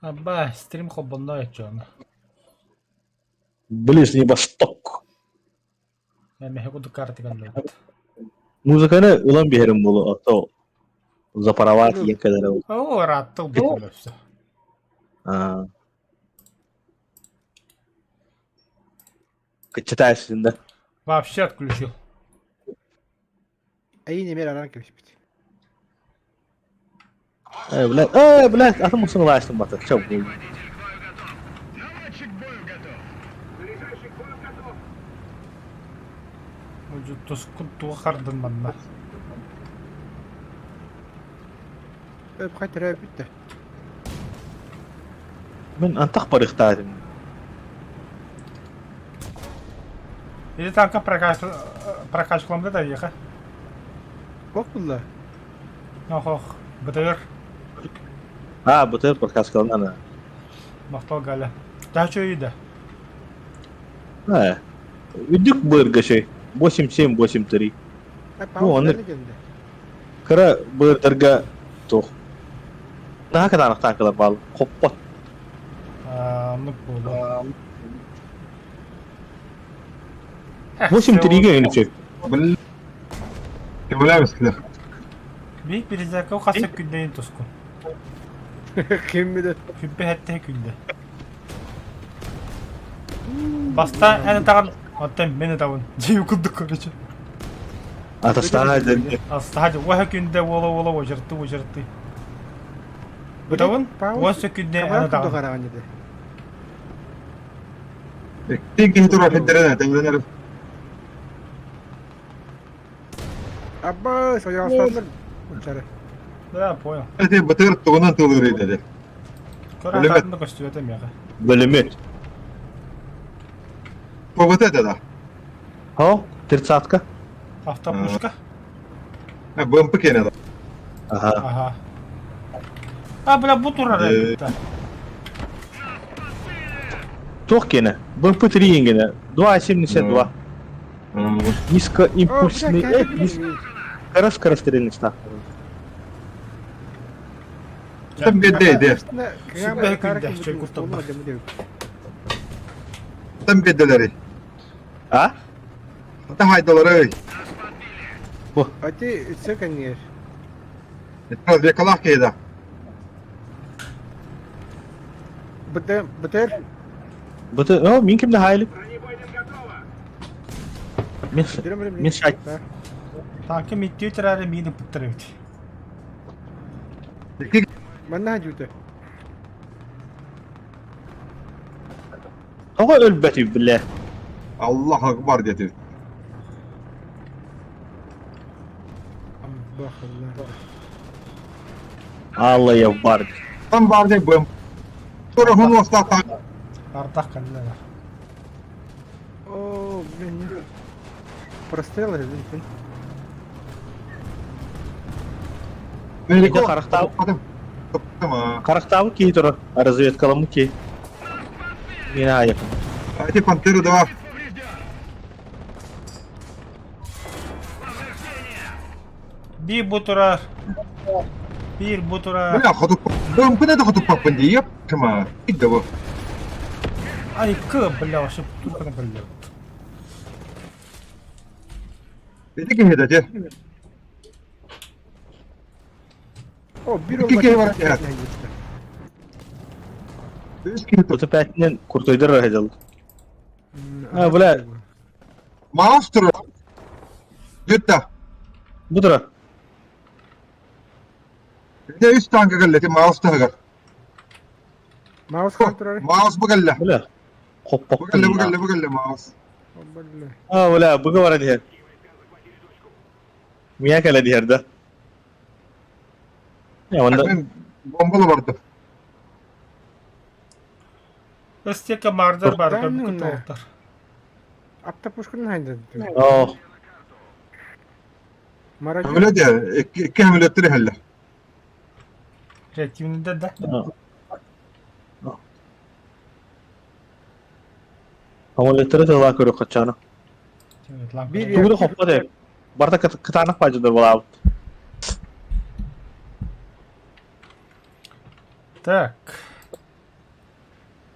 Абба, стрим холбонно оччоҕуна. Ближний Восток. Эмэһэ курдук картыган ылбыт. Музыканы ылан биһэрим буолуо, а то запаровать диэн кэлэрэ. Оо, ыраатта ылбытым өссө. Аа. Кыччатаайсың да. Вообще отключил. Эйин эмиэ аран кэбиспит. Э, блядь, э, блядь, атын мусун ылаастым бата. Чэ, бу. Тускун туга хардын манна. Өп хатыра бүттэ. Мин антах барыхтаатым. Или танка прокачкаламда да ехе. Бок булла. Ох, ох, БТР. А, БТР прокачкалана. Махтал Галя. Та что еда? А, үдүк бырга шей. 8-7, 8-3. Ну, оны кыра быырдарга туох наһаа кытаанах таанкалар баал хоппот. Оннук буолуо. 8-3-ге эҥин Блин. Кемеләбез килер. Бик Березяков хас күннейин туску. Ким билет? Күббе хэтте күндэ. Баста эн тагын, оттон мен табын. Дии курдук короче. Атастаана дэнди. Астаһа уоһа күндэ уола уола уочарты уочарты. Бытабын уоса күндэ эн тагын. Икки киһи турар хиддерен тэҥлэнэр. Абба, соясаннар учары. Да, понял. Эти бытыр тугунан тылыр иде. Көрө көстүбэтэ миэхэ. Бөлүмүт. ПВТ да. О, тридцатка. Автопушка. БМП кене да. Ага. Ага. А, бля, бу турар эбит. Туох киэнэ? БМП 3 ингенэ. 2,72. Низкоимпульсный... Кыра скорострельный ставка. Там беде де. Там беделери. А? Та хайдалары. А ты все, конечно. Развекалах кейда. БТ, БТР? БТ, о, мин кимде хайлып. Мен мен шайт. Танка миттүү терәре мини пыттырыбыт. Манна жута. Тоҕо өлбөтүй бile. Аллах акбар дети. Аллах Аллах. Алла я бар. Там бар деп бым. Тура хун оста та. Ардах кэллэ. О, блин. Прострел блин. Ити харахтаабыт харахтаабыт киһи турар. Разведкаламмыт киһи. Мин аайы. Эти пантеры два. Биир бу турар. Биир бу турар. Бля, хоту БМП да хоту папын ди, еп, кыма. Идде бу. Ай, кы, бля, вообще турканы бля. Ити киһи да те. О, бир Икки киһи бар этэ. Үс киһи Бу пятинен куртойдар раһадал. А, бля. Маус турар. Бүтта. Бу турар. Ите үс танка кэллэ, ити маус таһыгар. Маус хан турар. Маус бу кэллэ. Бля. Бу кэллэ, бу кэллэ, бу кэллэ маус. А, бля, буга баран иһэр. Мия кэлэн иһэр да. Онда Бомбала барды. Ыстека мардар бар, көбүкү Автопушканы хайда. О. Хамилет я, икки хамилеттери хәллә. Реактивный да? Хамилеттери тыла көрө качаны. Тугу хоппа де. Барта кытаанах баажыдар булаабыт. Так.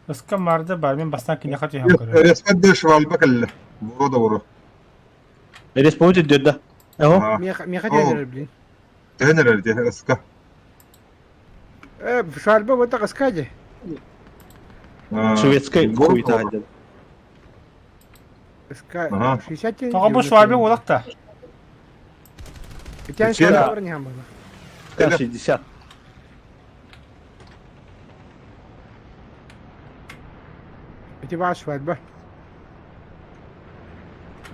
Ыска маарда баар, мин бастаан киниэхэ түһэн көрөм. Респет швальба кэллэ. Буро да буро. Республика дьөрдө. Эho. Миэхэ түһэн эрэр блин. Түһэн эрэр дии ыска. Э, швальба вот так ыска дии. Шведскай хуйта деді. Ыска 60 Тоҕо бу швальба буолах та? Итян швальба не хамбала. 60. Ити баар свадьба.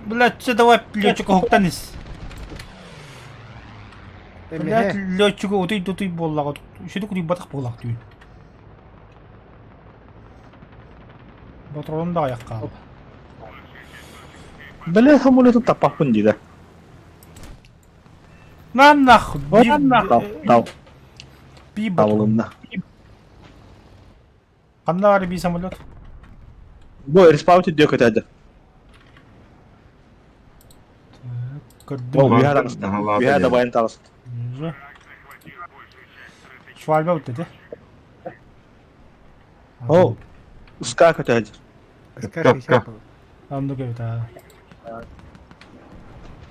Блядь, все давай летчик уһуктан ис. Блядь, летчиги утуй-тутуй буоллаҕа. Үчүгэй утуйбатах буоллах түүн. Ботурун да аяқ хаалла. Бля, самолету таппаппын диде. На нахуй. Тал. Табылынна. Ханна баар би самолет? Бу респаунти диэ көтөөдө. Көрдүм. Үһэ дабайын таҕыста. Швальба үттэ О, ска көтөөдө. Ска 60 Оннук эбит аа.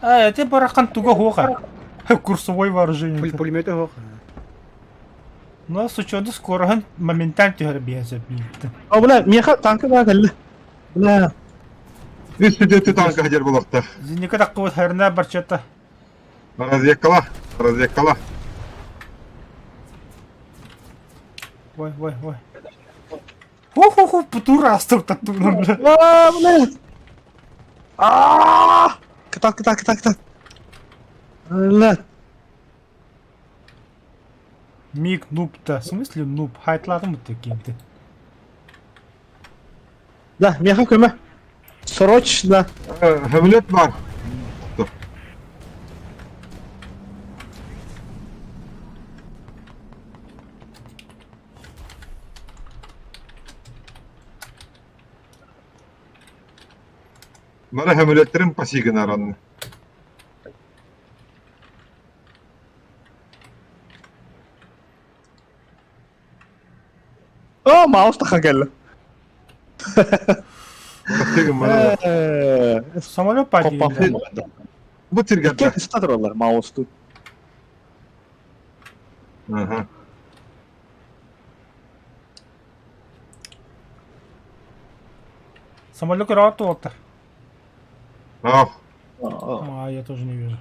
А, эти барахан туга хуоха. Курсовой вооружение. Пулемет хуох. Но с учетом скороһын моментально түһэр биһэн сөп бииртэн. О, бля, миэхэ танка баа кэллэ. Бля. Үс сүдүөттү танка хадьар булахта. Зинника таххыбыт харына барчата. Разведкала, разведкала. Ой, ой, ой. Ху-ху-ху, путура астыр таттугунан бля. Аа, бля. Аа! Кытат, кытат, кытат, кытат. Бля. Миг нуб-то. В смысле нуб? Хайтлатым таким-то. Да, миэхэ көмө. Срочно. Хөмөлөт бар. Бары хөмөлөттөрүм пасигын аранны. О, маус тахан кэллэ. Самолет падает. Бу сиргэ Икки тураллар маусту. Ага. Самолет көрө туоттар. Ах. А, я тоже не вижу.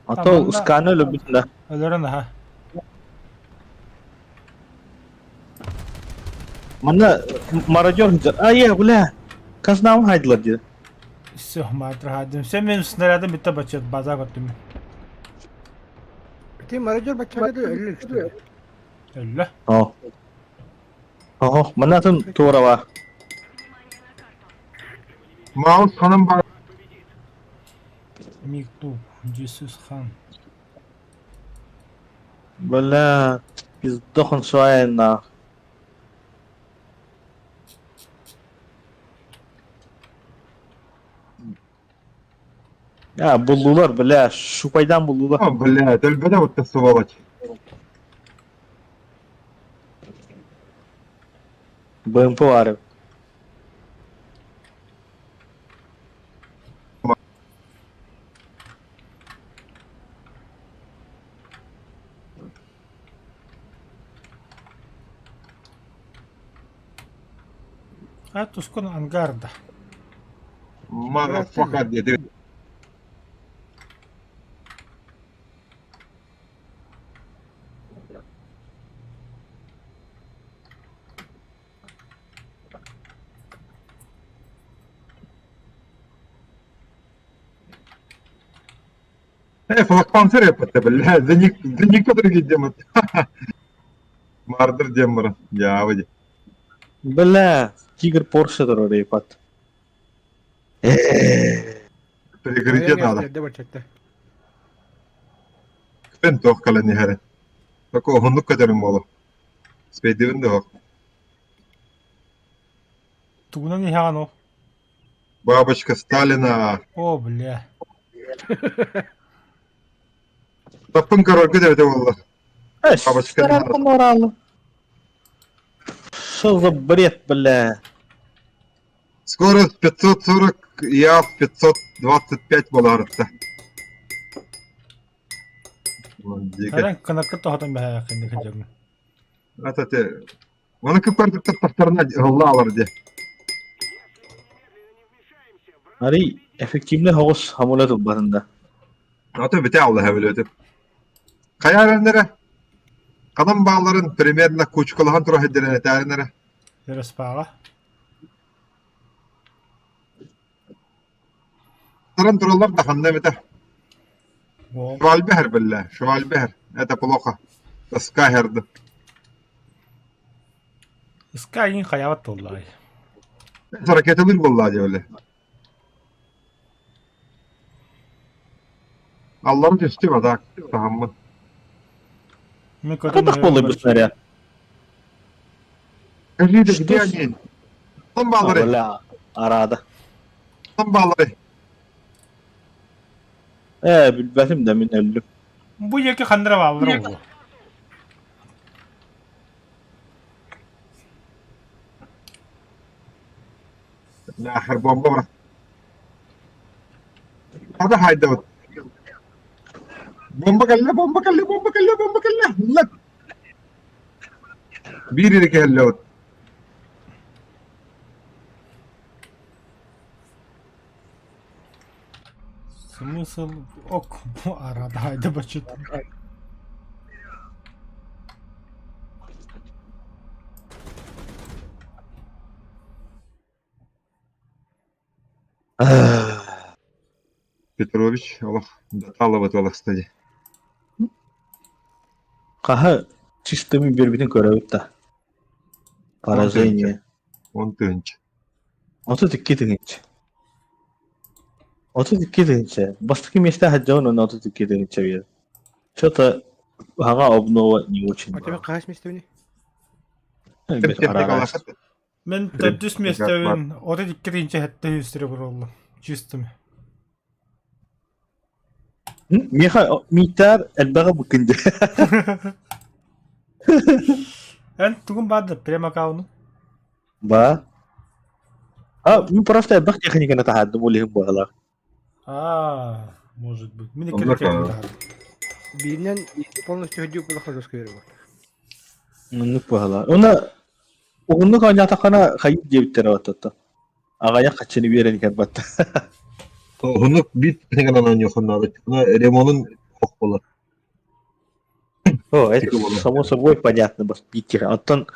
А то усканы любит, да. Өлөрөн аха. Манна мародер А, я, бля. Казнам хайдылар диye. Все, матрахадым. Все мен снарядым битте бачат, база көттүм. Ти мародер баччага да өллөр что Өллө. О. Ого, манна атын туора бар. Маус ханам бар. Миктуб, Джисус хан. Бля, пиздохан суайна. А, буллулар, бля, шупайдан буллулар. О, бля, төлбөдө вот сволочь. БМП бар. А тускун ангарда. Motherfucker диэти. Э, флаг панцир бля, за них, за некоторые демон. Мардер демон, я выйди. Бля, Тигр Порше турар епат. Прикрытие надо. Пен тох калани харе. Тако хонук катерин боло. Спейдивин де хок. Тугунан иһаҕан Бабочка Сталина. О, бля. Таппын король көтөбөтө болла. Бабочка. Что за бред, бля? Скорость 540, я 525 буолаарытта. Харан кынакка тоһотон бэһээххин кыдьыгын. Это те. Оны кыппардыктар тахтарына ыллаалар де. Ари эффективный хоҕус хамула тылбатында. Аты бите аллаһа билөтүп. Хайаарыннара Ханан баалларын примерно кучкалаһан тура сылдьарын этээрин эрэ. Респаҕа. Туран тураллар да ханна эбитэ. Швальбехер биллэ, Швальбехер. Это плохо. Тоска херды. Ыска иин хайаабат туоллаҕай. Ракеталыыр буоллаа диэбили. Аллара түстүм а так таһаммын. Хайдах буоллай бу снаряд? Скажите, где они? Там баалары. Бля, арада. Там баалары. Ээ, билбэтим да мин өллүм. Бу диэки ханна эрэ бааллара буолуо. Нахер бомба бырах. Хата хайдабыт. Бомба кэллэ, бомба кэллэ, бомба кэллэ, бомба кэллэ. Лак. Биир эрэ кэллэбит. Смысл ок бу арада хайда бачыт. Петрович олох даталабыт олохсто дии. Хаһа чистыми биэрбитин көрөбүт да. Поражение. 10 тыһыынча. 32 тыһыынча. 32 тыһыынча. Бастакы миэстэ сылдьабын уонна 32 тыһыынча биэр. Что-то хаҥа обнова не очень. А тебе хаһыс миэстэбиний? Мин төрдүс миэстэбин 32 тыһыынча 700 буоллум. Чистыми. Миэхэ миитээр элбэҕи буккун дии. Эн тугун баар да прем аккаунун? Ба. А, мин просто элбэх техниканы таһаардым ол иһин быһалаах. А, может быть. Мин икки техника таһаардым. Бииринэн полностью ходил было жестко верю. Оннук быһалаах. Уна уһуннук оонньоотоххуна хайыт диэбиттэрэ оттотто. Аҕайах хаччыны биэрэн кэлбэттэр. Уһуннук биир техниканан оонньуоххун ремонун ох буолар. О, это само собой понятно, бас биир Оттон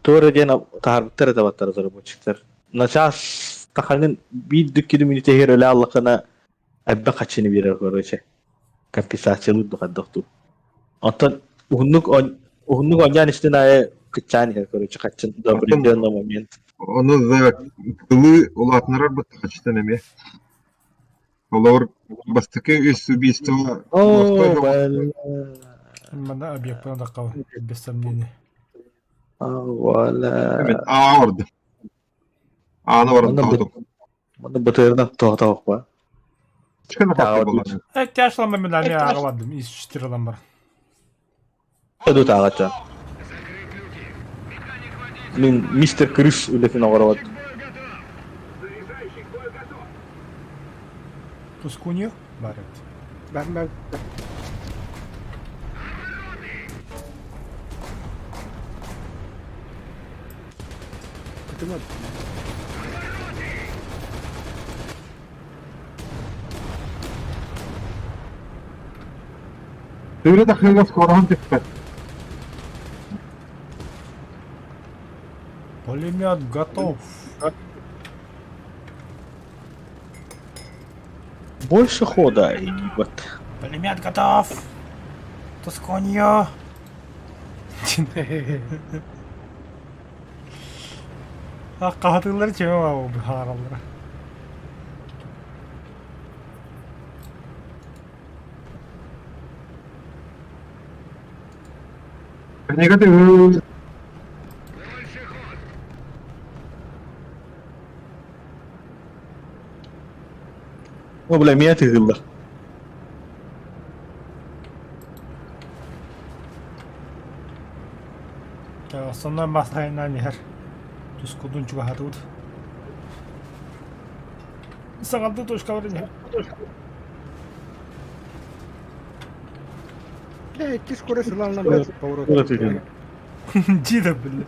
туора диэн таһаарбыттар это баттар разработчиктар. Начаас таханын биир дүккүнү мүнүтэһир өлө аллахына элбэх хаччыны биэрэр короче. Компенсациялыыр духаддохтуу. Оттон уһуннук уһуннук оонньоон истин аайы кыччаан иһэр короче хаччын до определенного момента. Ону да кылыы улаатынарар быттахачтан эмиэ. Олор бастакы үс убийство О, Манна объектпын адакка без сомнений. Валя. Аа орду. Ааны баран тоһотум. Манна бытырынан тоһотоохпа. Э, тяжело мен ами ааҕабадым из четырылан бар. Эду тааҕачча. Мин мистер Крыс үлэтин оҕоробот. Тускуньо бар эбит. Бар бар. Кытымат. Тыыры тахыыга скороһун түспэт. Пулемет готов. Больше хода, ебать. Пулемет готов. Тускуньо. А хаһытыыллары чемэ быһаараллара. Техника О, бля, меня тыгыллар. Основной массайынан иһэр. Тускудун чугаһатыбыт. Саҥарды точкалар иһэ. Бля, икки скорость ылан поворот. Дии да биллэ.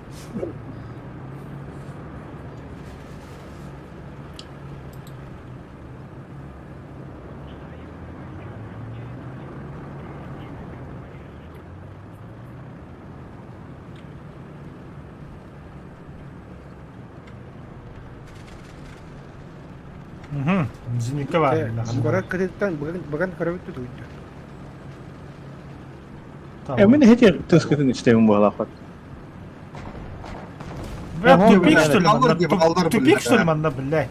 Зенитка баар. Куорат кытыттан быган көрөбүт тутуйду. Мин эти тыскытын истэбин буолаахпат. Бля, тупик, что ли, манна? Тупик, что ли, манна, бля?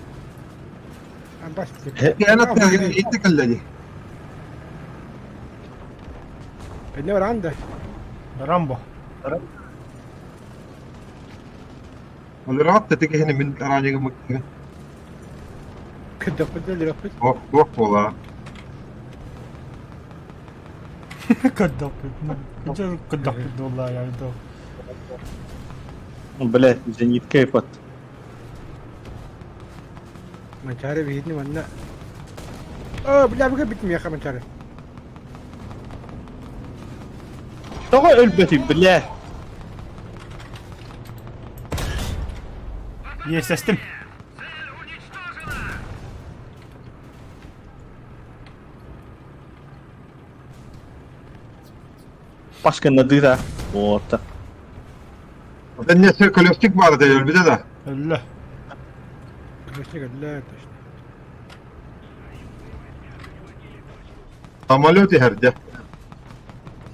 Пенне баран да. Рамбо. Алыраат тэтигиһини мин арааньыгым Кырдаппыт өлөрөхпүт. Ох, туох буолаа. Кырдаппыт. Кырдаппыт буолла я это. Блядь, зенитка ипат. Манчаары биһитини манна. Оо, бля, быга битмиэхэ Манчаары. Тоҕо өлбөтүй, бля? Естестим. Пашка дыра. Вот. Оттон не колесник баар этэ өлбүтэ да. Өллө. Колесник өллө точно. Самолет иһэрдэ.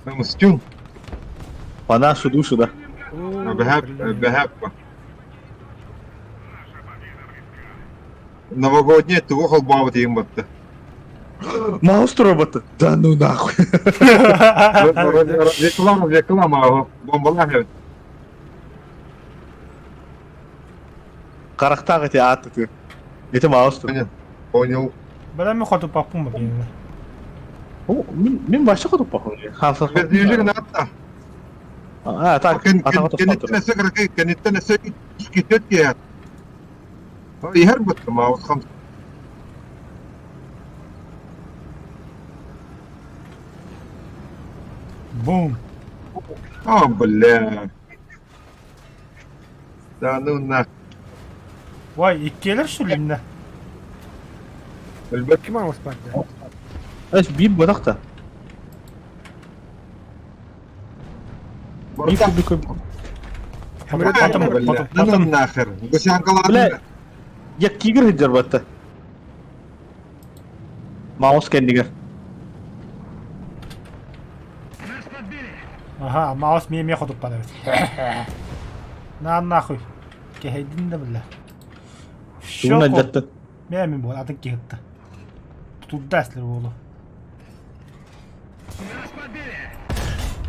Мстюн. По нашу душу, да. Бэһэп, бэһэп. Новогодний тугу холбообут иһин батта. Маус робота? Да ну нахуй. Реклама, реклама, бомбалаах эбит. Харахтаах эти ааты. Это маус. Понял. Понял. Бля, мен хоту паппум ба кинини. Мин баша хоту паху. Бердиилик наатта. А, так. Кэнниттэн өссө кыракый, кэнниттэн өссө киттет киһи. Иһэр бытты маус хам. Бум. А, бля. Да ну на. Вай, иккиэлэр сүлүннэ. Өлбөт. Ким аус барды? Эс биир бадахта. Биир кубик. Потом, потом нахер. Бля, я тигр хиджар батта. Маус кэннигэр. Ага, маус миэ миэ хотуппан эбит. На нахуй. Кэһэйдин да бля. Тугунан дьаттын. Мэ мин буол атын киһитта. Тутурда эслер буолу.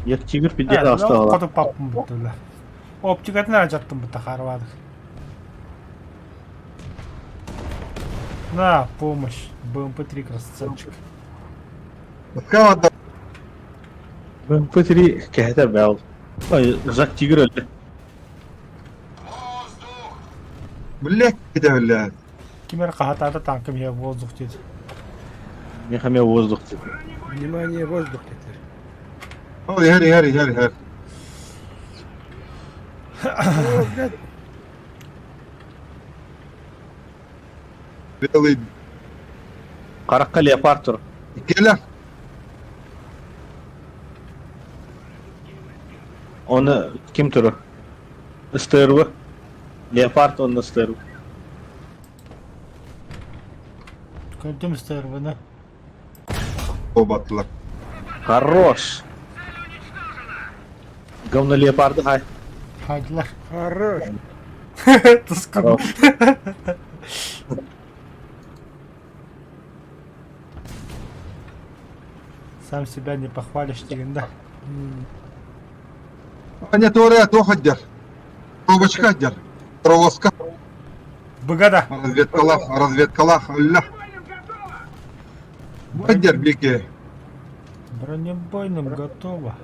Я тигр пиздец остала. Хотуппаппын буттулар. Оптикатын эрэ дьаттым бутта хаарбаадык. На, помощь. БМП-3 красавчик. БМП-3 кэһэтэр бээл. Ой, Жак Тигр өлдө. Блядь, бля. Ким эрэ хаһатаата танкам иһэ воздух диэт. Миэхэ эмиэ воздух диэт. Внимание, воздух диэтилэр. О, иһэр, иһэр, иһэр, иһэр. О, блядь. Белый. Харахха леопард тур. Кэлэ. Оны ким турар? СТРВ. Леопард онно СТРВ. Көрдүм СТРВ-ны. Обаттылар. Хорош. Говно леопарды хай. Хайдылар. Хорош. Тускун. Сам себя не похвалишь деген да. Аня Торе, туох дьар. Трубочка дьар. Провозка. Быгада. Разведкалах, разведкалах, өллө. Бу бики. Бронебойным готово.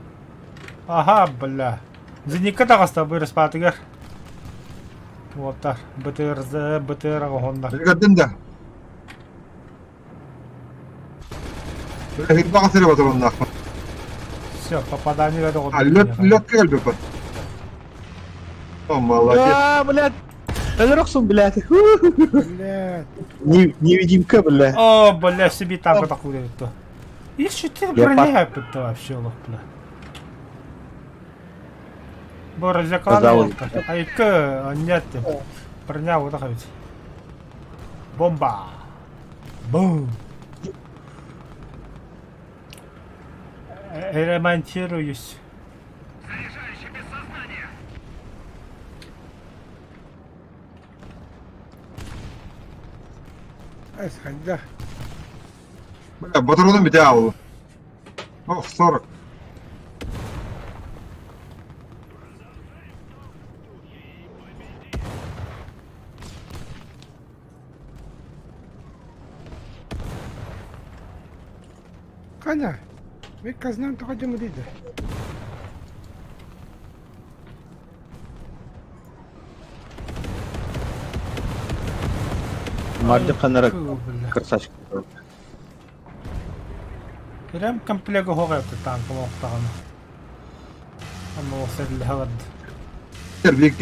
Ага, бля. Зенитка таҕыста быраспаатыгар. Уолтар БТР БТР оҕоһунна. Көрдүм да. Хирбаҕа сире батырыннаахпын. Все, попадание доҕор. А, лед, ледка кэлбиппин. О, молодец. А, блядь. Өлөр блядь. Блядь. Невидимка, бля. О, бля, себе танка такую дают. Еще ты Я броня это вообще лох, бля. Бора Казалось закладывал. Айка, нет. Броня вот так ведь. Бомба. Бум. Ремонтируюсь. Эс хайда. Бля, батроным бүтэ аалла. Ох, 40. Хана. Мин казнам тоҕо дьоммут Мардым ханара Фу, бля. красавчик. Прям комплект оһоҕо танкым оохтаҕына. Ама сэллэһэ Бик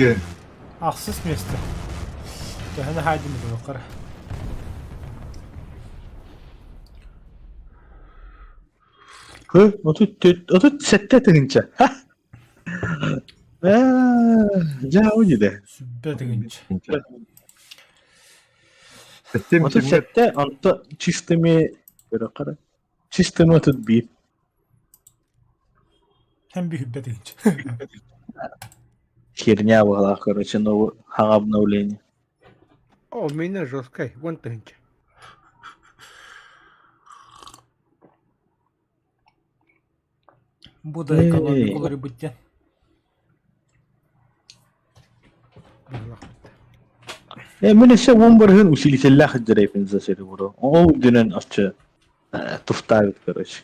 Ахсыс место. Төһөнө хаайдым бу Hı, 37 тыһыынча. Дьэ, ол дии. Сүбэ тыгынч. 37, онто чистыми чистыми 31. Һэм би хүббэ тыгынч. Херня была, короче, новое обновление. О, мина жесткая. Вон тынча. Бу да экономикалары бүттен. Мен өссө уон барыһын усилителлээх дьарайпын засери буро. Ол үрдүнэн оччо туфтаабыт, короче.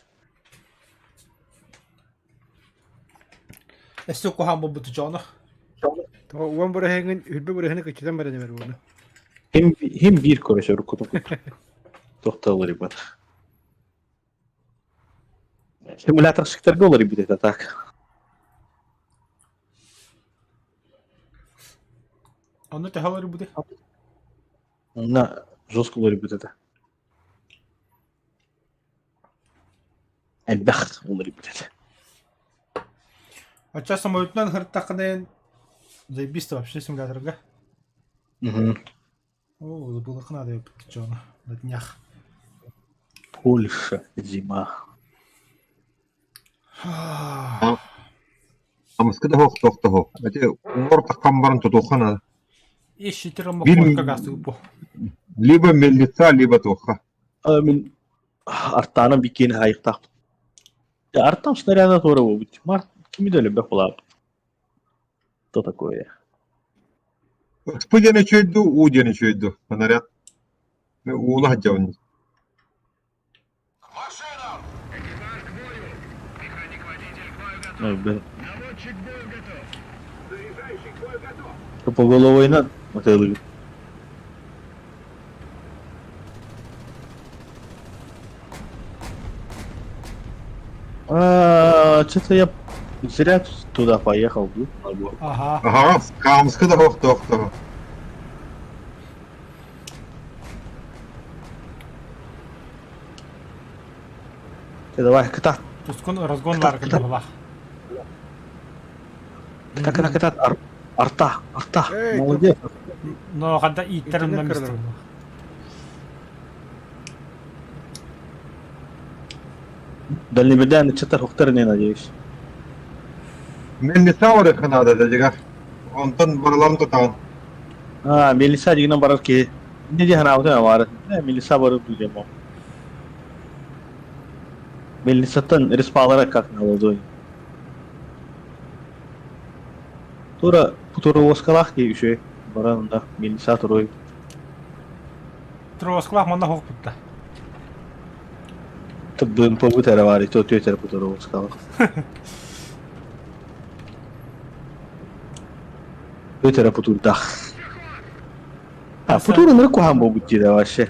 Өссө куһаан буолбут дьоно. Тоҕо уон бырыһыҥын үрбэ бырыһыны кыччатан баран эбэр уону. Хим хим биир, короче, уруккутун тохтолор ребят. Симуляторщиктарга олар это так. Ону төһө бути? На жестко олар это. Элбэх олар это. Оччо самолетунан хыртаххына заебись вообще симуляторга. Угу. О, было надо дьоно на днях. Польша, зима. Амыска да хоох тохтохо. Эти уҥор таххан баран тутуохха Ищите Бир- газ бу. Либо мельница, либо туохха. Мин артана бикини хайыктаах. Артам снаряда туора буолбут. Март кими да өлбөх булаап. Что такое? Спы диэн үчүгэй уу диэн үчүгэй Снаряд. Ууну сылдьабын. Ой, блин. По головой на мотылы. А, что-то я зря туда поехал, ну, на горку. Ага. Ага, хаамыска да хоох тохтохо. Ты давай, кытаат, Тускун разгон Кытаат, бар кытаат. кылбах. Кытаат, кытаат, кытаат, арта, арта, Эй, молодец. Но ханта ииттерин Интернет на месте. кырдым. Дальнобедан чатар хохтар не надеюсь. Мельница барыахха наада дьиҥэр. Онтон барыларын тутаҕын. А, Мелиса дигинен барар ки. Не диһан аутан бар. Мелиса барып дүйдем. Мелисаттан респалара как на ладони. Тура тура оскалах ки еще баран да Мелиса турой. Троскалах манна хоох бутта. Табын по бутера вари то тетер путура оскалах. Тетер путурдах. Бля, футур ынырык куһаҕан буолбут диирэ вообще.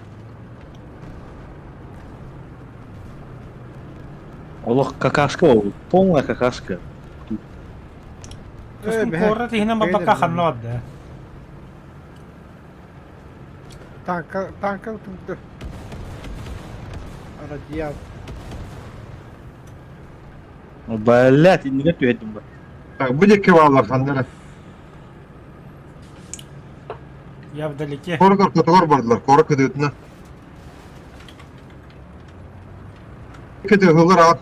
Олох какашка буолбут, полная какашка. Көстүн куорат иһинэн барбакка ханна барда? Танка, танка утурду. Радиал. Блядь, иннигэр түһэрдим ба. Так, бу диэки бааллар ханна эрэ. Я вдалеке. Куорат ортотугар бардылар, куорат кытыытына. Кытыһылар аат.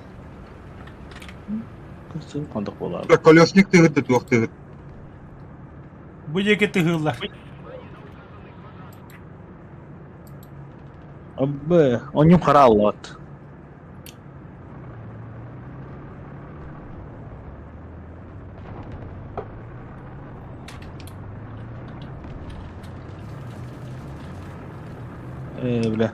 Хандык буолар. Колесник тыһыт туох тыһыт. Бу диэки тыһыыллар. Абы, онньум хара аллаат. Ээ, бля.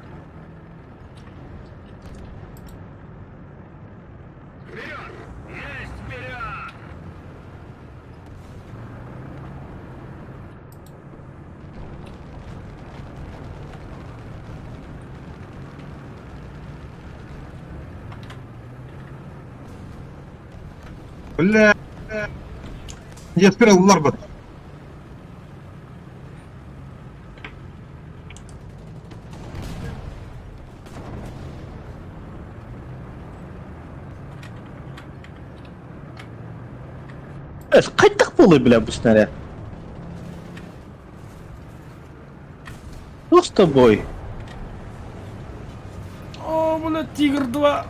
Бля. Еспер ылларбыт. Хайдах буолуой бля бу снаряд? Что с тобой? О, бля, Тигр 2.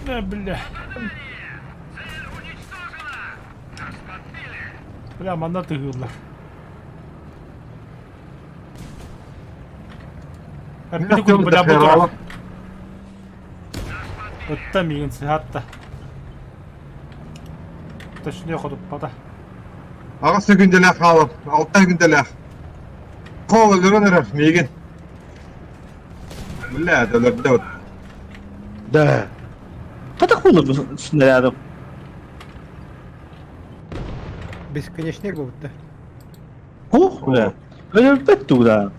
Да, бля. Бля, манна тыгыллар. Бля, бля, Ытта миигин сыһаатта. Точнее хотуппата. Аҕыс секүндэлээх хаалар, алта секүндэлээх. Кол өлөрөн эрэр миигин. Бля, өлөрдө вот. Да. Хайдах буолар бу снарядом? Бесконечный буолбут да. Ох, бля. Өлөрбөт тугда.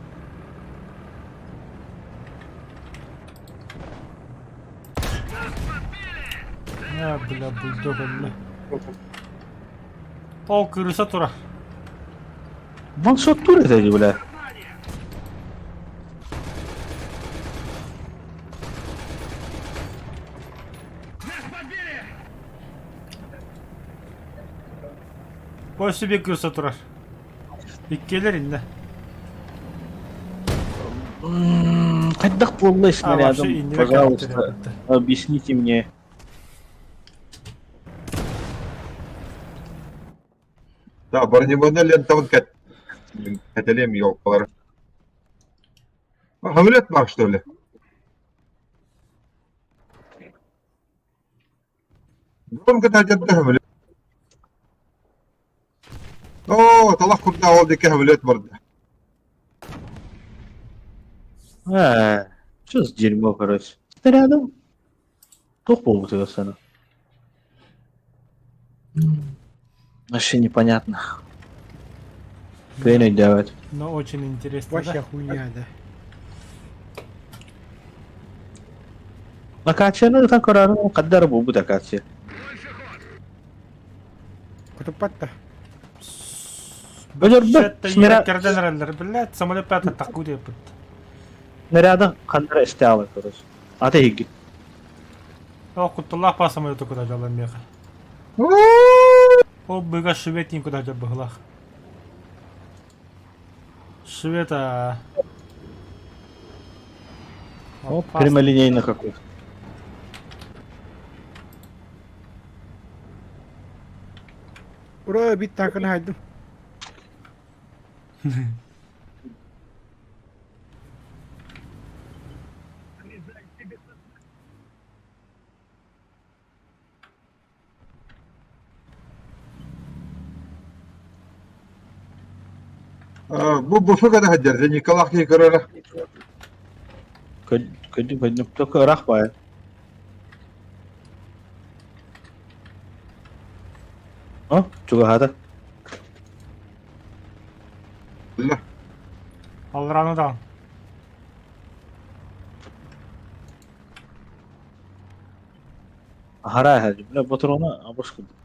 Э, бля, бульдог өллө. Ол кырыса турар. Ваншоттуур этэ дии, бля. Бу себе кырса турар. Иккиэлэр иннэ. Хайдах буолла снарядом, пожалуйста, объясните мне. Да, бронебойный лентабын кэт. Кэтэлиэм елкалары. Хамлет бар, что ли? Дрон кытаатырда хамлет. Оо, талах курдаах ол диэки хамлет барда. Ээ, что за дерьмо, короче. Рядом. Туох буолбутугар сана. Вообще непонятно. Кыайан өйдөөбөт. Но очень интересно, Вообще да? хуйня, да. Акацияны ытан көрөөрү хаддар буолбут акация. Кутуппат да. Өлөрбөт снаряд Кэрдэн эрэллэр, блядь, самолет пятый такой диэппит. снаряда ханнара истэ короче. Ата иһигит. О, кутталлаах паа самолету куда дьаллан миэхэ. Ол быга швед куда дьабыһылаах. Швед, О, прямолинейно какой-то. Ура, бит таакын хайдым. Бу буфы гана сылдьар, Николаах киһи көрөрө. Көдү көдү только ыраах баайа. О, чугаһаата. Алларааны даҕан. Аһара эһэ, бля, ботуруона абыс курдук.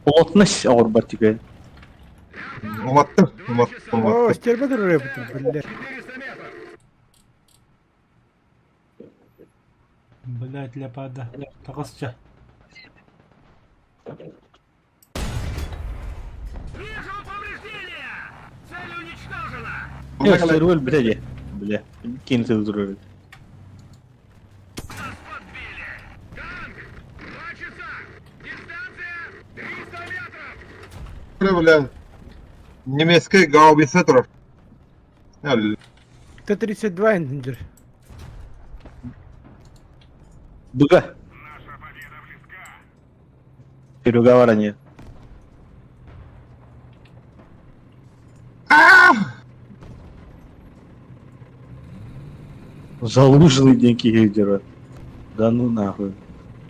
Плотность оҕорбат түгэн. Уматтым, уматтым, О, уматтым. стербе турар эбит, биллэр. Блядь, ляпада. Таҕысча. Нет, стервель, бля, дии. Бля, киин тыл турар. Бля, немецкий гаубица турар. Т-32 инженер. Дуга. Серега баран Залужный диэн киһи дьоро. Да ну нахуй.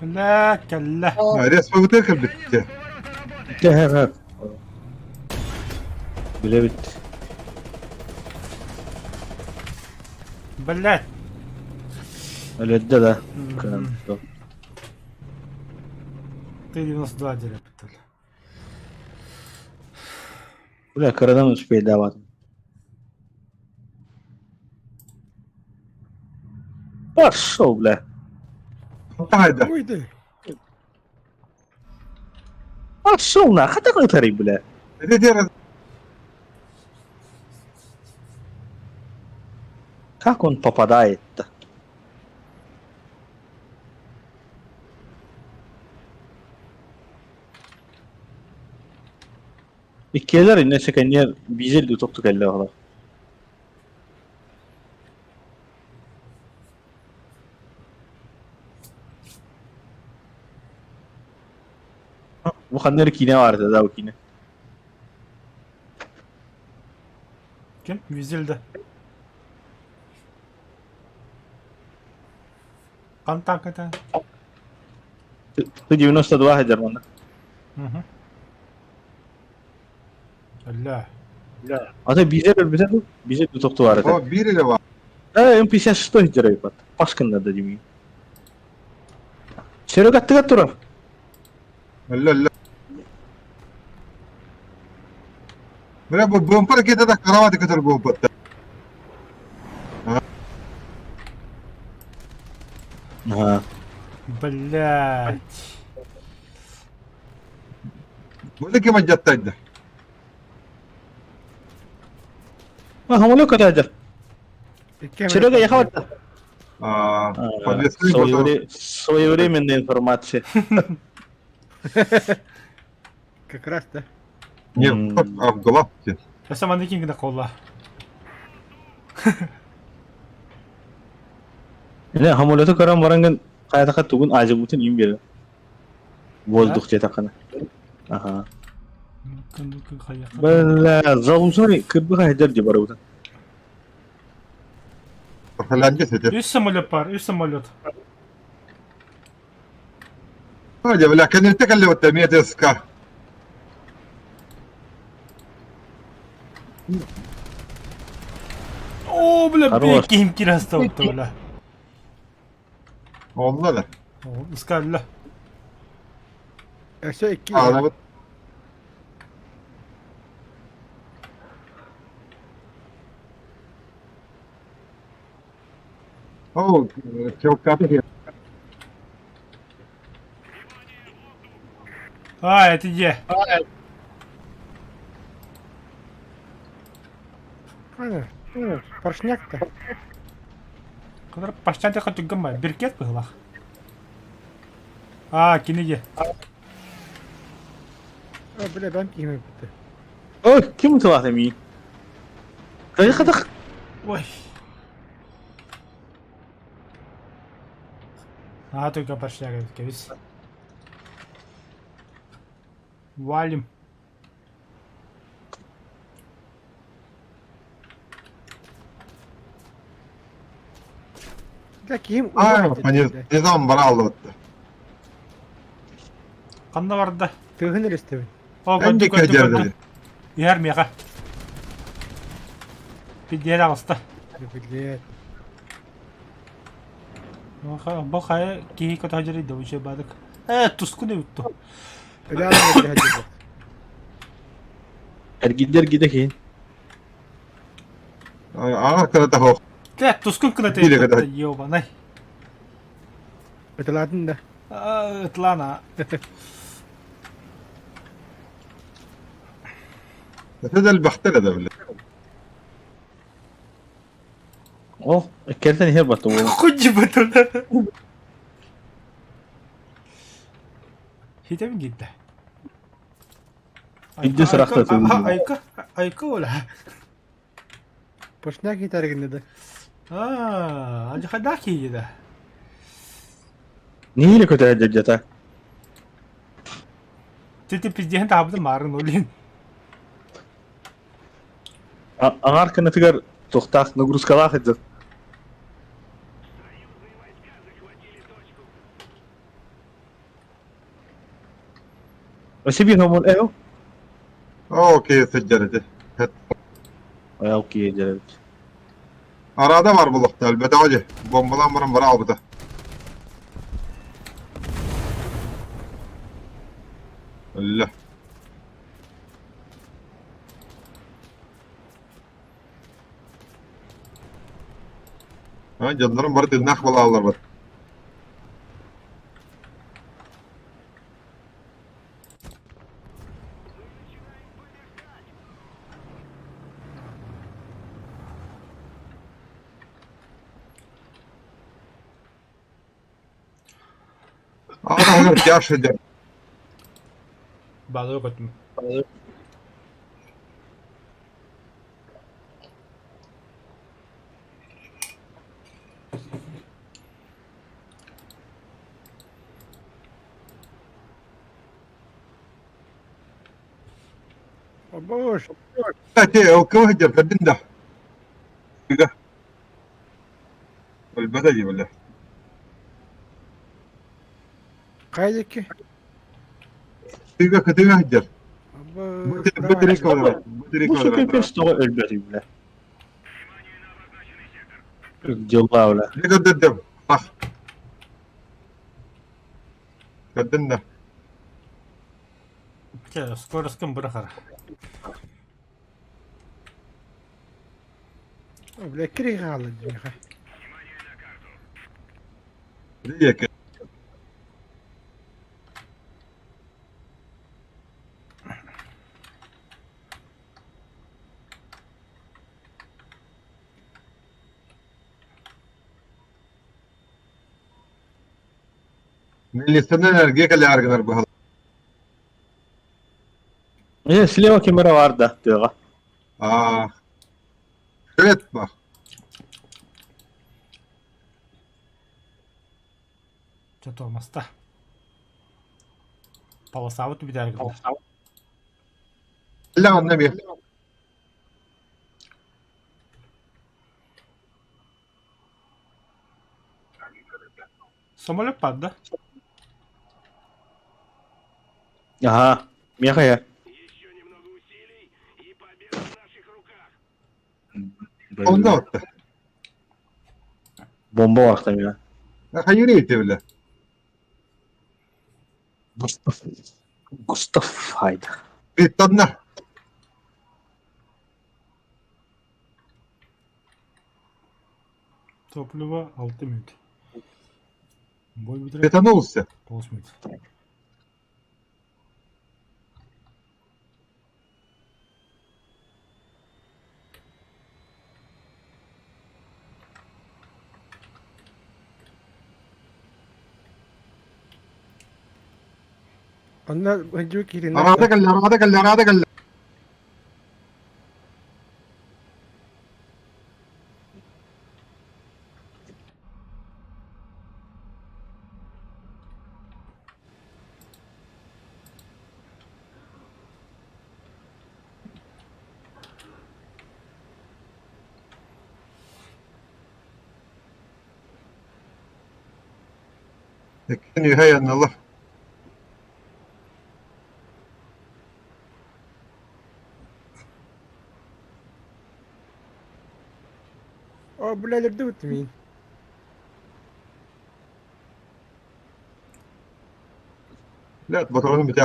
Бля, кэллэ. Республика кэлбиттэ. Тэһэ Билэбит. Блядь. Өлөддө да. Т-92 диэппиттэр. Бля, кырадан успейдаабатым. Пошел, бля. Таһайда. Ой, да. Пошел на, хата кытарый, бля. Ити Как он попадает-то? Иккиэлэр иннэ сэкэнниэр бизель тохту кэллэ оҕолор. Бу ханна эрэ киинэ баар этэ да бу киинэ. Ким? Визель да. Хантан кэтэн? Ты 92 сылдьар манна. Мгм. Өллө. Ата бизер өлбүтэ дуу? Бизер тохту баар этэ. О, биир эле баар. Э, М56 сылдьар эбит. Пашкыннар да димин. Серега аттыгар турар. Өллө, өллө. Бля, бу бомба ракета да кровати көтөр буолбут. Ага. Блять. Бу да ким адьаттайда? А, самолет көтөөдө. Серега, я хаватта. А, подвесной мотор. Своевременная информация. Как раз, да. Не, а в головке. Я сама на кинг да Не, самолету көрөн баран хайатаха тугун азимутун им бере. Воздух диэтэххинэ. Аха. Бля, залузай кырбыга сылдьар дии барыбытын. Финляндия сетер. Үс самолет бар, үс самолет. Дьэ, бля, кэнниттэ кэллибит эмиэ ТСК. О, бля, Хорош. ким кирастабытта, бля. Онно да. Ыскалла. Өссө икки Аанабыт. О, челкаты. А, это где? Поршняк-то. Который пашчанты хочу гамма. Беркет быһылах. А, киниге. О, бля, бэм киһим эбит. Ой, ким тылаата миин? Кайы Ой. А, только пошляк кебис. Валим. Бля, киһим А, низам бараллыбыт. Ханна барда? Тыгын элестебин. О, Эн көттү, дикке көттү, көттү. дердери. Иһэр миэхэ. Пиздец аҕыста. Билиэт. Бу хайа киһи көтө да уче бадык. Э, тускун эбит ту. Эргидер гиде киин. Аҕа кырата хоох. Тэ, тускун кылата ёбанай. Ытылаатын да. Ытылаана. Это элбэхтэр да бile. О, кэлтэн иһэр батта буолла. Худжи батылар. Хитем гидда. Идде сырахта тылы. Айка, айка ола. Пошняк гитарыгын да. А, ажхадаки да. Ниile көтө дьата. Тити пиздehen таабыты марын олин. Аңар кынатыгар тохтаах нагрузкалаах эдэр. Осибин хомун эо. Окей, сыдьар ити. Окей, дьэ. Арада бар булуқта, әлбәтә же. Бомбалан баран бара албыта. Әллә. Ha, canlarım бар тыннах балалар бар. Ана тяж идет. Балык өтүм. Бош. Кстати, ЛК где да. Да. Өлбөтө дии бile. Кайдеки. Тыга кытыга хыдьар. Бош. Бытырык квадрат. Бытырык Бу сука квадрат. пес тоҕо өлбөт бile. Дела бile. Не көрдөрдөм. Ах. Көрдүн да. Че, скорость бырахар. Бля, кири хаалла дьиэхэ. Диэки. Милиционер эрге кэлээр быһал. Э, слева камера бар да, тыга. Аа. Привет, ба. Че тормозта. Полосабыт бүтээр гына. Ла онна би. Самолет падда. Ага, меха я. Онна отта. Бомба барахта меха. Хайыр ити биле. Густав. Густав Хайда. Биттанна. Топливо 6 минут. Бой бүтүрэ Бетанулся. 9 минут. Онно хыдьыы киирин. Арада кэллэ, арада кэллэ, арада кэллэ. Иккини үһэ янналар. О, бля, өлөрдүбүт миин. Блядь, батароны битэ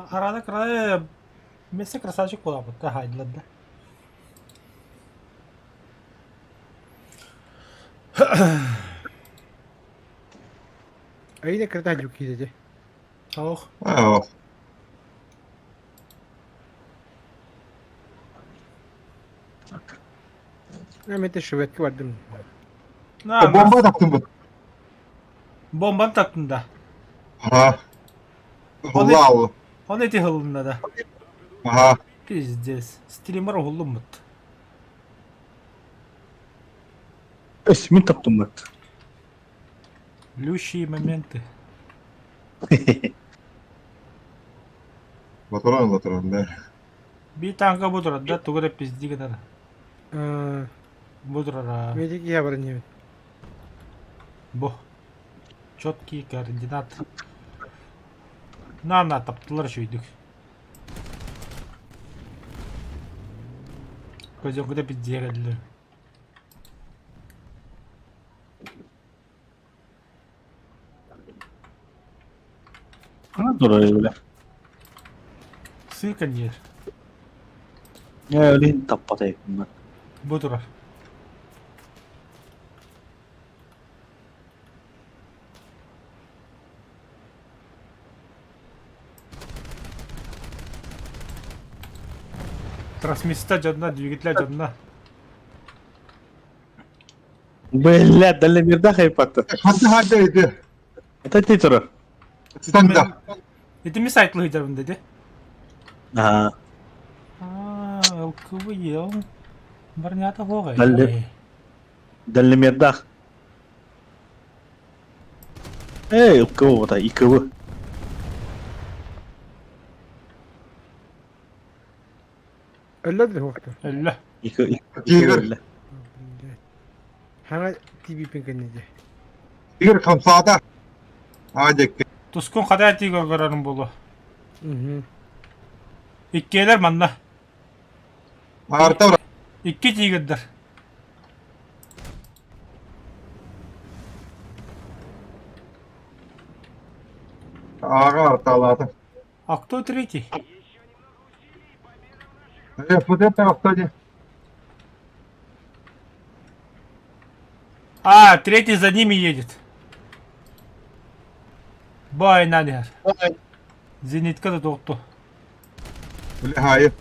Арада края Место красавчик буолаабыт да хаайдылар да. Айда кырта дьүккиитэ. Ох. Аа. Мин шведка бардым. Бомба таптым бу. Бомбаны таптын да. Ага. Вау. Он эти хылынна да. Ага. Пиздец. Стример уһуллуммут. Өс мин таптыммыт. Лющие моменты. Латеран, латеран, да. Биир танка бу турар да, тугу эрэ пизди гынар. Бу турар. Медик я баран Бу. Четкий координат. На-на, таптылар үчүгүйдүк. Көзөҥкүтэ пиздиэ кэллилэр. Хана турар бile. Сыыкан диир. Ээ, олин таппата эбиппин. Бу турар. Трансмиссия дьонно, двигателя дьонно. Бля, дальномерда хайпатта. Ханна ханна ити. Это ты турар. Станда. Ити ми сайтлы ыйдарбын деди. Аа. Аа, ЛКВ Барнята хоҕай. Далли. Дальномердах. Эй, ЛКВ вот, ИКВ. Өллө хуохта. Өллө. ИК Тигр. Хаҥа тибипин кэннидэ. Тигр хамсаата. Аа дьэкки. Тускун хата тигр көрөрүм буолуо. Мгм. Иккиэлэр манна. Аарта Икки тигрдэр. Ааҕа артаалаата. А кто третий? ФД таҕыста А, третий за ними едет. Бай нанер. Зенитка да тоқту. Бля, хайы.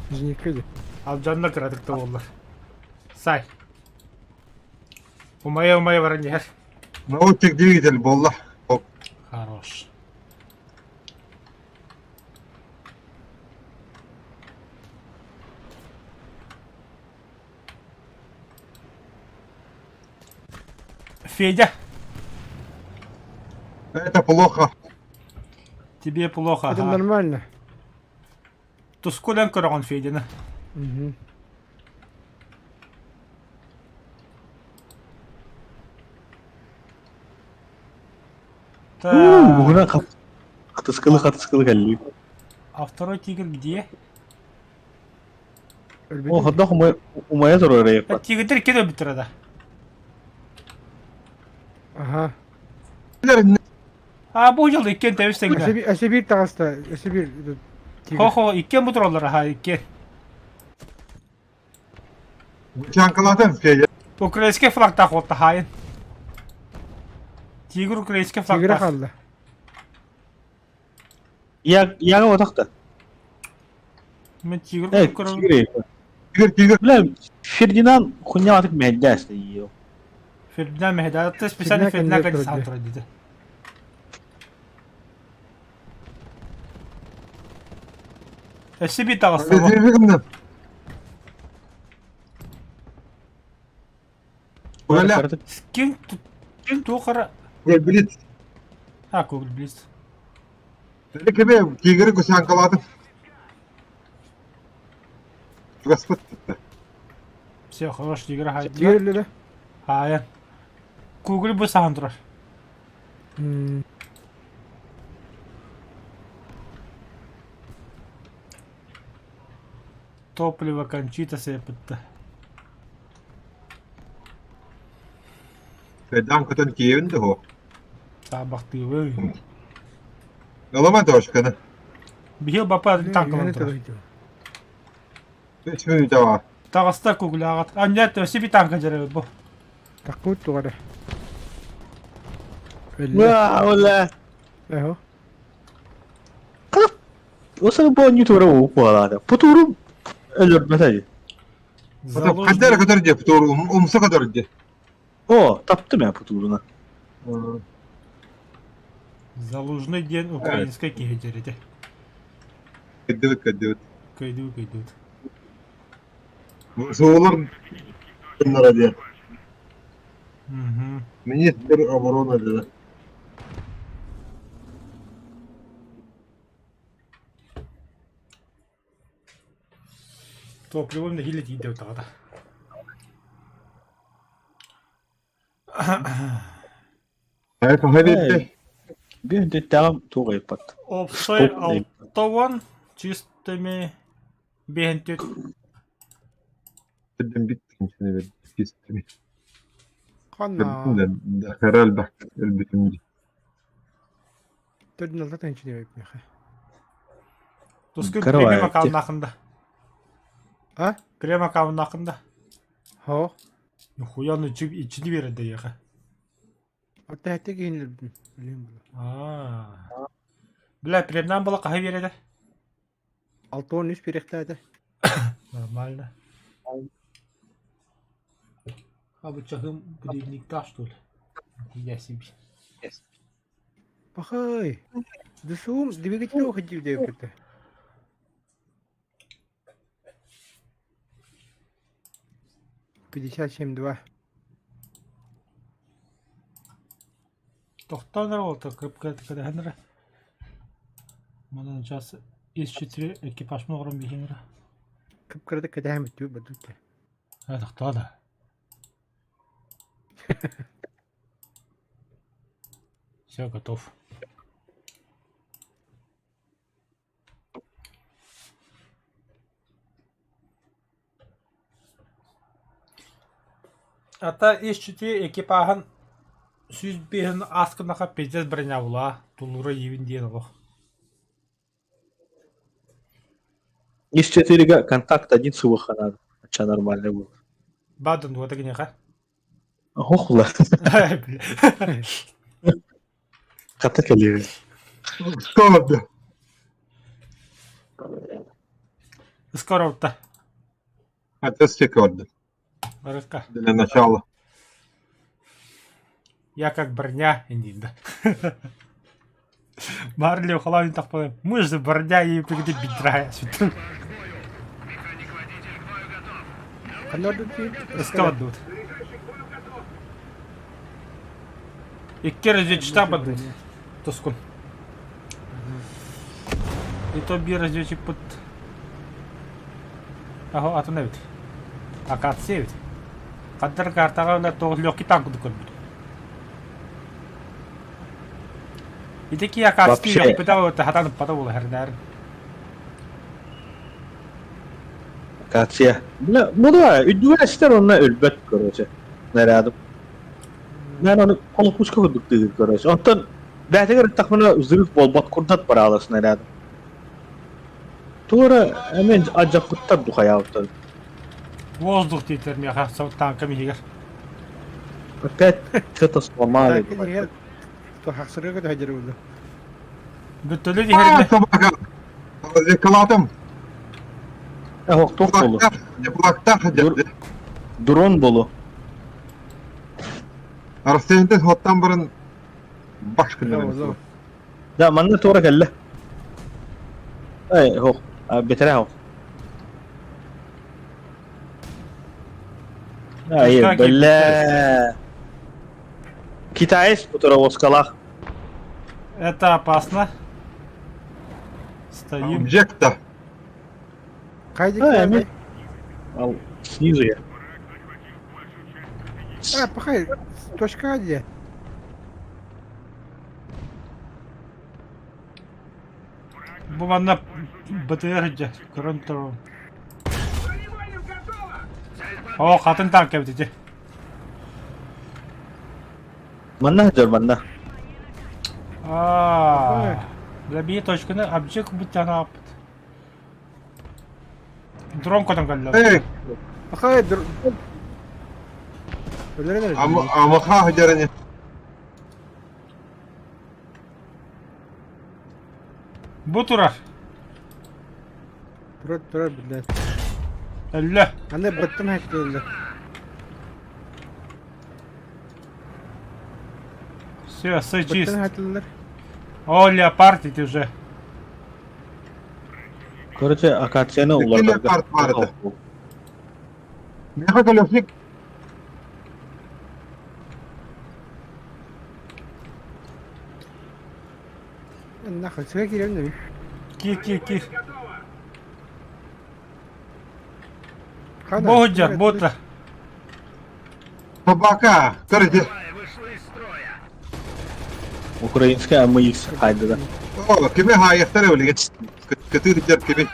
Зенитка дии. Алдьанна кыратык да буоллар. Сай. Умайа-умайа баран иһэр. Научик двигатель буолла. Оп. Хорош. Федя, Это плохо. тебе плохо. Это Ага. нормально. Тускулан көрөҕүн Федяны. Мгм. Так. Бугуна хатыскылы хатыскылы кэлли. А второй тигр где? О, ходох умая турар А тигрдер кede бүтүр да. Аха. А бу жыл иккен тэбис тэҥҥэ. Өссө биир таҕыста, өссө биир тигр. Хо-хо, иккен бу тураллар аха, иккен. Чаҥкалаатым Федя. Украинский флагтаах уолта хаайын. Тигр украинский Тигрэ флагтаах. хаалла. Я яга отахта. Мен тигр Э, көрөбүн. тигр. Тигр, тигр. Бля, Фердинанд хуйня атык мэһэйдээс ее. Фердинанд мэһэйдээ. Специально Фердинанд Фердинанд кэннигэр саан турар турар диде. Өссө биир таҕыста бу. Резервигімнен. Бля, Ким ким туох эрэ блиц. А, Google Blitz. Кеме тигры кусанкалатым. Господь. Все, хорош, тигр хайдла. Тигр өллө Хайа. Google бу сахан турар. М. Топливо Кончита сыпытта. Кайдаан көтөн киэбин да суох. Саабахтыыбын. Ылама точканы. Биһил бапа танкалан турар. Үч мүнүүтэ баар. Таҕыста кугуляҕат. Анньа өссө bir танка дьарыгыт бу. Таккут тугары. Уа, ола. Эхо. Осыл бу онньу тура уу буолаата. Путуру өлөрбөтө. Ханна эрэ көтөр дии, путуру умса көтөр дии. О, таптым я путуруна. Залужный диэн украинскай киһи дьэрэтэ. Кырдыбыт, кырдыбыт. Кыйдыбыт, кыйдыбыт. Суолар гыннара диэн. Министр обороны dedi. Топливом нэһиилэ тиийдэ утаҕата. Хайа биэрдэ? Биир дэттээҕим туох ыйыппат. Опсай 60 чистыми биһэнтүт. Төрдүн бит кинчини бер чистыми. Ханна. Хара элбэх өлбүтүм дии. Төрдүн алта тыһыынча диэбиппиэхэ. Тускун Каравай, премиум аккауннаахында. А? Премиум аккауннаахында. Хоо. Нихуя ну ичини биэрэр дэйиэхэ. Отто хэттэ киһини билим була. Аа. Бля, премнан була хаһы биэрэрэ? 63 биэриэхтээтэ. Нормально. А бу чаһым будильниктаах что ли? Нихуя себе. Пахай. Дысуум двигатель уходил диэбитэ. 57,2. Тохтоон эрэ уолта кып-кыра эрэ. Манан сейчас из четыре экипаж оҥорон биһиэн эрэ. Кып-кыратык кэтэһэн бүттүбүт бардыбыт. Ээ тохтоо да. Все, готов. Ата исчити экипаһын 105 ааскынаха пиздец бронявла тулуура иибин диэн олох. Из четырега контакт один сывыха надо. Ача нормально будет. Бадын дуота киниэхэ. Охла. Хата кэлиэ. Скоро. Скоро утта. Это секунды. Барыкка. Для начала. Я как броня иннинда. Марли ухалаан тахпалым. Мы же броня и пригоди бидрая. Ханна ордук Складут. Икки разведчиктаах бардыбыт тускун. И то биир разведчикпыт аһо атын эбит. Акация эбит. Хаддар картаҕа ылар тоҕус легкий танк курдук көрбүт. Ити ки акацкий Вообще. үөхпүтэ хатан ыппата буола хэрнээр. Акация. Бля, ну да, үрдүгэр эстэр онно өлбөт, короче. Нарядом. Мен ону холопуска курдук тыыр, короче. Онтон бээтигэр ыттахпына взрыв буолбат курдат бараала снарядом. Туора эмэн адьаппыттар духайаабыттар. Воздух диэтэр миэхэ танкам иһигэр. Опять что-то сломали. Хахсырга көтө буолла. Бүттөлү иһэринэ. Собака. Кылаатым. Охтох болу. Теплактах деді. Дрон болу. Арсенте хоттан бұрын баш күннер. Да, манна туора кэллэ. Эй, хох, бэтэрээ хох. Ай, бля. Китаец которого Это опасно. Стоим. Объекта. Хайди. Снизу я. А, пахай, точка где? Бу манна БТР дьэ, көрөн турабын. Оо, хатын танк эбит ити. Манна сылдьар манна. Аа, Забей точканы обжиг бутан ааппыт. Дрон көтөн кэллэ. Эй, Ахай др... Өлөрөн эрэ. Амаха сылдьар Бу турар. Турар турар блядь. Өллө. Аны быттым хаттылар. Все, все чист. Быттым хаттылар. О, леопард ити уже. Короче, акацияны Икки улардарга. леопард бар этэ. Миэхэ колесник Нахуй, сыга киирэн да Кир, кир, кир. Хана. Бу сылдьар, бу Собака, короче. Украинская АМХ хайдыда. О, кими хаайахтар өлүгэ. Кытыр дьэр кими.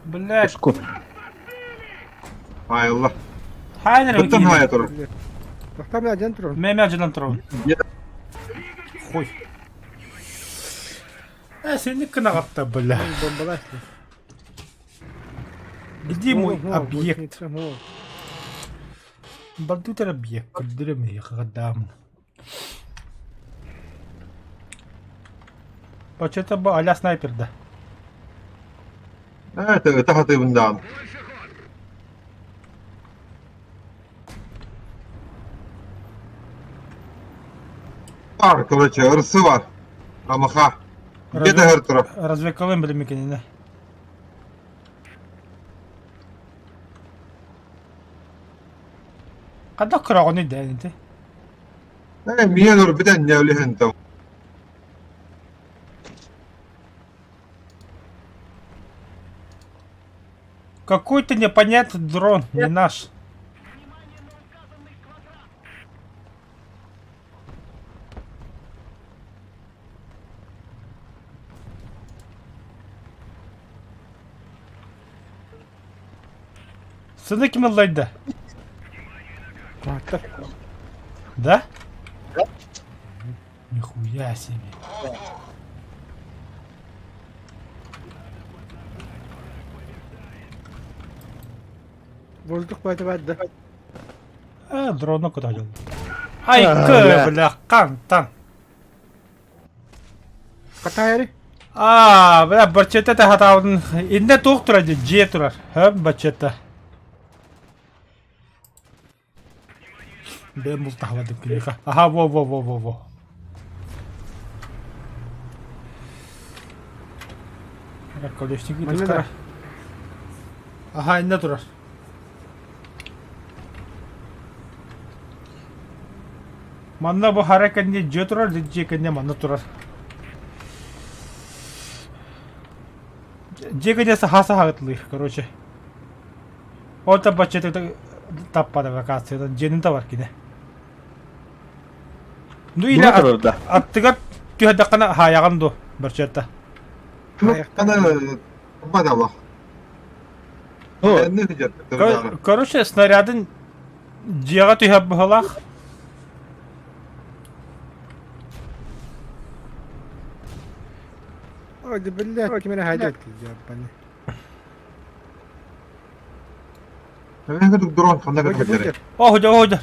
Блядь. Куску. Хаайылла. Хайнер Быттан хаайа турар. Тохтам я дьэн турар. Мэмэ дьанан турабын. Хуй. Э, сенник кынаҕатта, бля. Бомбалас. Где мой объект? Бардутер объект, көрдөрөм хагадам. Бачета бу аля снайпер да. Это это хатыбындаан. Бар, короче, ырсы бар. Амаха. Где-то хөр турар. Развекалым билимикенine. Хадах кыраҕыный да ити? Э, миэн урбитен ньөлүһүн тыл. Какой-то непонятный дрон, не наш. Сыны ким ыллайда? Куһаттар. Да? Нихуя себе. Воздух баата баар да. А, дрону куда дел? Ай, А, к, бля. бля, кантан. Хатаайары. А, бля, бачета та хатаудын. Инде туох турар дии, дьиэ турар. Хөп, бачета. Бэм бултаһабадым киниэхэ. Аха, во, во, во, во, во. Колесник Манна да. Аха, инне турар. Манна бу хара кэннэ дьиэ турар, дьиэ кэннэ манна турар. Дьиэ кэннэ саха саха короче. Ол табаччы таппада вакациядан дьиэнин табар кини. Ну или Була турар да. аттыгар түһэрдэххинэ хаайаҕын дуо барчыатта. Аны бадала. О, Короче, снарядын дьиэҕэ түһэр быһалаах. Ой, да блядь, ким эрэ хаадьат дьаппаны. Дрон ханна кытта О, худя, худя.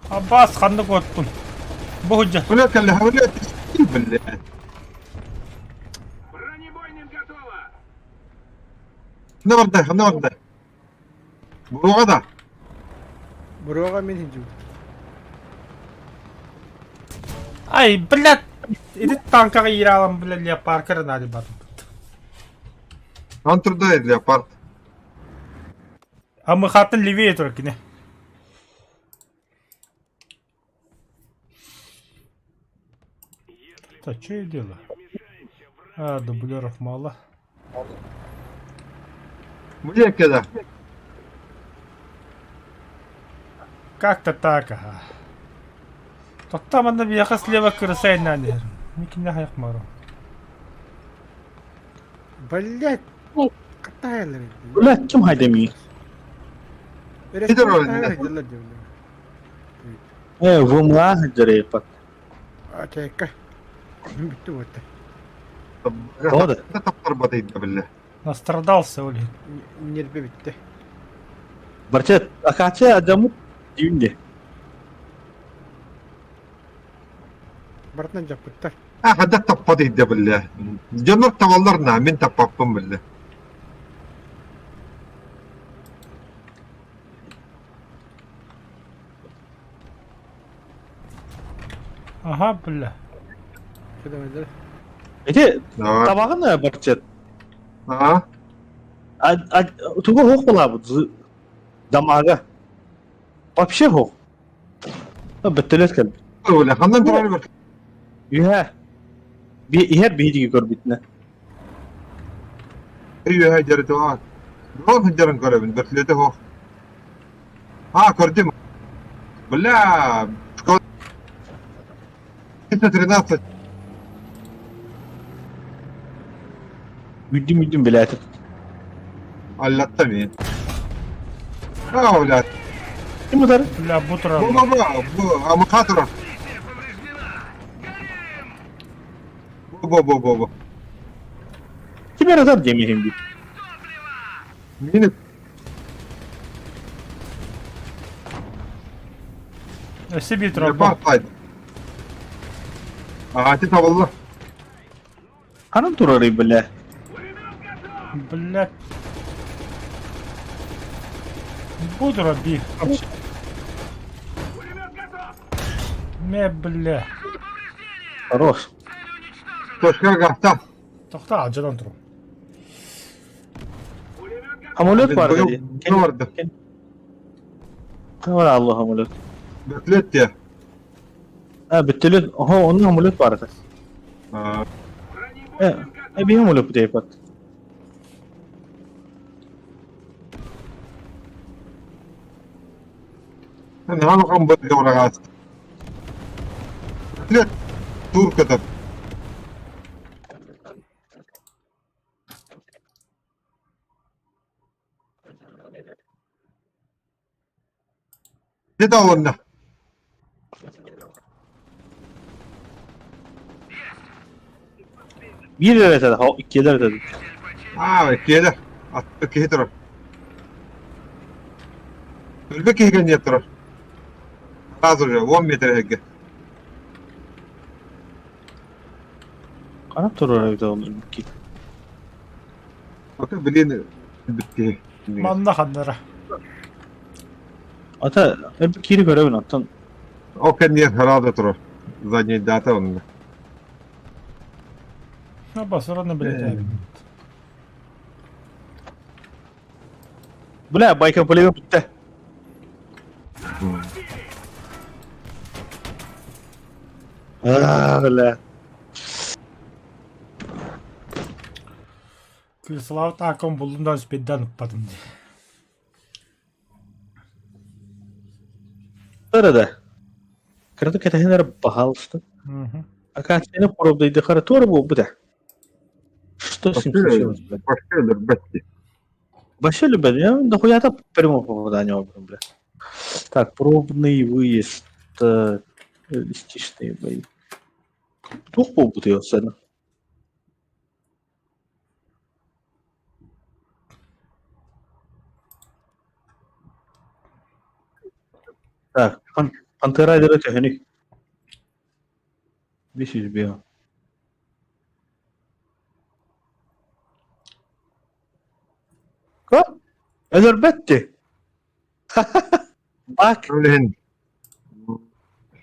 Аббас ханнык оттун. Бу худя. Бля, кэллэ, бля, бля. Ханна барда, ханна барда. Буруга да. Буруга мин хинжу. Ай, блядь. Ити танкаҕа ииралан, бля, леопаркар нади батым. Он труда леопард. А мы хатын левее турар кини. Так, что я делаю? А, дублеров мало. Бля, кеда. Как-то так, ага. Тоттам манна биэхэ слева кырса иннан Микинне хайах мару. Блядь. Катаялар. Бля, ким хайдамий? Китер Э, ВМА сылдьар Чайка. Бүттү буотта. Тоҕо да? Таптарбат ыйда биллэ. Настрадался ол иһин. Нерве бүттэ. Барча акация адамы дьүүнде. Барытынан дьаппыттар. А, хадда таппат ыйда биллэ. Дьоннор табаллар на, мин таппаппын биллэ. Ага, бля. Ити табаҕын барча. Ага. Тугу хоох булаабыт дамага. Вообще хоох. Бөттөлөт кэлбит. Бля, ханнан турар бер. Үһэ. Иһэр биһиги көрбүтүнэ. Үһэ дьарытыа. Дрон сылдьарын көрөбүн, бөртүлөтө хоох. А, көрдүм. Бля, школа 313. Мүддүм мүддүм билээтим. Аллатта мин. А, бля. Ким утары? Бля, бу турар. Бу, бу, бу, бу, амыка турар. Бу, бу, бу, бу, бу. Ким эрэ утар диэмиһин дии. Мин Өссө биир турар бу. Аҕати табылла. Ханан турарый бля? Блядь. Бу турар биир. Мэ, бля. Хорош. Точка гаста. Тохта алдьанан турар. Самолет бар дии. Барды. Ким бар алло самолет? Бөклет те. А, бөттөлөт. Охо, онно самолет бар этэ. Э, эби самолет бүтейпат. Наһаа быраҕаас. Бөклет тур көтөр. Дед алынна. Биир эрэ этэ, иккиэлэр этэ. Аа, иккиэлэр. Атты киһи турар. Өлбө киһи кэнниэ турар. Сразу же, 10 метр эһиги. Ханан турар эбит ол икки. Ата билин өлбүт киһи. Манна ханнара. Ата өлбүт киири көрөбүн оттон. Ол кэнниэ сразу турар. Задний дата онно. Басыраны билетээбит. Бля, байка полевым бүттэ. Аа, бля. Кырсалаабыт ааккын буллум да успейдаан ыппатым дии. Туора да. Кыратык кэтэһэн эрэ баһаалыста. Акацияны пробдайдыхара туора буолбута. Что с ним случилось, блядь? Вообще өлөрбөт дии. Вообще любят. Я нахуя-то прямого попадания обран, бля. Так, пробный выезд. Реалистичные бои. Туох буолбутуй ол сцена? Так, Пантера дера төһөнүй? 505. Ка? Өлөрбөт дии. Бак. Ол иһин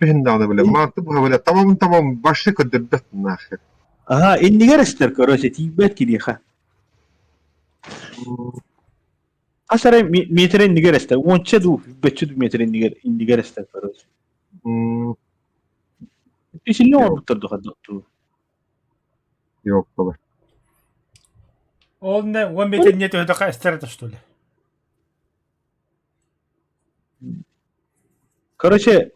иһин даҕаны бile мааты быһа бile тамам тамам башы көрдөрбөт нахер. Ага, иннигэр эстэр короче, тиийбэт киниэхэ. Хас эрэ метр иннигэр эстэр, уонча дуу, бөччө дуу метр иннигэр иннигэр эстэр короче. Исинне оҥорбуттар дуу Yok Ол не, он метр не төһөдө эстэр это что ли? Короче,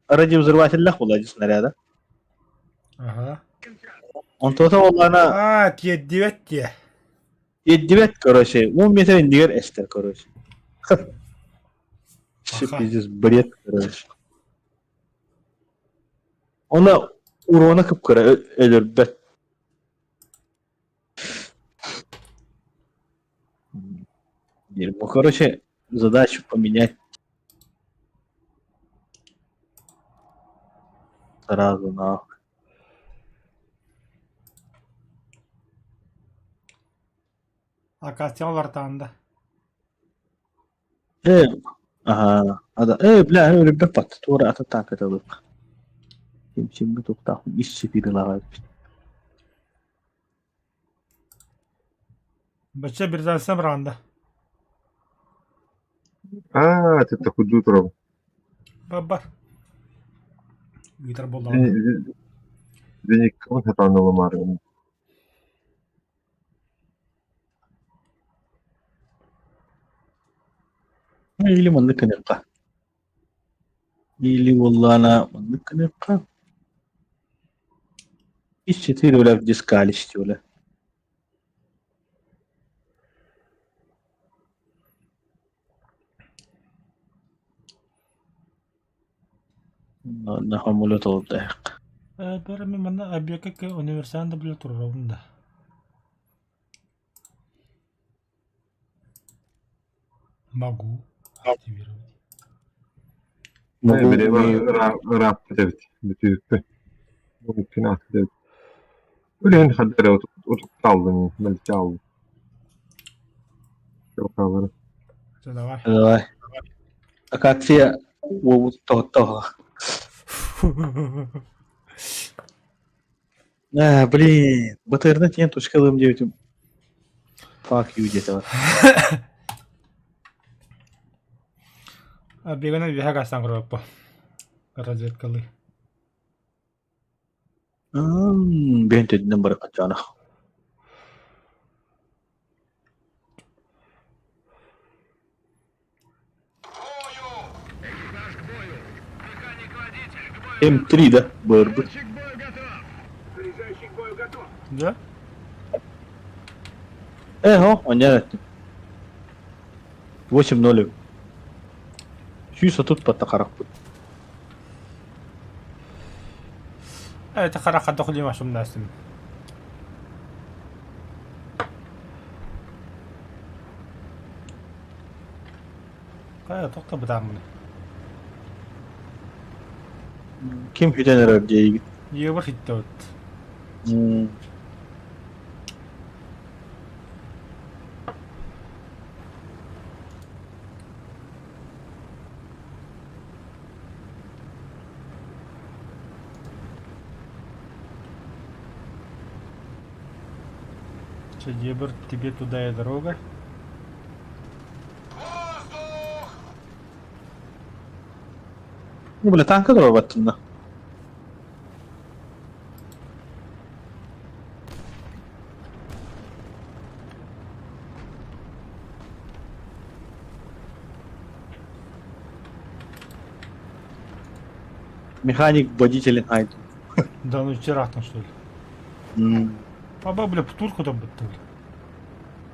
радиовзрывателлээх буолла дии снаряда. Ага. Онтуота буоллаҕына Аа, тиэрдибэт диэ. тиэрдибэт, короче, 10 метр иннигэр эстэр, короче. Все пиздец, бред, короче. Она урона кып-кыра өлөрбөт. Дерьмо. Короче, задачу поменять сразу нахуй. Акация олортаанда. Э, ага, ада, э, бля, өлөрбөт бат, туора атын танката ылык. Ким туктаах ис сипирилаҕа Бачча бирдансам ранда. Аа, это кудуу турабын. Бар. Ыытар буоллаҕына. Вениккабын сатаан ылымаарыгын. Или маннык гыныахха. Или буоллаҕына маннык гыныахха. Ис четыре бля в дискалисте бля. На самолет олордоох. Бэр мин манна объекка универсальный да билэ турарабын да. Могу активировать. Могу Били умею. ырааппыт эбит бүтүүппү. Мөмкүн аахпыт эбит. Үлэһин хардары утуктааллым, мэлдьи хааллым. Все, давай. Давай. Акация уобут тоһоттоһо. А, блин, БТР-на тиийэн тушка ылыам диэбитим. Fuck you диэтэ бар. Бегана үөһэ гастан көрөппө. Разведкалыы. Бэйэн төдүнэн бары хачаана. М3 да быырбыт. Да? Э, онньон эттим. 8-0. 130 батта харахпыт. Это харахха дохлима шумнастым. Хайа тохто бытааммын. Ким хүтэн эрэр диэйгит? Ева хиттэ Дебр, тебе туда и дорога. Ну, бля, танка туруорбаттын да. Механик водитель айт. Да ну вчера там что ли? Аба, бля, птурку там бытты, бля.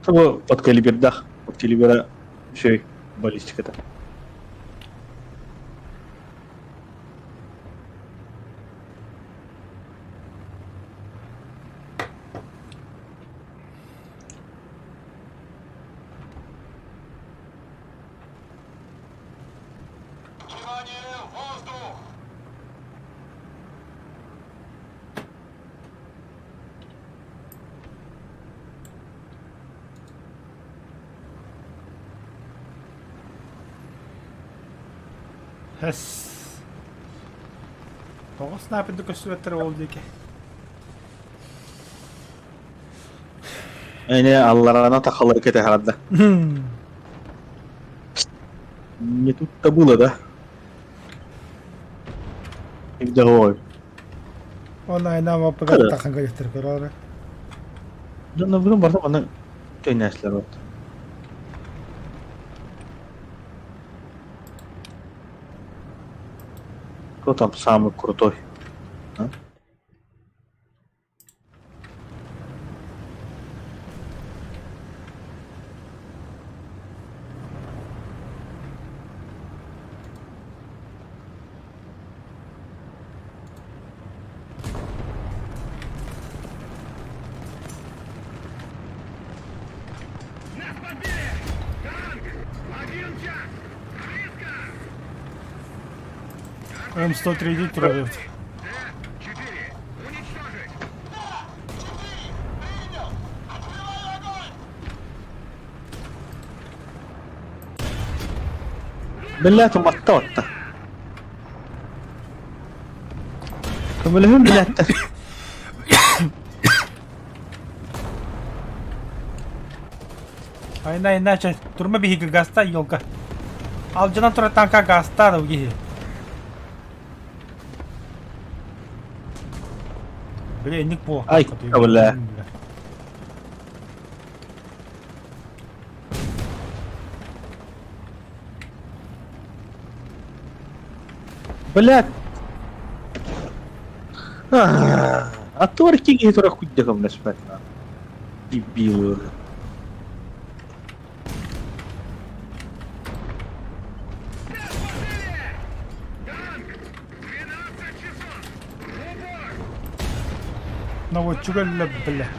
Того под калибердах, под калибера все баллистика-то. Хэс. Тоҕо снайперды көстүбэттэр ол диэки. Эне алларана тахалары кэтэһэрдэ. Не тут-то было, да? Ой. Он айна маппыгар тахан көрүстэр көрөөрө. Дьонно бүгүн барда манна көннәсләр вот. Кто там самый крутой? А? М103 турар. Биллээт уматта отта. Көмөлөһүн билээттэр. Айна иначе турма биһиги гаста елка. Алдьанан турар танка гаста киһи. Бля, инник буолуохтаах. Ай, бля. Блядь. А торки киһи турар күйдэ көмөлөспөт. Дебилы. Наводчик өллө, бля.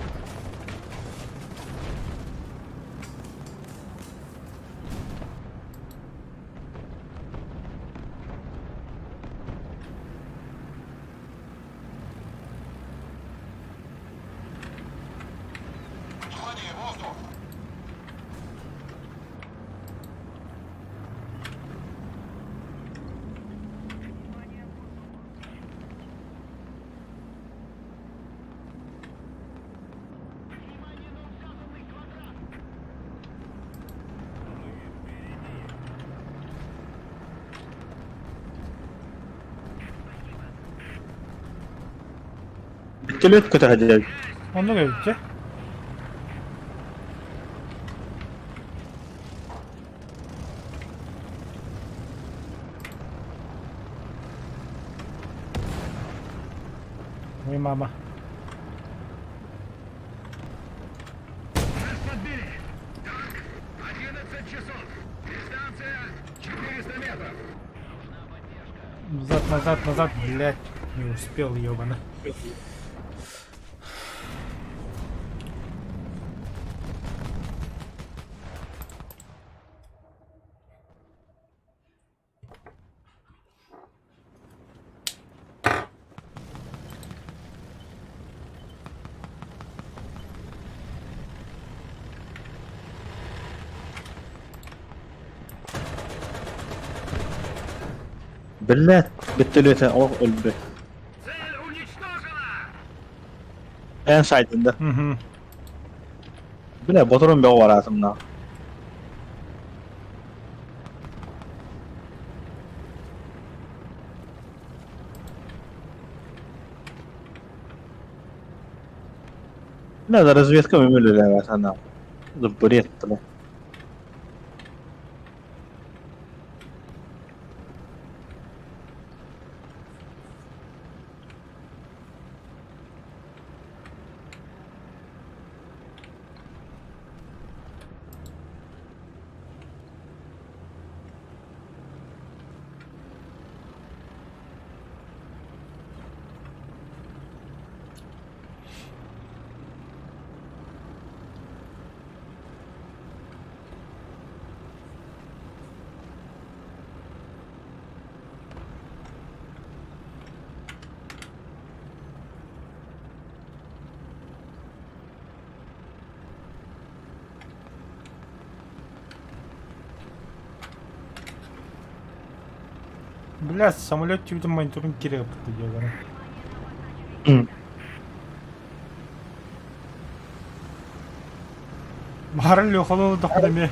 Вертолет көтө сылдьар. Оннук эбит дьэ. Ой, мама. Назад, назад, назад, блядь. Не успел, ёбана. Биллээт, бөттөлүөтэ олох өлбүт. Эн сайдын да. Бля, боторун бөҕө бараатым на. Бля, да разведка өмүлүлээбэт ана. Бред, бля. Бля, самолет түбүтүн мониторун кире ыппыт диэбэрэ. Баарын Леханы ылдахпын эмиэ.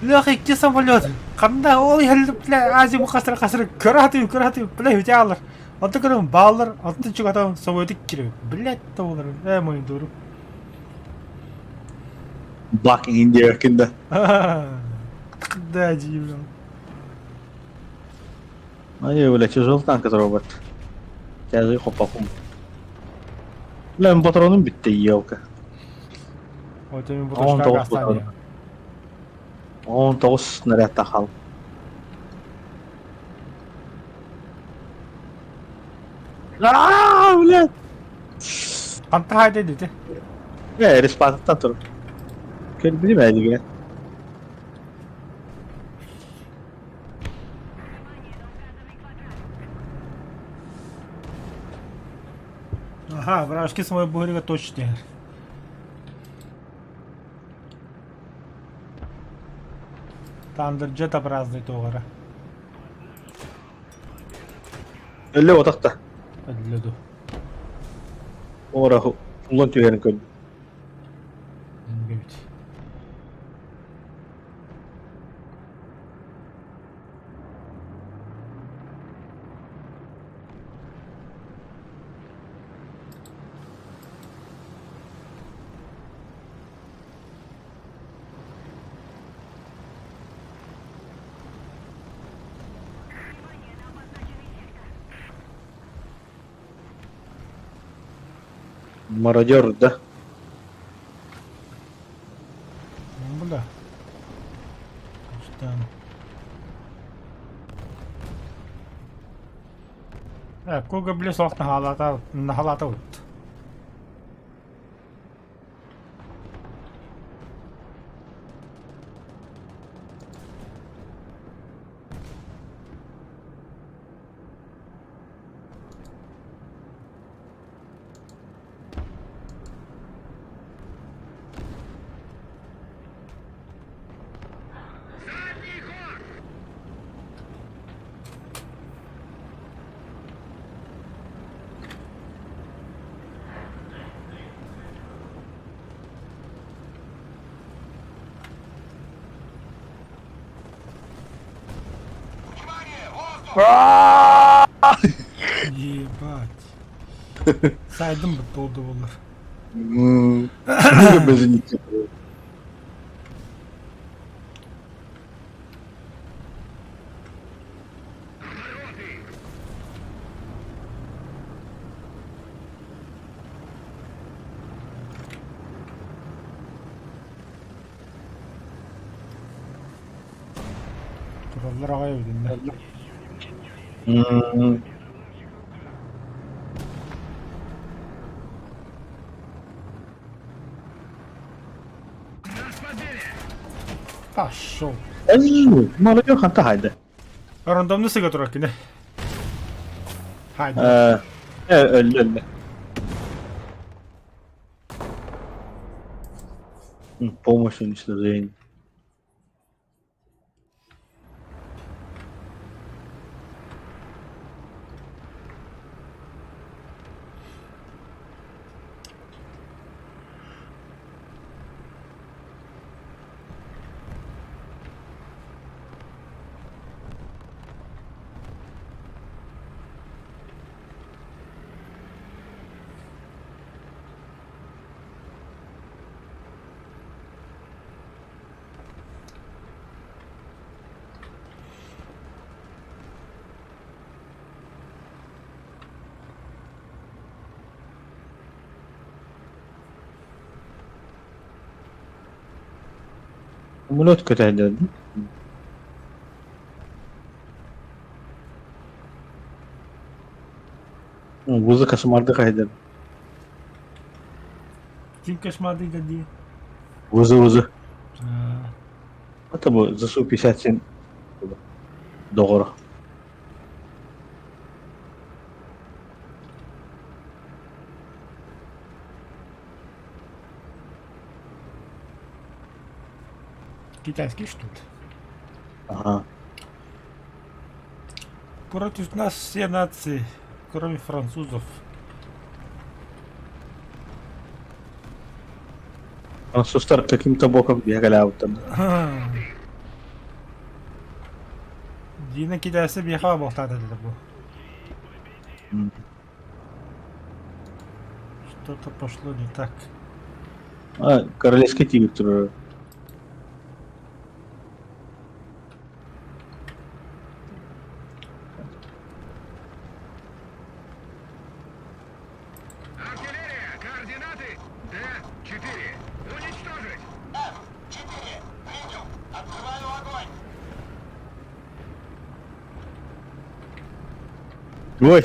Леха икки самолет. Ханна ол иһэллэ бля Азия хасыр хасыр көрө сатыыбын көрө сатыыбын бля үтэ аалар. Онто көрөм бааллар онтон чугатан самолеты киирэбин. Блядь да буолар ээ мониторум. Blocking India да. Да, дии Ай, бля, тяжелый танк это робот. Тяжелый хопахум. Бля, патроным бүттэ, елка. Вот мин Он буташка тоҕус гаастаан 19 снаряд хал. Аа, блядь. Ханта хайда дите. Э, респаттан тур. Кэлбитим эдигэ. Аха, вражеский самолет буһарыга точно түһэр. Тандырдьа табразный туоҕара. Өллө отахта. Өллө ду. Ора улан түһэрин көрдүм. Эбит. Мародер, да? Бля. Что? Куга били суох наһаалаата наһаалаата ут. Ебать. Сайдым бит болды болар. Тураллар аҕай эбитиннэ. Пошел. Молодежь ханта хайда. Рандомно сыга турар кини. Хайда. Өллө өллө. Помощь уничтожение. Самолет көтөһүллэр Музыка кошмарды хайдар. Ким кошмарды дии? Вузы вузы. Это бу ЗСУ 57 доҕоро. Китайский что ли? Ага. Против нас все нации, кроме французов. Французтар каким-то боком бегали там. Дина китайцы бияха буолтаата этэ бу. Что-то пошло не так. А, королевский тигр турар. Артиллерия, координаты Д-4. Уничтожить! F4, принял. Открываю огонь. Ой,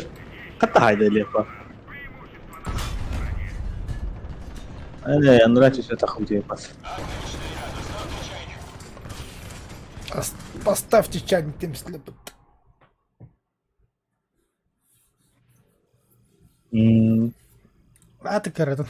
хата лепа. Э, нравится это хуй пас. Поставьте чайник тем слепот. Аты кыратын.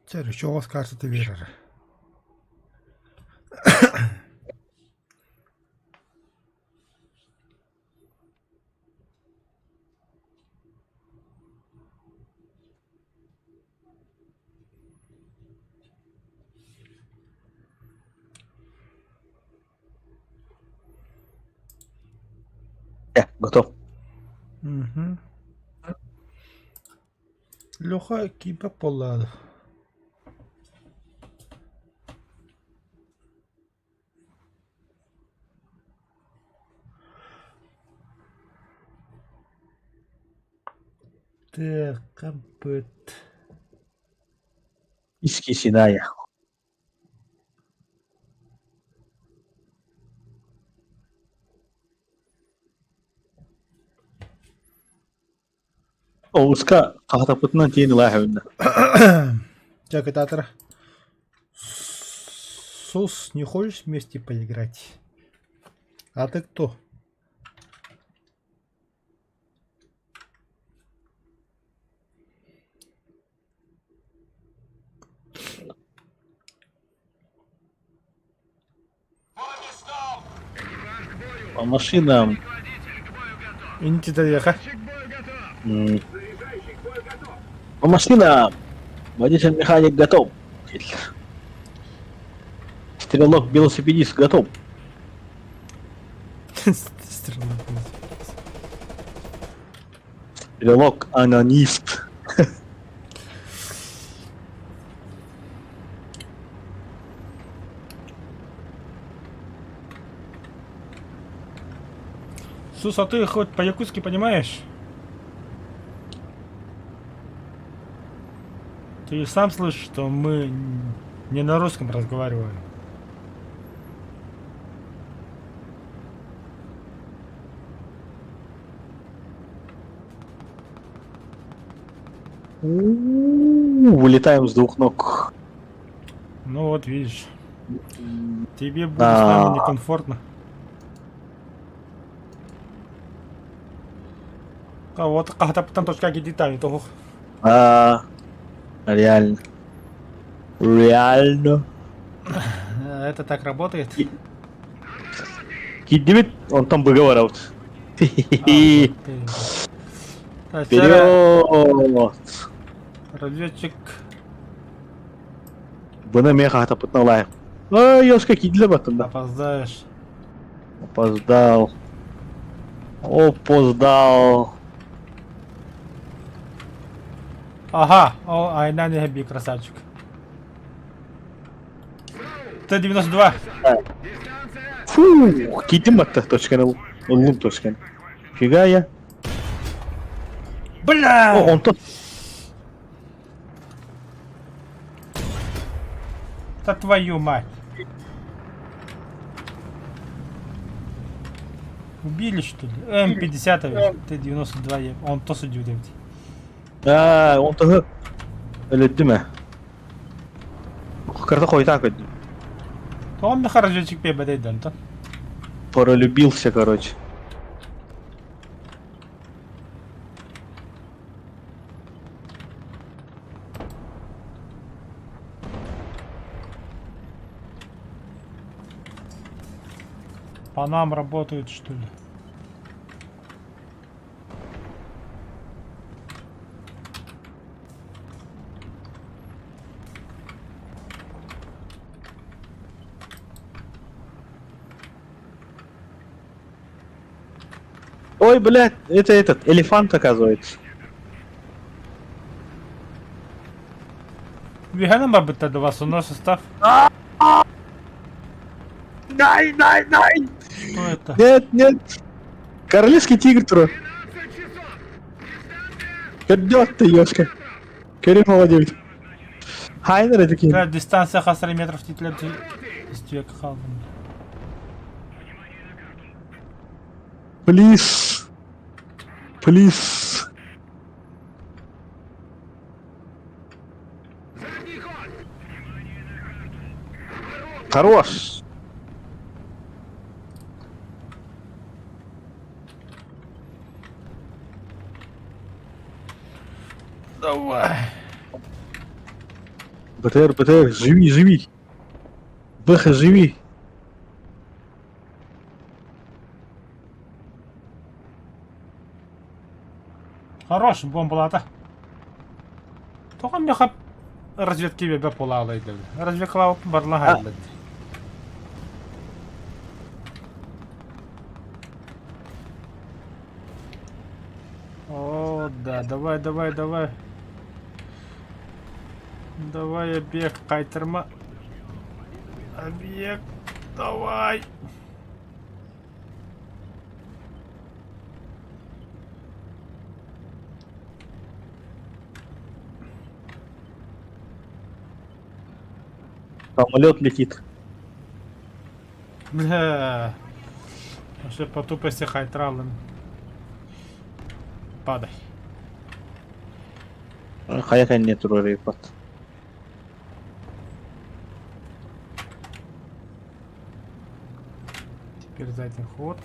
Чэ, чоҕос картата биэрэр. Готов. Угу. Леха киипэ буоллаҕа Тыаккабыт Искисиная. Оҕуска хаһатаппытынан тиийэн ылаа өһүннэ. Чэ, кытаатара. Сус, не хочешь вместе поиграть? А ты кто? По машинам. Инти доеха. По машинам. Водитель механик готов. Стрелок велосипедист готов. Стрелок велосипедист. Стрелок анонист. Сус, а ты хоть по-якутски понимаешь? Ты сам слышишь, что мы не на русском разговариваем. Вылетаем с двух ног. Ну вот видишь. Тебе будет с нами некомфортно. А вот там точка детали, то А, реально. Реально. Это так работает? Киддибит, он там выговаривал. Вперед! Разведчик. Бына мен хатапытна лайық. Ай, ёшка кидле баттым да. Опоздаешь. Опоздал. Опоздал. Ага, о, айна не хаби, красавчик. Т-92. Фу, кидим батта точканы. Ыллым точканы. Фига я. Бля! О, онтон. Да твою мать. Убили что ли? М50, Т-92, он то судил. Аа, онтон өлөттүм ээ. Карта хойутаан көрдүм. Он на разведчик пебедей да. Пролюбился, короче. По нам работают, что ли? Ой, блядь, это этот, элефант оказывается. Виганам бабыта до вас, у нас состав. Най, най, най! Что это? Нет, нет! Королевский тигр тура. Көрдөөт ты, ёшка. Көрүм молодец. Хайнер такие. Да, дистанция хасар метров титлер истек халдым. Плиз. Плиз. Хорош! Давай. БТР, БТР, живи, живи! Бэха, живи! Хорош, бомбалата. Тоҕо миэхэ разведка биэрбэт буолаалай дии. Разведкалаабыппын барыла хаалла дии. О, да, давай, давай, давай. Давай, объект, кайтарма. Объект, давай. Самолет летит. Бля. Вообще по тупости хайтралым. Падай. Хайа кэннэ туруорайбат. Теперь задний ход.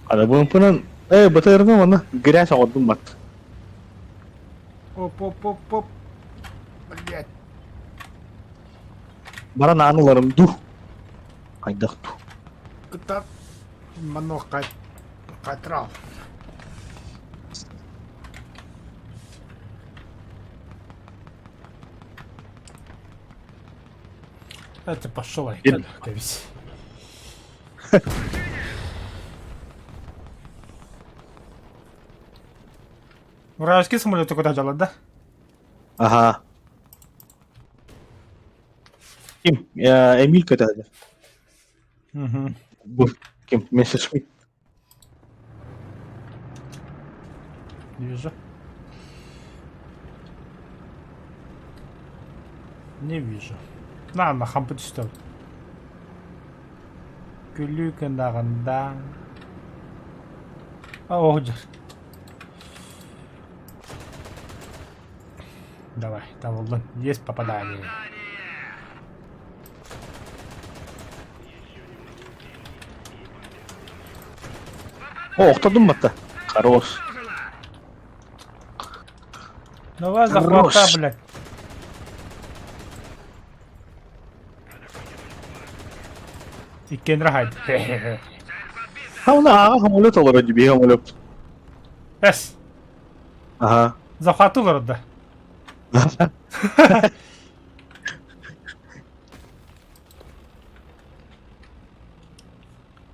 Ана бумпунан э батырдым аны грязь оҕордум бат. Оп, оп, оп, оп. Блять. Баран ааны ыларым дуу. Хайдах дуу. Кытат. Манок кайтрал. Это пошел, кабись. Вражеский самолеты куда дела, да? Ага. Ким? Эмиль көтөдө. Угу. Бу ким? Мессершмитт. Вижу. Не вижу. На, на хампы түстө. Күлүү кындаҕында. О, Давай, табылдын. Есть попадание. О, охтодум батта. Хорош. Давай захвата, блядь. Иккиэн рахайд. Хауна аҕа самолет олорор дии биһи самолет. Эс. Аха. Захваты олорор да.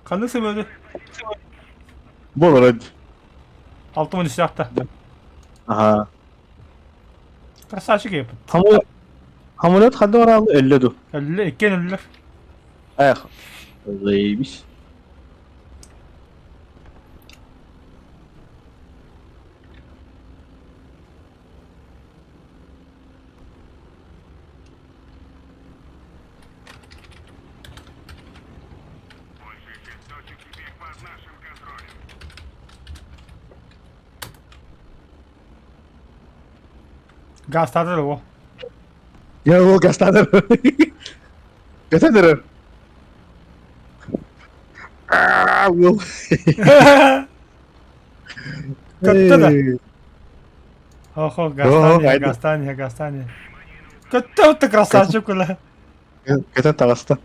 Ханнык самолеты? Бу олорор дии. 63 ахта. Аха. Красавчик еппит. Самолет Самолет ханна бараалы өллө ду. Өллө, иккиэн өллөр. Эх. Заебись. Большая часть точек теперь под нашим контролем. Газтаатар уо. Я его гастатар. Гастатар. Аа, уол. Көттө да. Охо, газтаан Оо, газтаан газтаан Көттө отто красавчик кула. Көтөн таҕыста.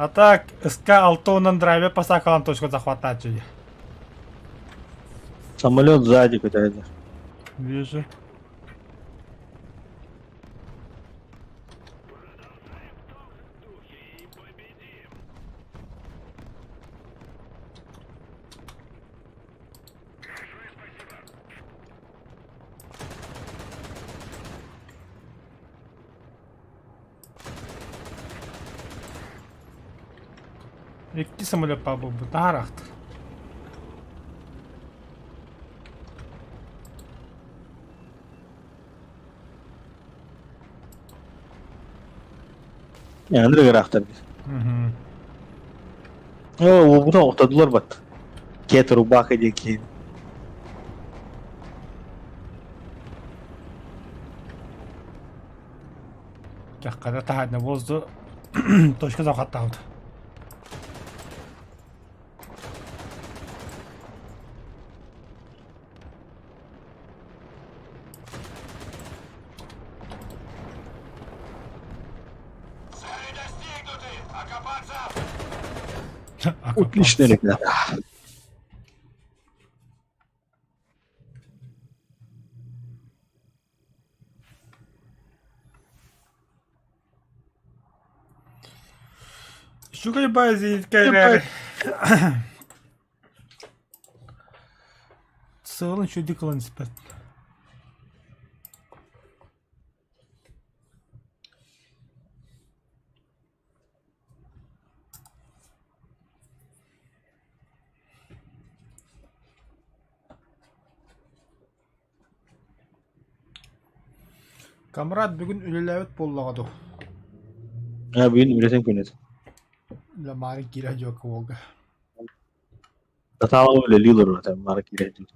А так, СК Алтонан драйве посакалан точку захватачы. Самолет сзади көтөдө. Вижу. Икки самолет баар буолбут, таһаар аахтар. Андрей ыраахтар. Оо, уолбутун оҕотодулар бат. Кет рубаха диэн киһини. Кэххэ таһаадна воздух точка захаттаабыт. Цели достигнуты! Окопаться! Отлично, ребята. Үчүгэй баай зенитка Сыалын үчүгэйдик ылан испэт. Камрад бүгүн үлэлээбит буоллаҕа дуу? А, бүгүн үлэтин күнэ. Ламаары киирэ дьуокка уолга. Татаала үлэлии олорор этэ, маары киирэ дьуок.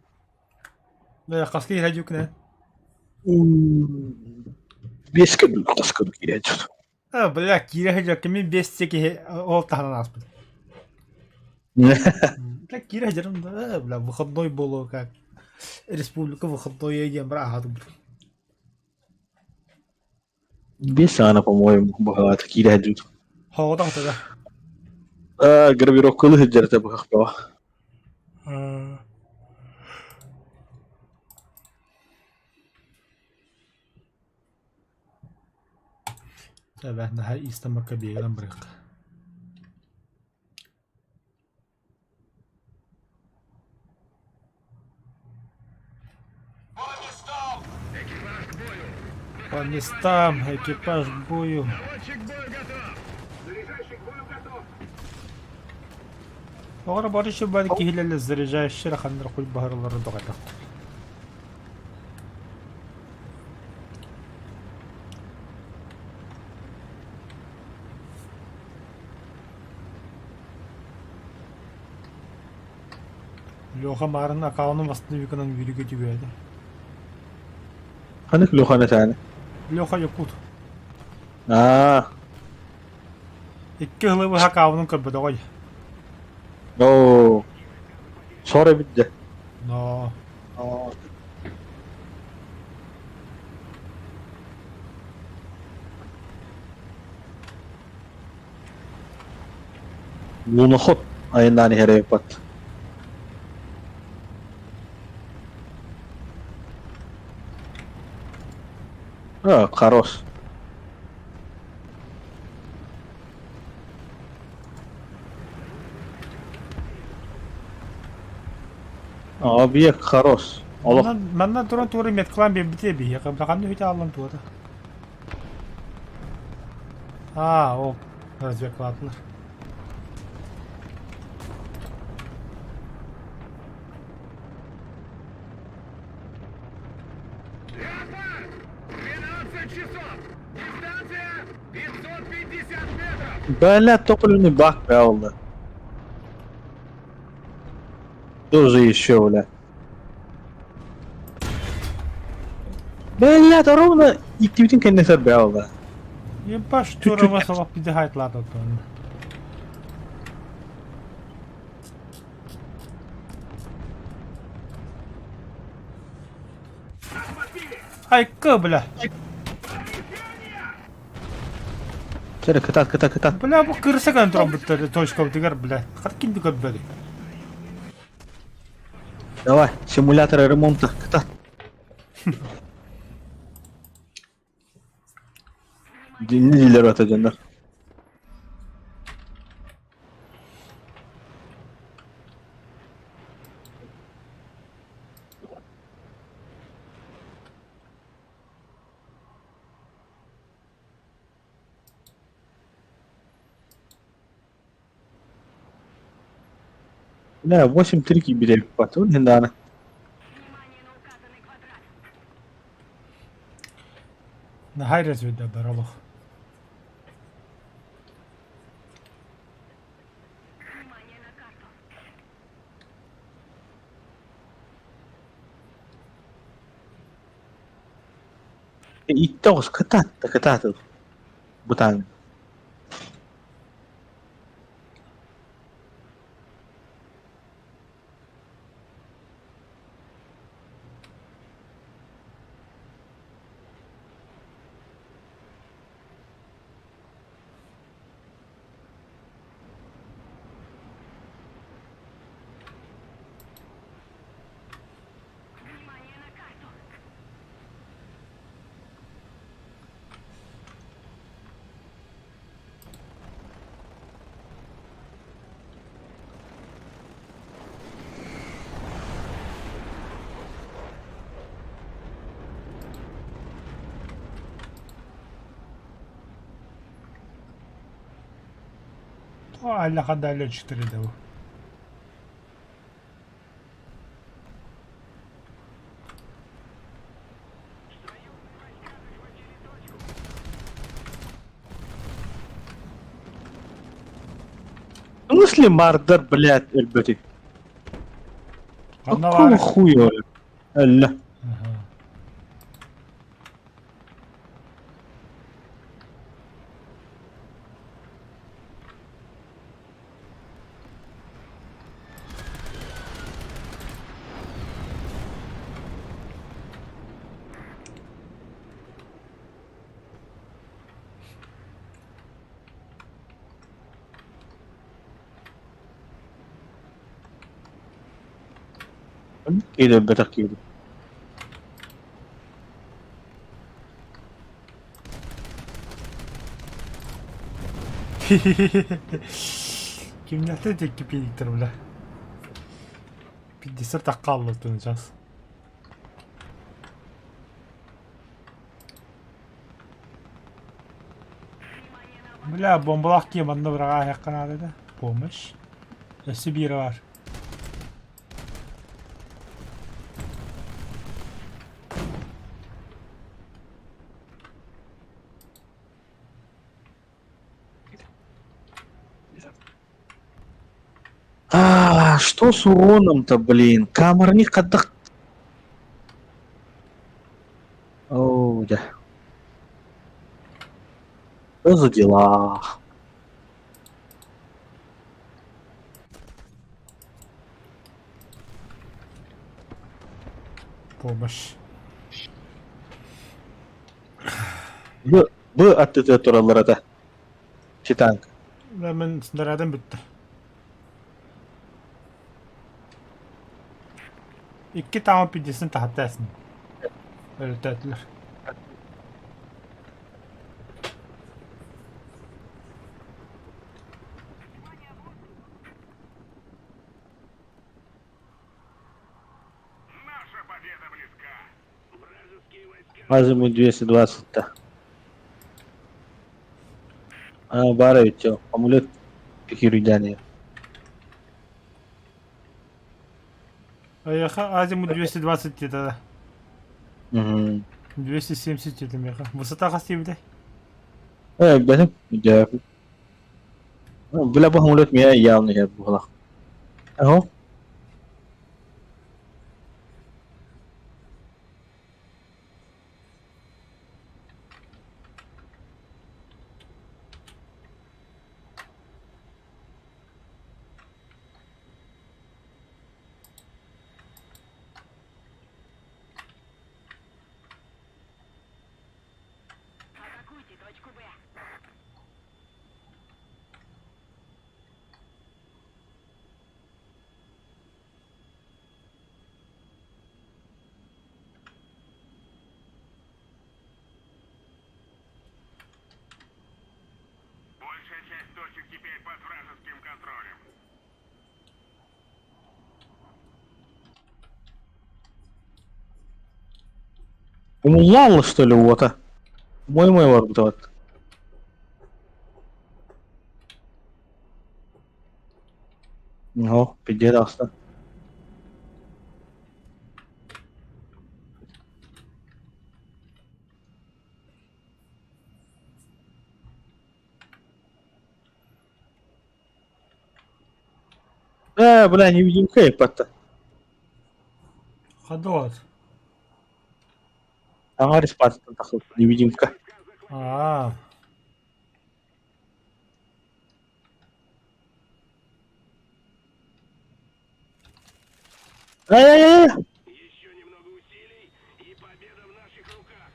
Хаска киирэ дьуоккунэ? Биэскэ дуу, хаска дуу киирэ дьуок. А, бля, киирэ дьуокка мин биэс киһи ол таһынан ааспыт. Так киирэ дьарым да, бля, выходной было как. Республика выходной диэн бар аһаатым. Биэс саҕана, по-моему, быһаҕата киирэ дьуок. Хоҕотох да. А, гравировкалы сылдьар этэ быһахтаҕа. Эбээ, наһаа иистаммакка биэрэн барыахха. По местам! По местам, экипаж к бою. Оҕоро бары бары киһилэлэ заряжающий ханнар хуй баһарылары доҕайдахтар. Леха маарын аккаунун восстановиканан үөрүүгэ түбээтэ. Ханнык Леханы сааны? Леха Якут. Аа, Икки сылы быһа аккаунун көрбөтөҕөй. оо, сор эбит дьэ. Но Луноход айаннаан иһэр эбиппат. А, хорош. Объект хорош. Олох манна туран туора метклан биэрбитэ биһиэхэ ханна үһүтэ ааллан туора. А, ол разведкалаатылар. Леопард! 12 часов! Дистанция 550 метров! Бля, топливный бак, правильно. Тоже еще, бля. Бля, да ровно иккибитин кэннесер бля. Ебаш туора салап пидехайтлаата оттон. Айка, бля. Чere кытат кытат кытат. Бля, бу кырса ган туран буттар точка бутыгар, бля. Хат кинди көрбөдү. Давай, симулятор ремонта, кытат. Не дилер ата дьоннор. Бля, 8-3 киирбит эбит иһин даҕаны. Наһаа разведдаллар олох. Иттэ оҕус кытаатта кытаатыл. Бытаан. Аллаха далее 4 дав. В смысле Мардар, блядь, өлбөтүй? Ханна Какого баар? хуя? Өллө. Аха. Киирэ өлбөтөх киирэ. Кимнээхтэр диэки пииниктэр бля. 50 тахха сейчас. Бля, бомбалаах киһи манна быраҕа наада да. Помощь. Өссө биирэ бар. А, что с уроном-то, блин? Камерни хайдах... О, да. Что за дела? Помощь. Б, Б аттыта тураллар ата. Читанк. Да, мен снарядым бүттү. Икки таама пидесин таһаттасын. Өлтөтүлэр. Наша победа близка. Вражеские войска Азимут 220-то. А, бара ведь, амулет пикируйдани. Аяха азимут 220 где-то. Угу. 270 где-то меха. Высота хасти бля. Э, бәһем, дә. Бля, бу амулет мия явно я була. Аһо. Атакуйте точку Б. Большая часть точек теперь под вражеским контролем. Умуллал, что ли, вот-а? Мой-мой бар вот. О, пиздец таҕыста. Э, бля, невидимка еппатта. Ходот. Саҥа респаттан тахсыбыт невидимка. Аа. Ай-яй-яй! Еще немного усилий, и победа в наших руках.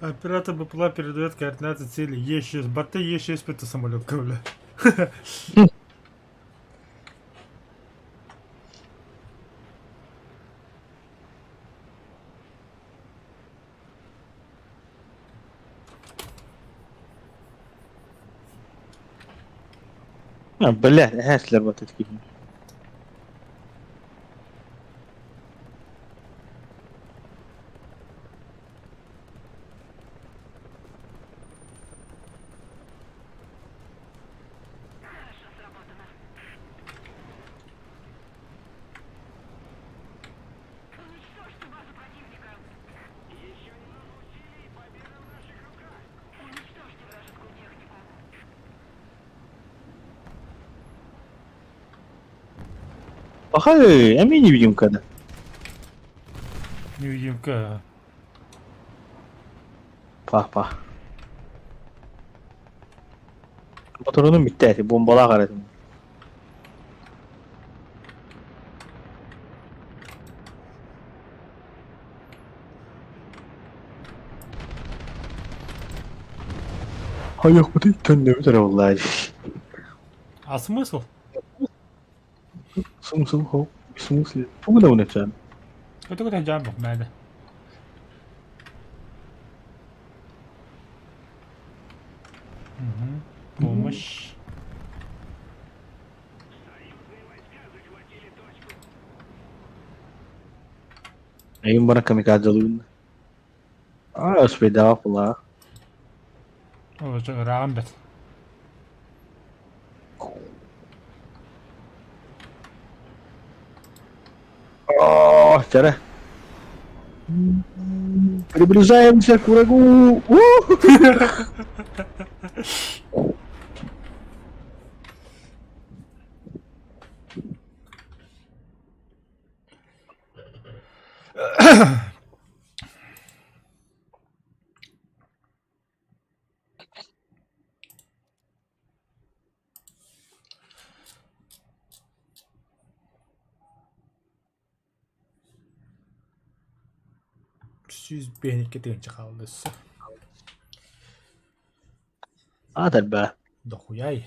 Оператор БПЛА передает координаты цели Е6. Борты Е6 это самолет, бля. А, бля, эһээсилэр батыт киһи. Хорошо сработано. Уничтожьте базу противника. Еще немного усилий, и победа в наших руках. Уничтожьте вражескую технику. Пахай, эмиэ невидимка да. Невидимка. Па-па. Моторунум бүттэ эти, бомбалаах эрэ. Хайыахпытый төннөбүт эрэ буоллаа дии. А смысл? Смысл хо? В смысле? Тугу да унечен? Это куда жамбах надо. Угу. Помощь. Союзные войска захватили точку. Эйим бара камикадзе Аа, успейдаах буоллаҕа. Ол ырааҕын бэрт. Оо, чара. Приближаемся к врагу. 152 тыһыынча хаалла өссө. Аат элбээ. Дохуяй.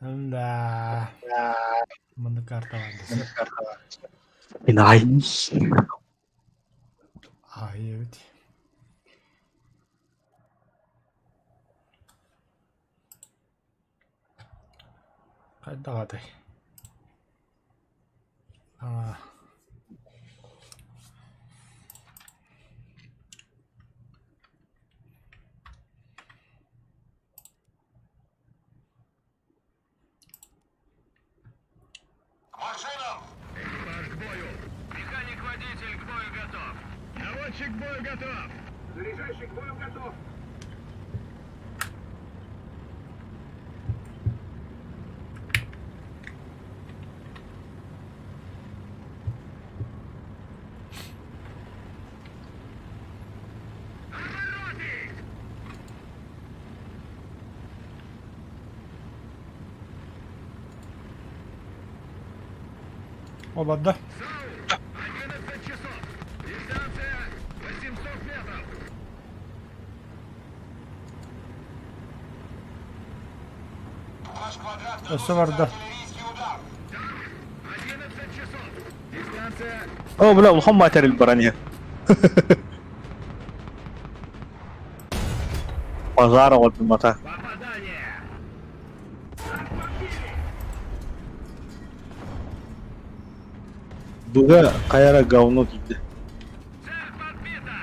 Да. Маннык карталаан Мин Аай эбит. Хайдах атай? Аа. Наводитель к бою готов! Наводчик к бою готов! Заряжающий к бою готов! Ол барда. 11 часов! Дистанция 800 метров! Ваш квадрат Өссө наносит барда. артиллерийский удар. 11 часов! Дистанция О, бля, улахан материл баран Базар оҕордумата. попадание! Быга хайара говно киирдэ. Цель подбита!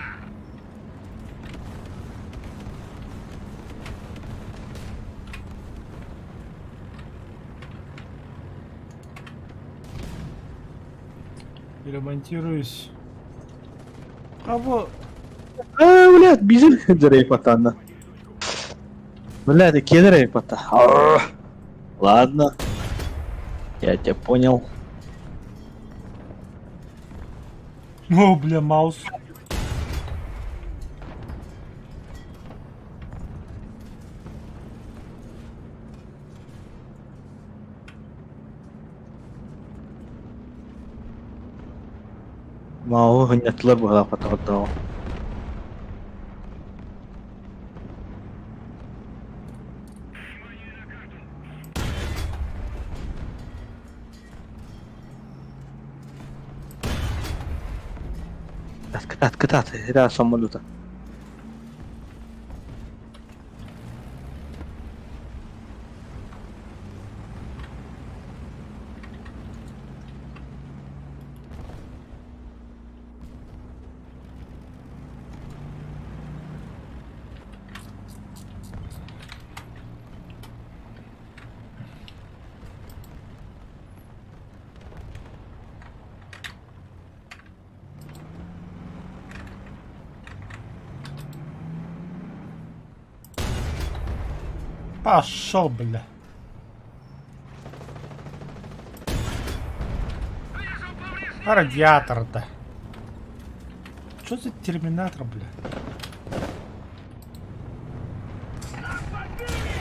Ремонтируюсь. А бу Э, блядь, бизил дерей патанна. Блядь, кедерей пата. Ладно. Я тебя понял. О, бля, маус. Мауы хынньаттылар быһалаах паттаҕыттааҕа. Кытаат, кытаат, это самолета. Пошел, бля. А радиатор-то. Что за терминатор, бля?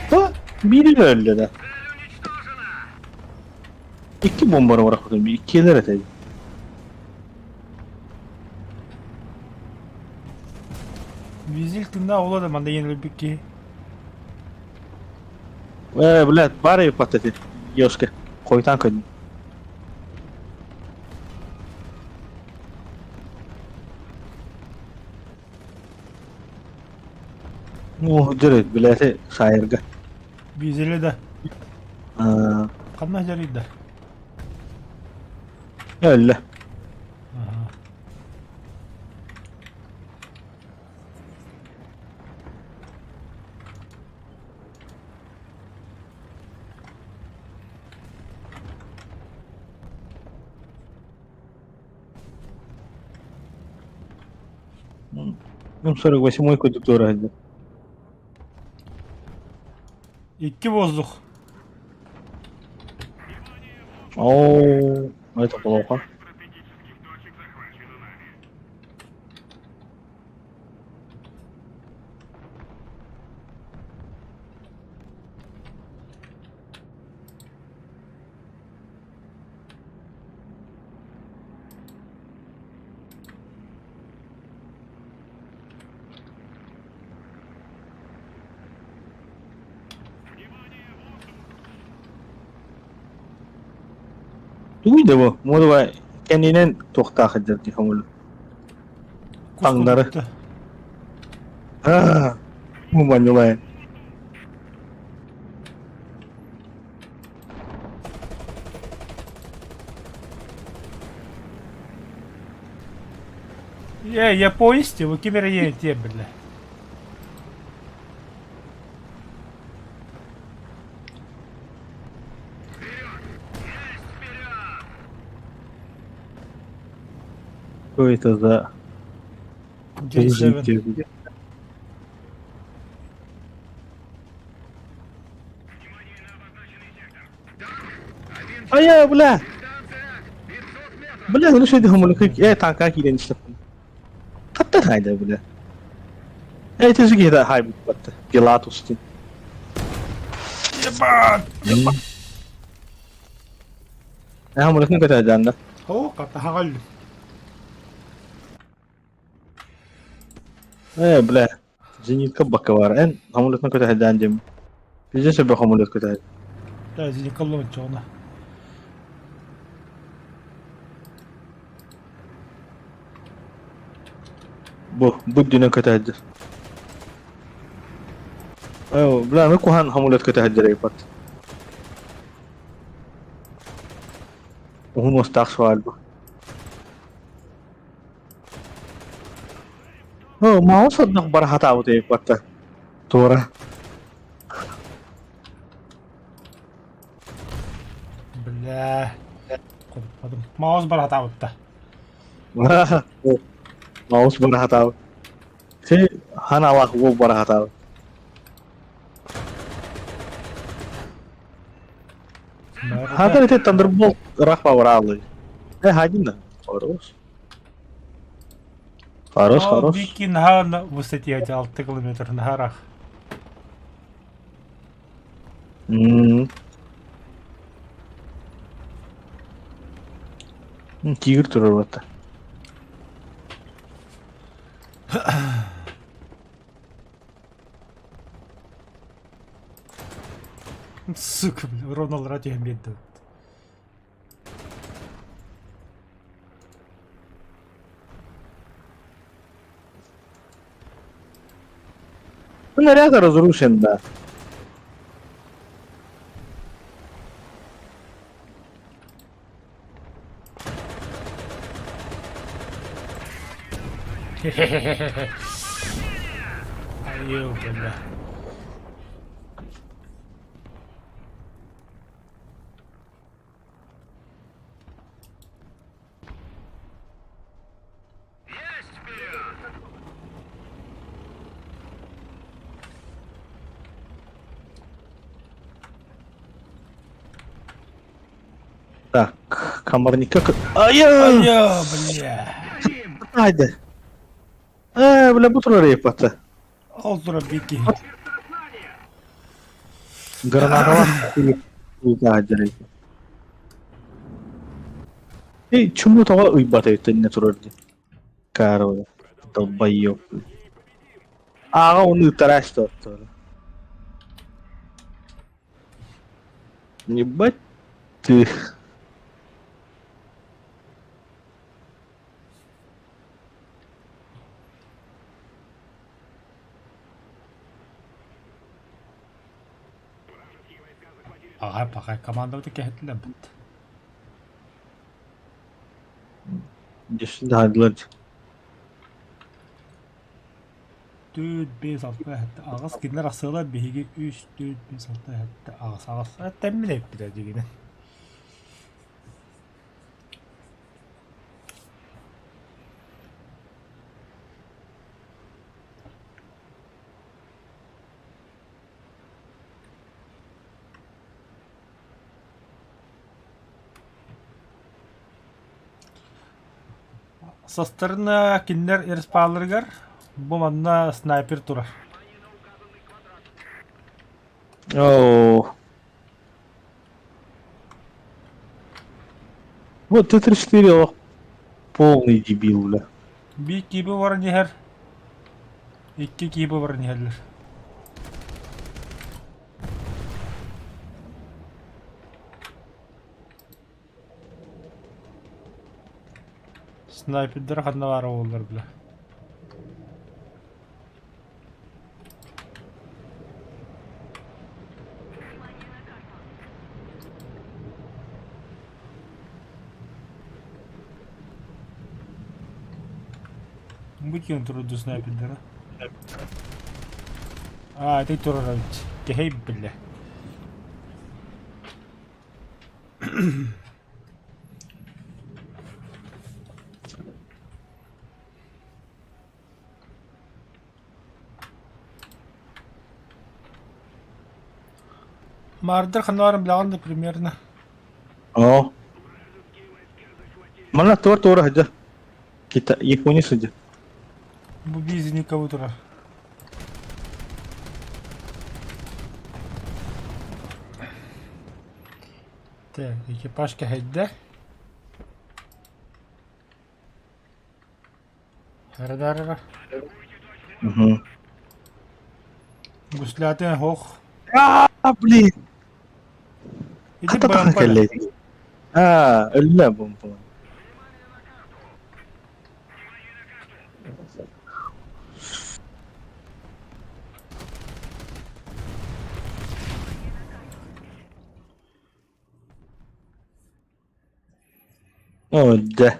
Ба, биир өллө да. Икки бомбаны бырахпытым, иккиэлэр этэ. Визиль тына ола да манда енілбек киһи. Э, блядь, бары паттати. Ёшка, хойтан көн. Ну, дөрөт, блядь, сайырга. Визили да. Аа, Ханна жарыйда. өллө. Ага. Ну, 48-й курдук туора сылдьар. Икки воздух. Оо, это плохо. Стратегических точек захвачено нами. Тугуй да бу, модуба кэннинэн туохтаах сылдьар дии хомулу. Таҥнары. Аа, муманньулай. Э, я поезде, вы кем едете, бля. Вперед! Есть вперед! Что это за J7. служитель? Айа, бля! Бля, ну что это хомолок? Э, танка киирэн истэхпин. Хаттан хайда, бля. Э, ити киһи хайбыт батта. Пилатус дин. Ебать! Э, хомолокны көтө да. О, хатаҕал. Э, бля. Зенитка бакка бар. Эн хомолокны көтө даан дем. Бизе сөбө хомолок көтө. Да, зенитка чоҕуна. Бу, бу дүнен көтө Э, бля, ну кухан хомолок көтө дерей бат. Уһун уостаах суол бу. О, маус однох бара хатаабыт эбит Туора. Бля. Потом маус баратабытта. Маус бара хатаабыт. Ти ханалаах уол бара хатаабыт. Хатар ити Thunderbolt ыраах бааллы. Э, хадин да. Хорош. Хорош, хорош. Вики на высоте 6 километр на горах. Тигр турар батта. Сука, бля, ровно радио меду. Наряд разрушен, да. Айыл, бля. Есть вперед! Так, комарника... Ай-я! Айа, бля. Хайда. Э, бля, бу турар эппата. Ол тура бики. Граната Эй, чуму тоҕо ыйбата өттөннө турар дии. Каро, долбоёб. Ааҕа оны ыттараачты оттор. Ебать ты. Пахай, пахай, команда вот кэһэтилэр бит. Дьэ, Төрт, бес, алта, сэттэ, аҕыс. Кинилэр ахсыалар биһиги үс, төрт, бес, алта, сэттэ, аҕыс, аҕыс. Тэммин эппитэ дьигинэн. Састарына кинилэр респааларыгар бу манна снайпер турар. Оо. Вот Т-34 олох полный дебил, бля. Биир кииби баран иһэр, икки кииби баран иһэллэр. Снайпердэр ханна баара буоллар бля. Бу киэн турду снайпердара. А, ты турар эбит. Кэһэй биллэ. Маардар ханна баарын билэҕин да примерно. Оо. Манна туор туора сылдьар. Кита Япония сылдьар. Бу бизникабы турар. Так, экипаж кэһэйдэ. Эрэ Угу. Гуслятын хох. А, блин. Иди Хата тахан БМП. кэллэ. А, өллө бомба. О, да.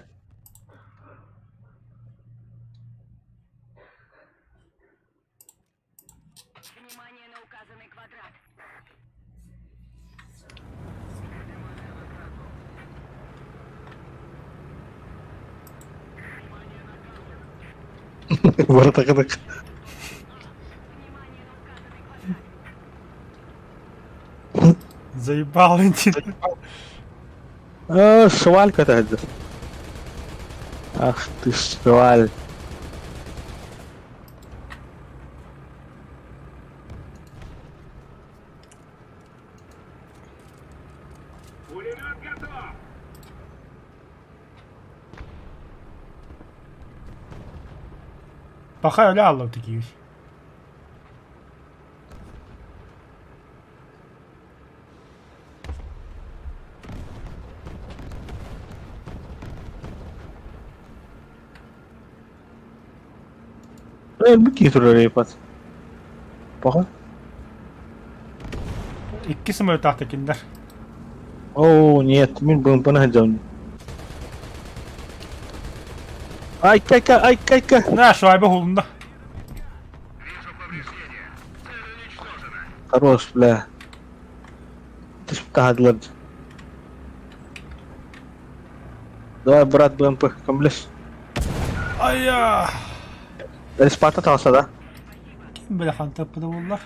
Внимание на указанный квадрат. Бара такы-так. Внимание на указанный квадрат. Заебал интин. А, швалька это. Ах ты шваль. Пулемет готов! Пахай öyle aldım такие. Өлбүт турар епат. Паха. Икки самолет кинилэр. О, нет, мин БМП-ны сылдьабын. Ай, кайка, ай, кайка. На, шайба хулунда. Вижу повреждения. Цель уничтожена. Хорош, бля. Түспүт Давай, брат, БМП, комплес. Айя! Спарта таҕыста да? Ким бile хантаппыта буоллар?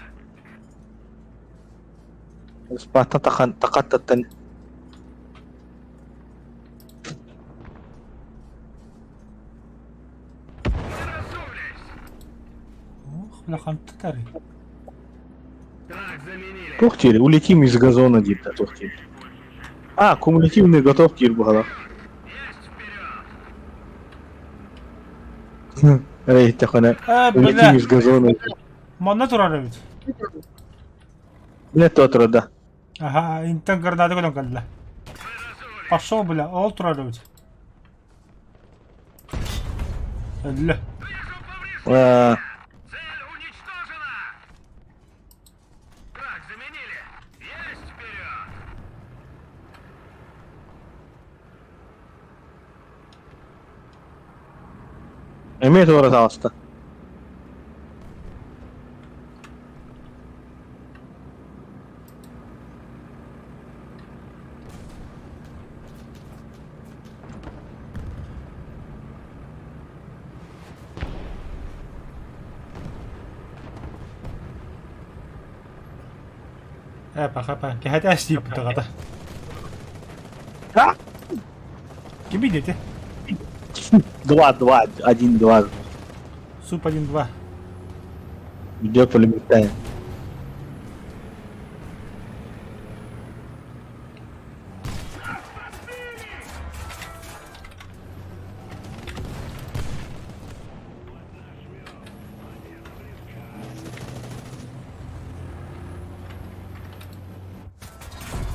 Спарта тахан такаттаттан. Разулись! Ох, бля хантатары. Так, заменили. Туох диир, улетим из газона диир да туох диир. А, кумулятивный готов диир буһала. Есть вперед! Эрэ иһиттэххинэ Э, улетим бля, из газона. манна турар эбит. Бля то турар да. Аха, интен гранаты көрөн кэллэ. Пошел, бля, ол турар эбит. Өллө. Вижу повреждения! А, Цель уничтожена! Так, заменили! Есть вперед! Эмиэ туора таҕыста. Ээ, паха, паха. Кэһэтээс диэбит аҕата. Кимий диэтэ? Два, два, один, два. Суп один, два. Где пулеметная?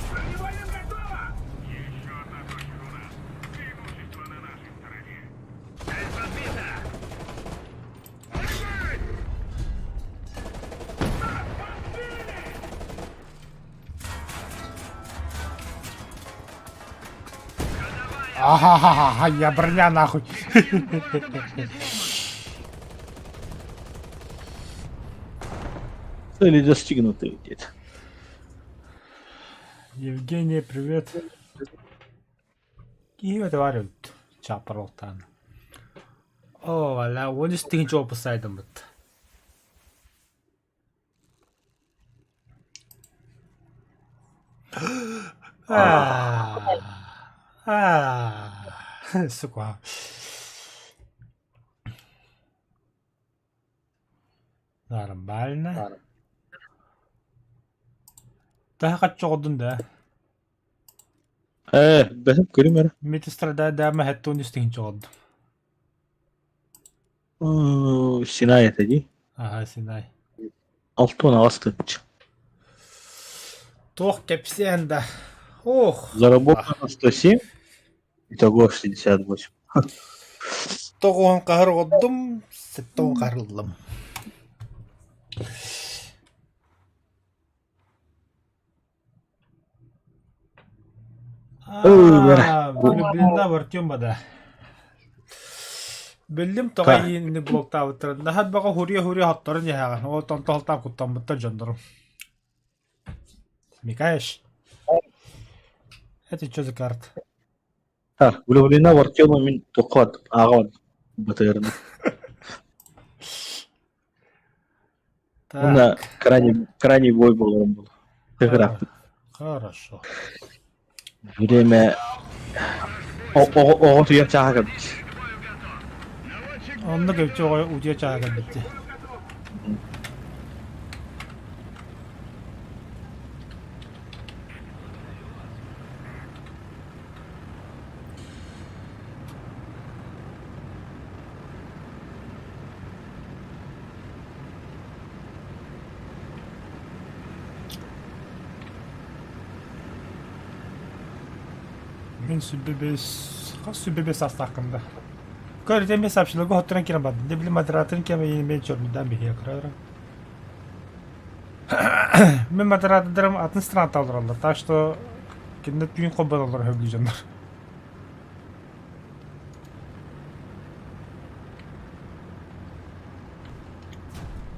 Бронебойным готово! Еще одна точка у нас. Преимущество на нашей стороне. Цель подбита! Огонь! Нас подбили! Ахахаха, я броня нахуй. Цели достигнуты где-то. Евгений, привет. Киһи товарищ чапаралтан. О, ала, он истин жопу сайдым бит. Сука. Нормально. Таһа хаччоҕордун да. Ээ, бэһим көрүм эрэ. Медсестра дама хэттуун истиҥин чоҕордум. Синай этэ дии. Аха, Синай. 68 тыһыынча. Туох кэпсээн да. Ох. Заработано 107, итого 68. Тоҕуһун хаһар оҕордум, сэттэ хаһар ыллым. Ой, Влюблена в Артема, да. Биллим тоҕо иинни блоктаабыттарын. Наһат баҕа хуруйа-хуруйа хотторон иһэҕин. Ол тонтоһолтаан куттаммыттар дьоннорум. Смекаешь? Это что за карта? Так, влюблена в Артема мин туххат ааҕабын батыырын. Уонна Так, крайний, крайний бой буоларым буолуо. Тыгыраахпыт. хорошо. Время оҕо утуйар чааһа кэлбит. Онно көпчө оҕо утуйар чааһа кэлбит дии. Мин сүбэ бэс хас сүбэ бэс саастааххын да. Көр ити эмиэ сообщиларга хотторон киирэн бардым. Дьэ били модераторын кэм эмиэ чорнуйдаан биһиэ кыра Мин модератордарым атын страната олороллор, так что кинилэр түүн холбоноллор сөбүлүү дьоннор.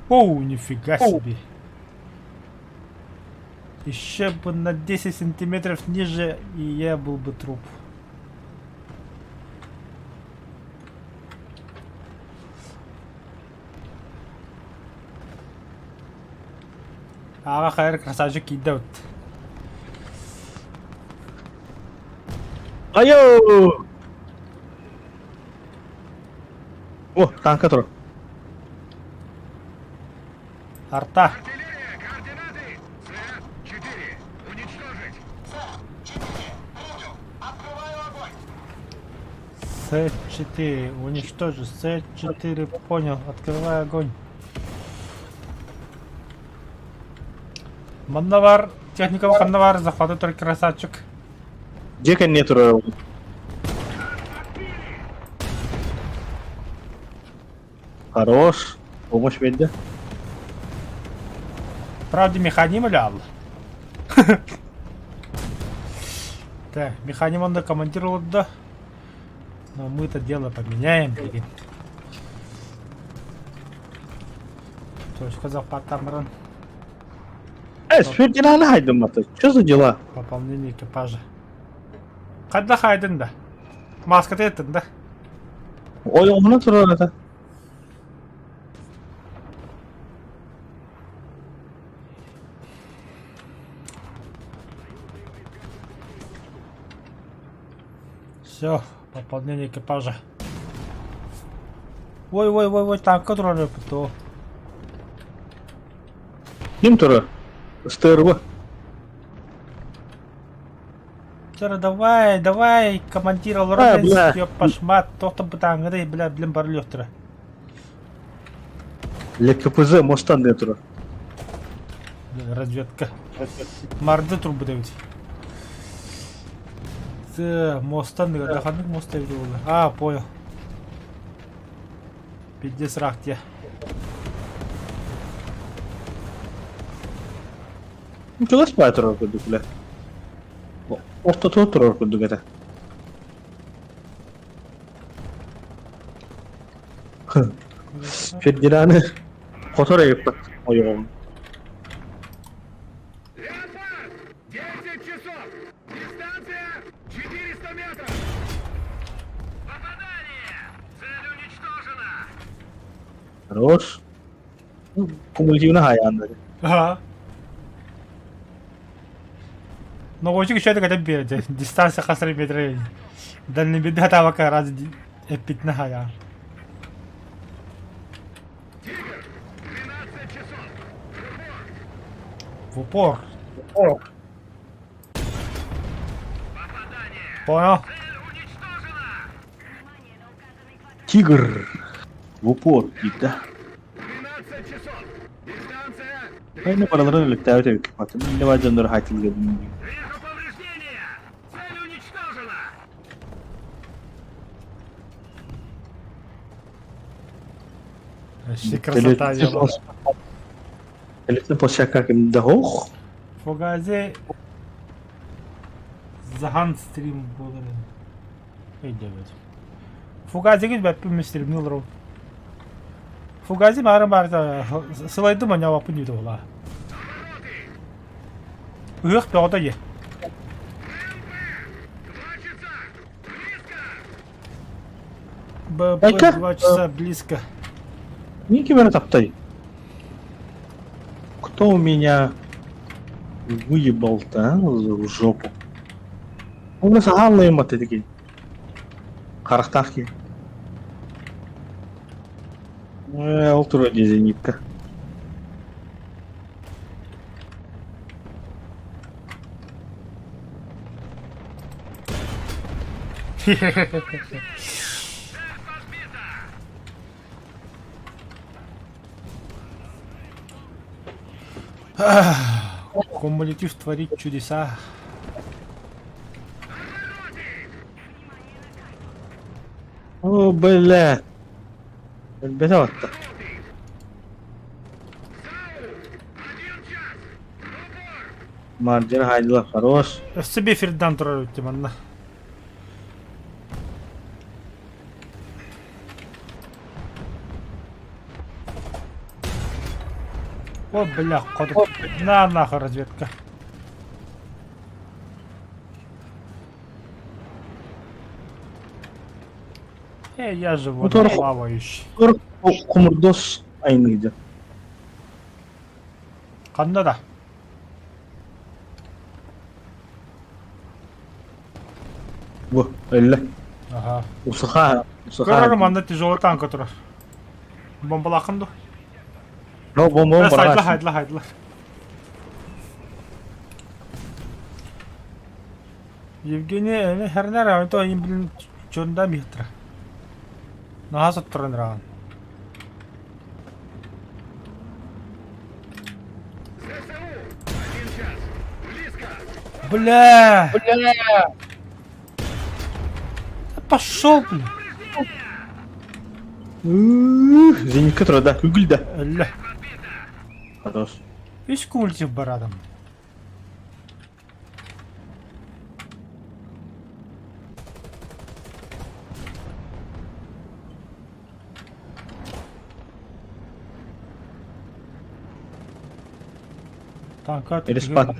Оу, нифига себе. Еще бы на 10 сантиметров ниже, и я был бы труп. Аҕа хайар красавчик киирдэ эбит. Айо! О, танка турар. Арта. Артиллерия, координаты! С-4. Уничтожить! С-4. Принял. Открываю огонь. С4. Уничтожить. С4. Понял. Открывай огонь. Манна бар, техникабы ханна бар, захваты тұр красавчик. Дьиэ кэнниэ турар Хорош. Помощь биэрдэ. Правда, механизм или Алла? Так, механизм он командир да. Но мы это дело поменяем, блин. Точка захвата Э, Фердинанд хайдыммата. Что за дела? Пополнение экипажа. Хадда хайдын да. Маската еттин да. Ойоҕуна турар это. Все, пополнение экипажа. Ой, ой, ой, ой, танка турар то. Ким турар? СТРВ. Вчера давай, давай, командир А, Лоренс, бля. ёппашмат, тохто бытаангыдай, бля, блин, барлёхтара. ЛКПЗ мостан диэн турар. Разведка. Марды турбут эбит. Т, мостан да ханнык мост эбит буолла. А, понял. Пиздец рахтия. Чугас баа турар курдук бля. Ортотугар турар курдук этэ. Фердинаны хотор эбиппит ойоҕум. Леопард! 10 часов! Дистанция 400 метров! Попадание! Цель уничтожена! Хорош. Кумулятивно хайаан Ага. Ноҕочук үчүгэйдик этэн биэрдэ. Дистанция хас эрэ метрэ дальнобойда хатаабакка раз эппитинэ хайаан. В упор. Понял. Тигр в упор диир да. Хайны барыларын өлүктээбит эбиккин батын. Инне баар дьоннору хаайтылыгабын. Вижу повреждения! Цель уничтожена! Вообще красота дела. Телефон площадка да ох. Фугази Захан стрим буолар өйдөбөт. Фугазигит бэппин стримни олору. Фугази баары баарыта сылайдым аньаабаппын диэтэ буолаа. Ыһыах бөҕөтө дии. БП Айка. 2 часа близко. Мин ким эрэ таптай. Кто у меня выебал-то, а, в жопу? У нас ааллайыммат этики. Харахтаах киһи. Э, ол тура дии зенитка. Кумулятив творит чудеса. О, бля. Өлбөтө батта. Марджер хайдылар хорош. Өссө бефирдан турар үттим анна. О, бля, ходу. На нахуй разведка. Э, я же Мотор- водоплавающий. Кумурдос айныйды. Ханна да? Бу, өллө. Аха. Усуха, усуха. Көрөрүм манна тяжелый танка турар. Бомбалаахын ду? No, бомба Э, сайдла, бомба. хайдла, хайдла. Евгений эми хернер то им блин чонда михтра. Наһаа сотторон ыраҕан. Бля! Бля! Пошел, блин! Зенитка турар да, күгүл да. Өллө. Хорош. Үс кумулятив барадым. Танка Респат.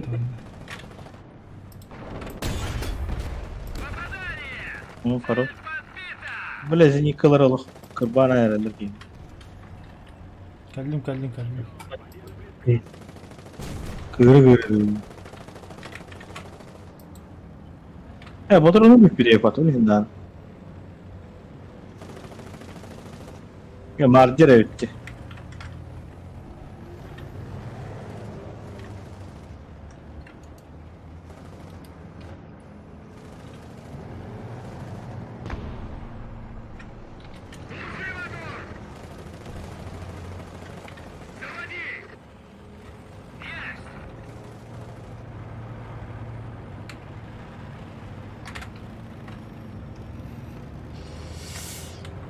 Ну, хорош. Бля, зениткалар олох кырбаан эрэллэр дии. Кэллим, кэллим, кэллим. Кыыры кыыры. Э, ботуруну бүппүтэ потом иһин Мардер эбитти.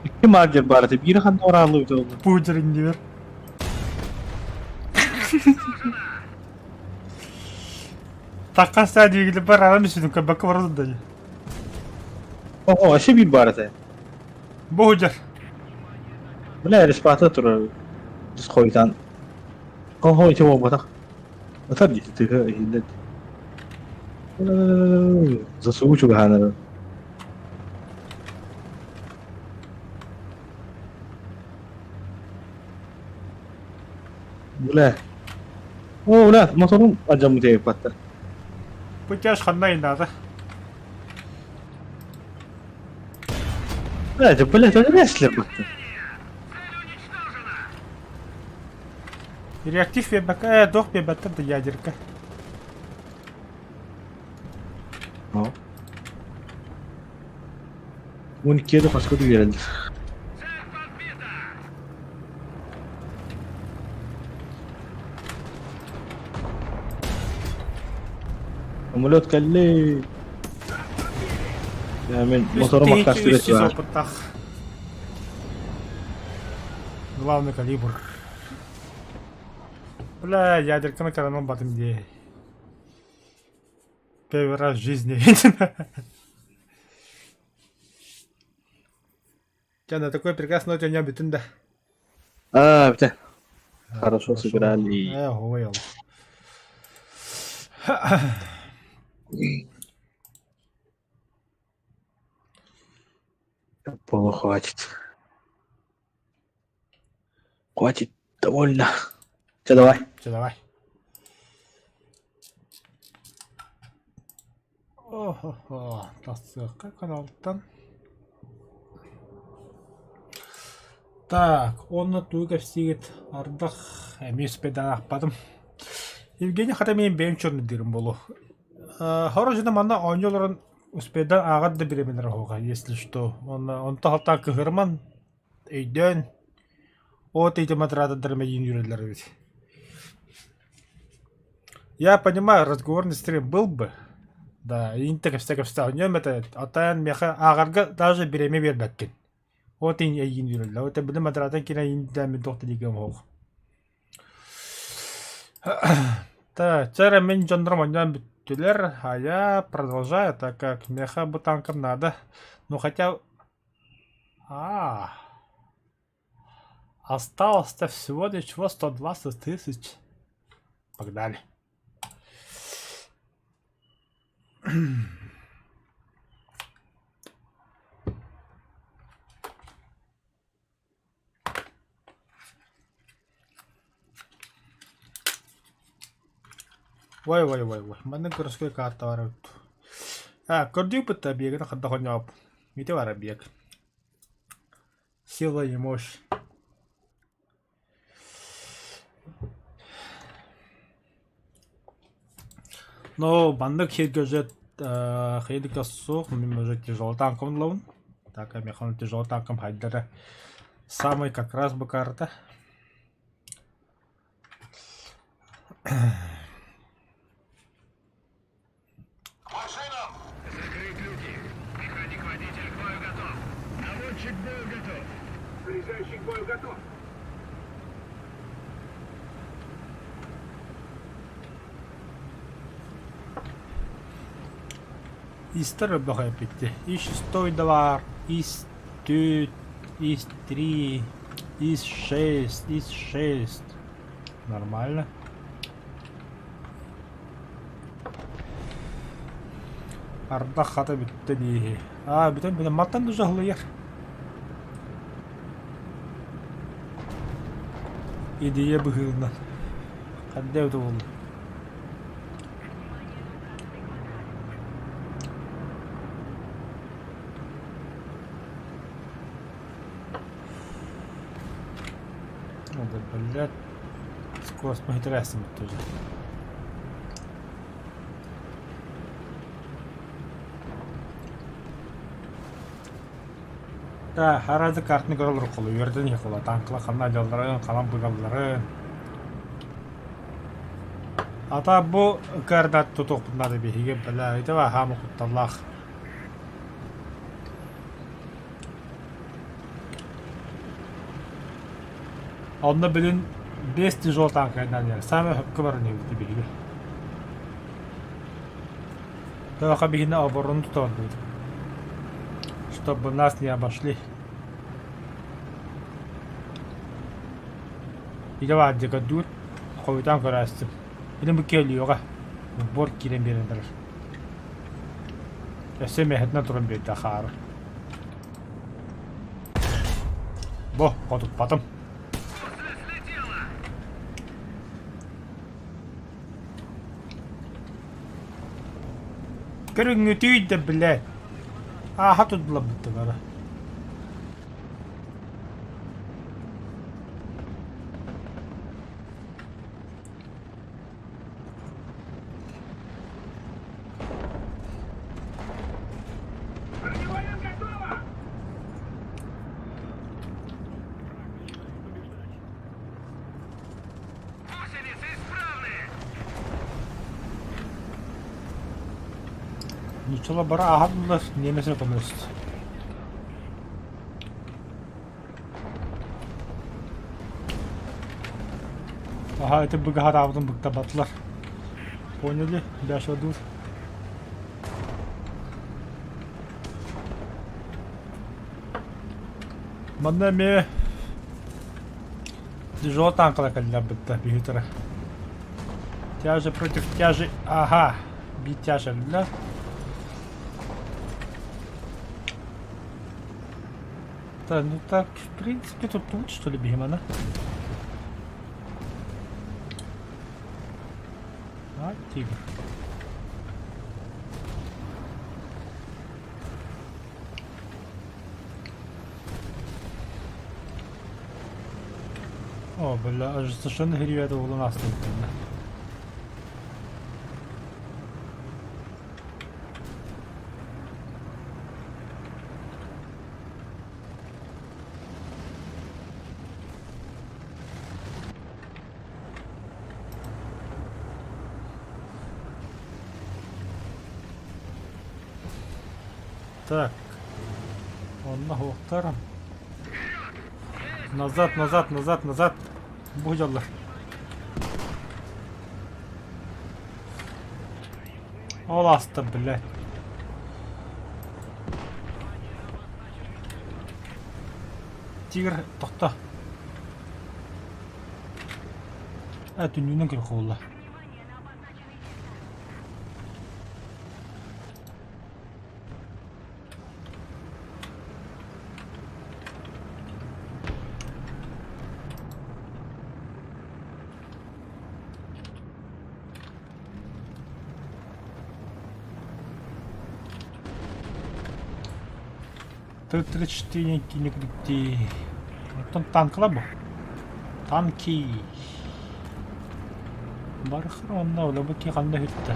Икки мардер баар этэ, биирэ ханна орааллыбыта буолла? Путер иннибэр. Такка саа двигатель бар арам үсүнүн көрбөккө барадын да. О, өссө биир баар этэ. Бу сылдьар. Бля, респата турар. Дьис хойутаан. Оһо, ити буолбатах. Ытар дии, тыһы иһиллэр. Засугу чугаһаан эрэр. Бля. О, бля, моторум алдьаммыт эбиппаттар. Путяш ханна айнаата? Блядь, блядь, он веслер бықты. Реактив биэрбэккэ, ээ, туох биэрбэттэр да ядерка. Ну. 12 да хаска биэрэллэр. Самолет кэллэ. Я мин моторум аккастыыр 300 этилэр. опыттаах. Главный калибр. Бля, ядерканы каранан батым дии. Первый раз в жизни. Дьэ, на такой прекрасной ноте бүтүн да. А, бүтэ. Хорошо сыграли. Э, ой, ол. Пола хватит. Хватит, довольно. Все, давай. Все, давай. О-хо-хо, тахсыахха каналтан. Так, уонна тугу кэпсиигит ардах эмиэ успейдаан аахпатым. Евгений хата миин бэйэм чорнуйдуурум буолуо. Хоро дьоно манна оонньуу олорон успейдаан ааҕар да бириэмэлэрэ оһуоха, если что. Уонна онто халтаан кыһырман, өйдөөн, от ыйытыма тыраатырдар мэлиин үөрэллэр эбит. Я понимаю, разговорный стрим был бы. Да, инте кэпсэ-кэпсэ оонньуом этэ, атаан миэхэ ааҕарга даже бириэмэ биэрбэккин. Вот ин эйиин үөрэллэр. Вот били модератор киирэн ииндээммин туох да диэки оһох. Так, чэ эрэ мин дьоннорум оонньоон бүттүлэр, а я продолжаю, так как миэхэ бу танкам надо. Ну хотя... А, осталось-то всего ничего 120 тысяч. Погнали. Ой, ой, ой, ой, маннык городской карта бар эбит. А, көрдүүппүт да объегын хайдах оонньообут. Ити бар объект. Сила и мощь. Но маннык сиргэ уже хайдыка суох, мин уже тяжелый танком ылабын. Так, механ тяжелый танком хайдара самый как раз бы карта. Машинам! Закрыть люки. Механик-водитель к бою готов. Наводчик к бою готов. Заряжающий к бою готов. Истер бөҕө эппитти. Ис шестой да ис түт, ис три, ис шесть, ис шесть. Нормально. Ардах хата бүттэ дии. Аа, бүтэн бүтэн мантан да дьаһалыйар. Идея быһыынан. Ханна эбитэ буолла? Надо, блядь, скорость интересно тоже. Да, аразы картны көрөлөр холу, үөрден холу, танкла ханна дьалларын, халан быгалларын. Ата бу кардат тутуохпут наада биһиги бля ити хаама кутталлаах. Онно билин 5 тяжелый танкайдан иһэр. Саамай сөпкө баран иһэбит биһиги. Тоҕо биһини оборону тутан Чтобы нас не обошли. Илэ баар дьэ хойутаан көрөөстүм. Илин бу киэлиэҕэ буор киирэн биэрэн барар. Өссө миэхэтинэн туран биэрдэ хаары. Бу хотуппатым. Көрүҥҥүтүй да блядь. Ааха тутуллабыттар бары. Броневая готова! Гусеницы исправны! Нуччалар бары ааһа тутуллар, немец эрэ көмөлөстө. Аһа ити быгаһараабытын быктарбатылар. Поняли, Ляша дур. Манна эмиэ тяжело танкалар кэллилэр бытта биһи Тяжи против тяжи. Ага, биир тяж өллө. Да, ну так, в принципе, тут лучше, что ли, Бигемана? А, тигр. О, бля, ожесточенный гривет углу нас тут. Так. Онно уохтар. Назад, назад, назад, назад. Бу дьаллар. Ол ааста, блядь. Тигр, тохто. Э, түннүнэн көрөх буолла. Т-34 кини Оттон танкалар бу. Танки. Барыхыр онно олобу ки ханна хүттэ.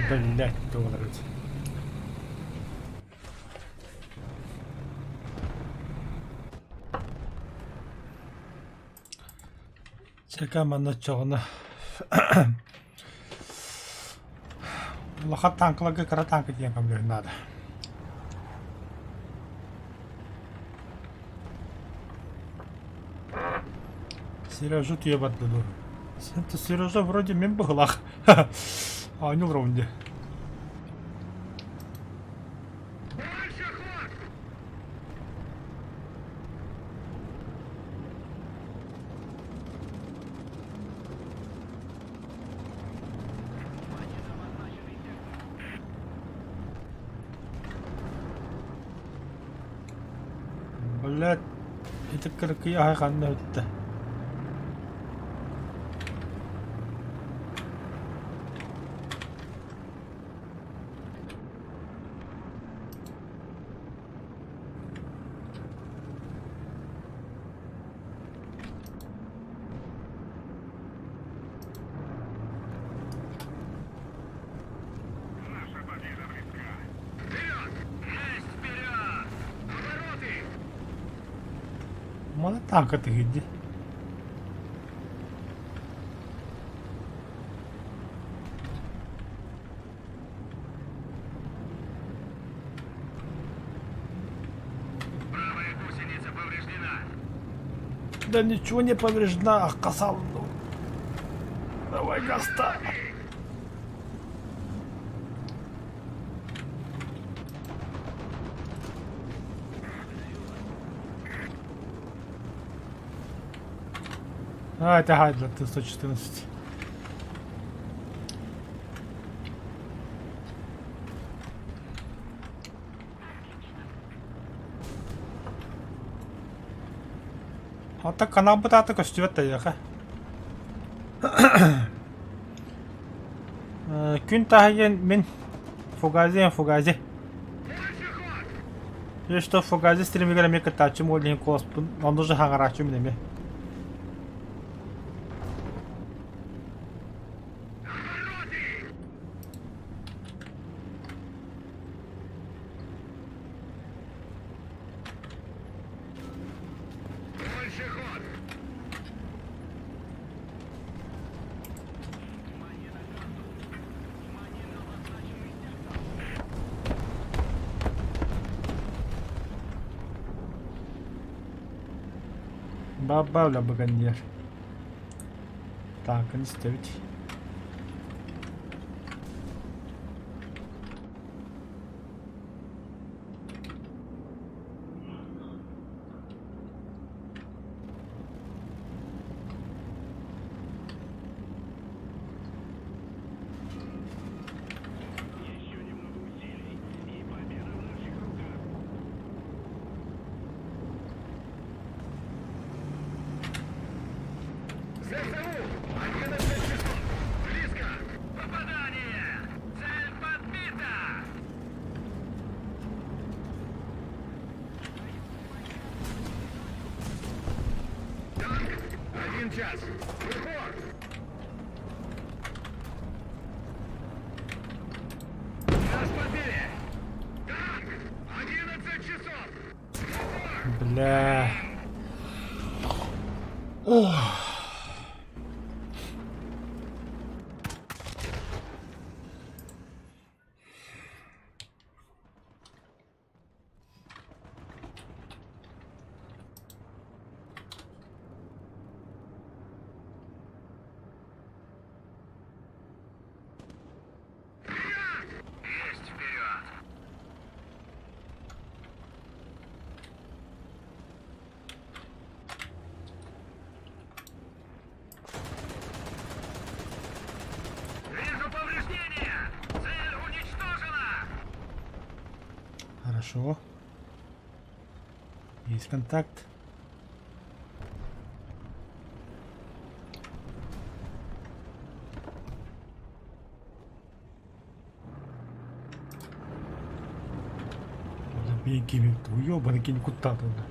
Блять, доллар. Чэкэ манна оччоҕуна улахан танкаларга кыра танка диэн көмөлөһүн наада. Сережа утуйа барда дуо? Это Сережа вроде мен быһылаах. Оонньуу олоробун дии. Дальше ход! Блядь, ити кыркый аһай ханна бүттэ? Наша победа близка. Вперед! Есть вперед! Обороты! Маны танка тыгыйды. Правая гусеница повреждена. Да ничего не повреждена, ах, касал. Давай, гаста. А, это Хайдлер Т-114. Оттон каналбыт аата көстүбэт да эйиэхэ. Күн таһыйан мин Фугази Фугази. Я что Фугази стримигэр эмиэ кыттааччым ол иһин куоласпын онно же хаҥарааччым мин эмиэ. Баббавля быган диэр. Таакын истэбит. Бля. Ох. Хорошо. Есть контакт. Беги, уебаный кинь куда туда.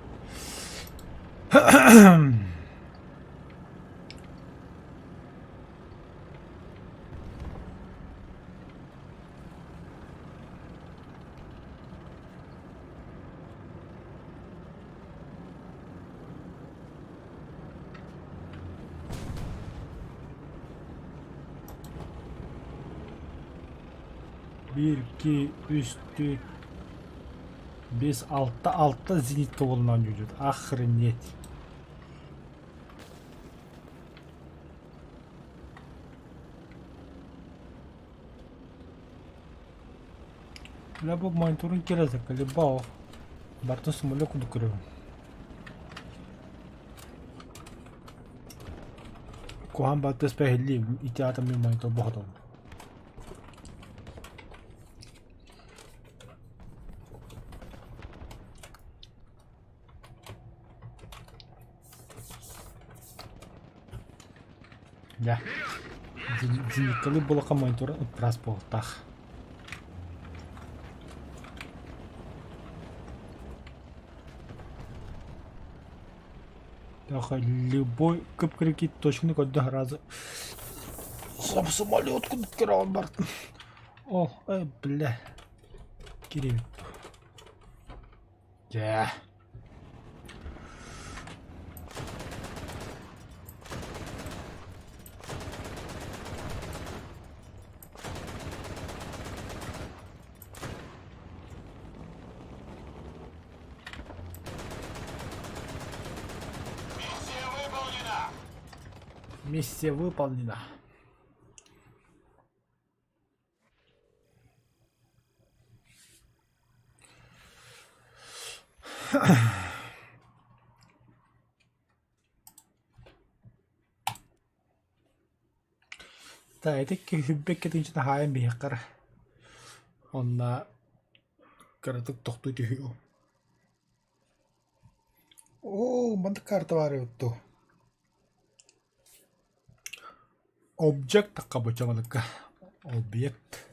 Биир, икки, үс, түөрт, биэс, алта, алта зенитка буолан оонньууллар. Охренеть. Бля, бу мониторун кэлэ заколебал. Барытын самолет курдук көрөбүн. Куһаҕан баттас иһиллиим, ити аата мин монитор бохотом. Дьэ, зениткалыы буоллахха монитора ыппыраас буолуохтаах. Леха, любой кып-кыракый точканы көрдө сразу сам самолет курдук көрөҕүн бартын. О, бля, киирибит. Дьэ. Миссия выполнена! Миссия выполнена. Да, ити киһирбэккэ тыынчата хаайан биһиэхэ эрэ. Онно кыратык тохтуу түһүөм. Оо, маннык карта баар эбит дуу? Объект хабычаманыкка. Объект.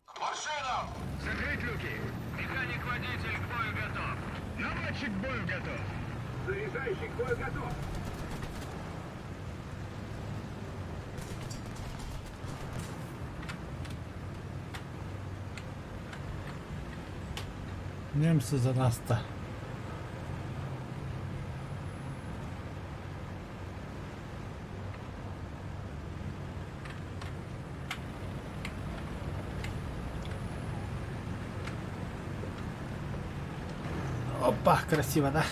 К машинам! Закрыть люки! Механик-водитель к бою готов! Наводчик к бою готов! Заряжающий к бою готов! Немцы за нас-то. Опа, красиво, да?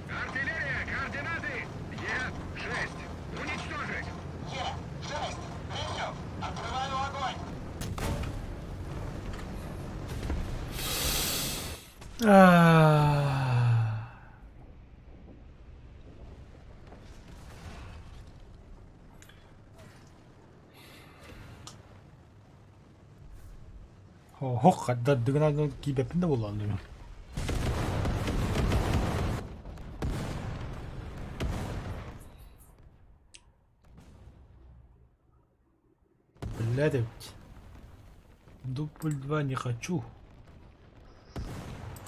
Артиллерия, координаты Е6. Уничтожить! Е-6! Принял! Открываю огонь! А. Оһох, хаддардыгынан киибэппин да буоллаҕым. Блядь, ведь. Дубль 2 не хочу.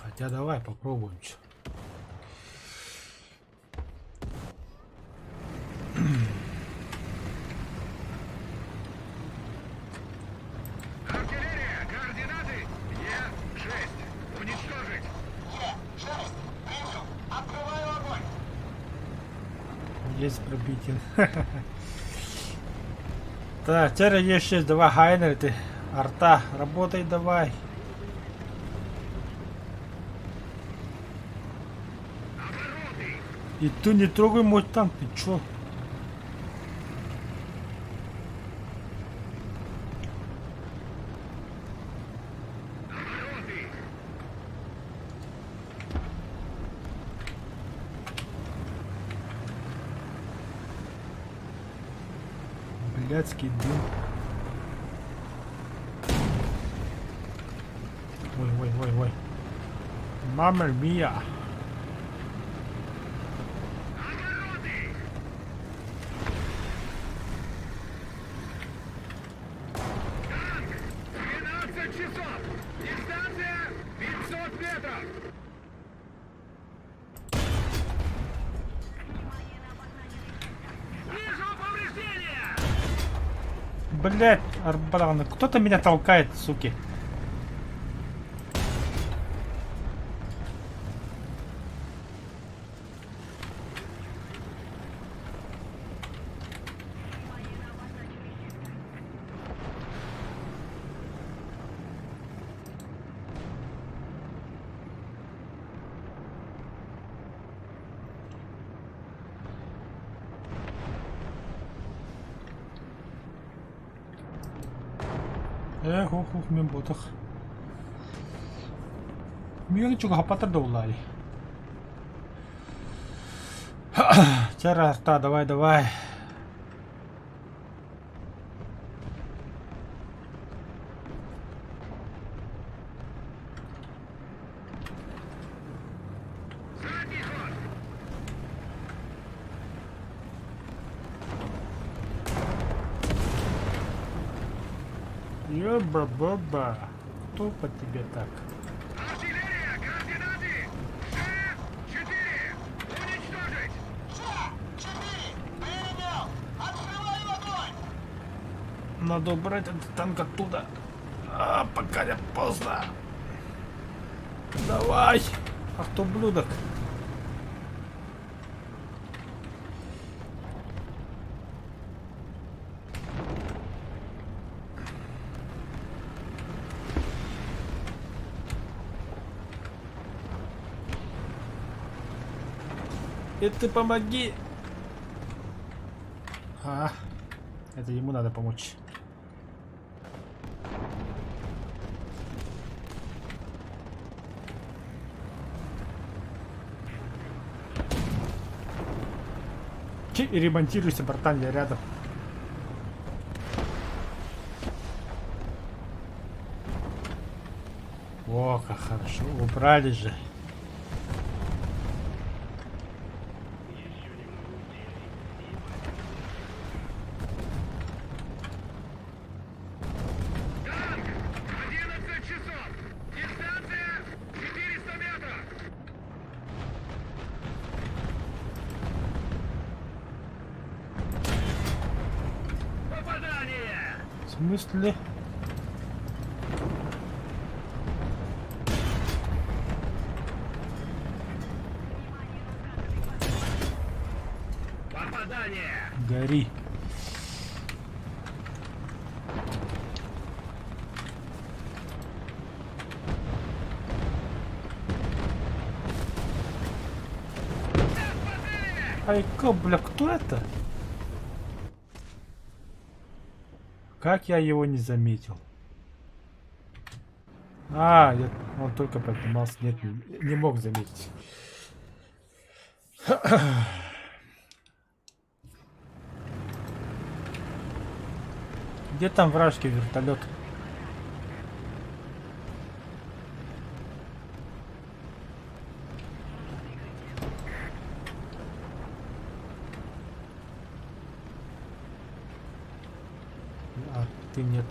Хотя давай попробуем. Чё. Артиллерия, координаты Е6. Уничтожить! Е-6! Принял! Открываю огонь! Есть пробитие. Так, теперь Е6, давай, Хайнер, ты. Арта, работай давай. И ты не трогай мой танк, ты чё? Блядский дым. Ой, ой, ой, ой. Мама мия. Танк! 12 часов! Дистанция 500 метров! Вижу повреждения! Блять, арбаланы. Кто-то меня толкает, суки. Ээ, хух, хух, мин буотах. Миигин чугаһаппаттар да буоллаҕай. Чэ, арта, давай, давай. Задний ход! Ёба-боба. Кто по тебе так? Артиллерия, координаты Ж-4! Уничтожить! Ж-4! Принял! Открываю огонь! Надо убрать этот танк оттуда. А, пока не поздно. Давай! Ах ты ублюдок. И ты помоги. А, это ему надо помочь. Че, и ремонтируйся, братан, я рядом. О, как хорошо, убрали же. Танк! 11 часов! Дистанция 400 метров! Попадание! В смысле? Попадание! Гори. Айка, бля, кто это? Как я его не заметил? А, я, он только поднимался. Нет, не, не мог заметить. Где там вражеский вертолет? А, ты нет.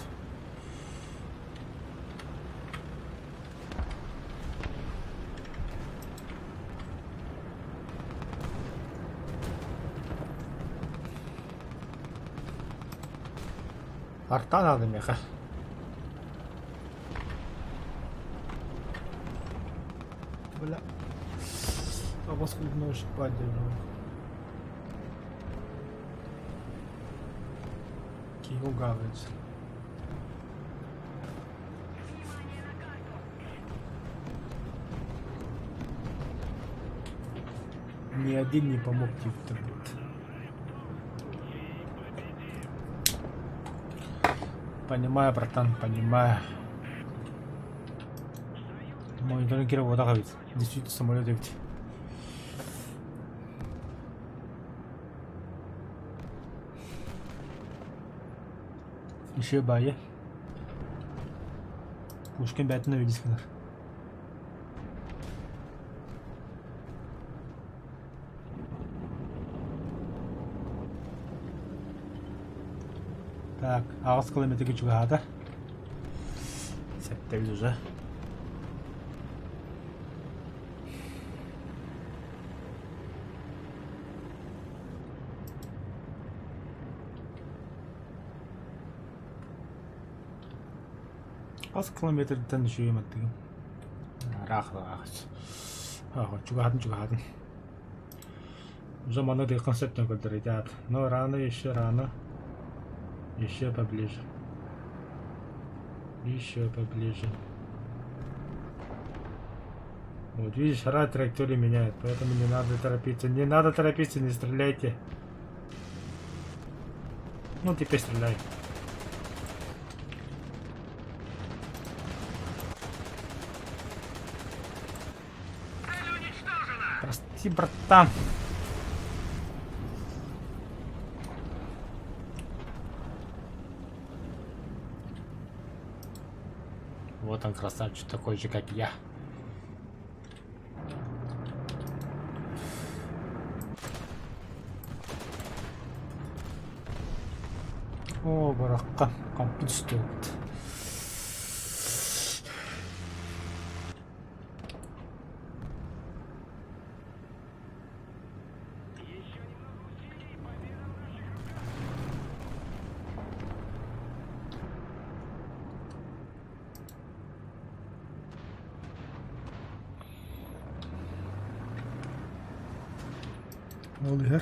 Арта надо меха. Бля. А вас поддерживаю. Киугавец. Ни один не помог типа Понимаю, братан, понимаю. Мониторинг ведь. Действительно самолет ведь. Еще бая. Пушкин бәтін видисканар. Так, аҕыс километрга чугаһаата. Сэттэбит уже. Хас километртэн үчүгэй маттыгым. Ыраах ыраах. Чугаһатын чугаһатын. Уже манна дыххан сөптөн көрдөрөйдөөт. Но рано еще рано. Еще поближе. Еще поближе. Вот видишь, рад траекторию меняет, поэтому не надо торопиться. Не надо торопиться, не стреляйте. Ну, теперь стреляй. Цель уничтожена! Прости, братан. Вот он, красавчик, такой же, как я. О, барахха, компьютер стоит. Ол иһэр.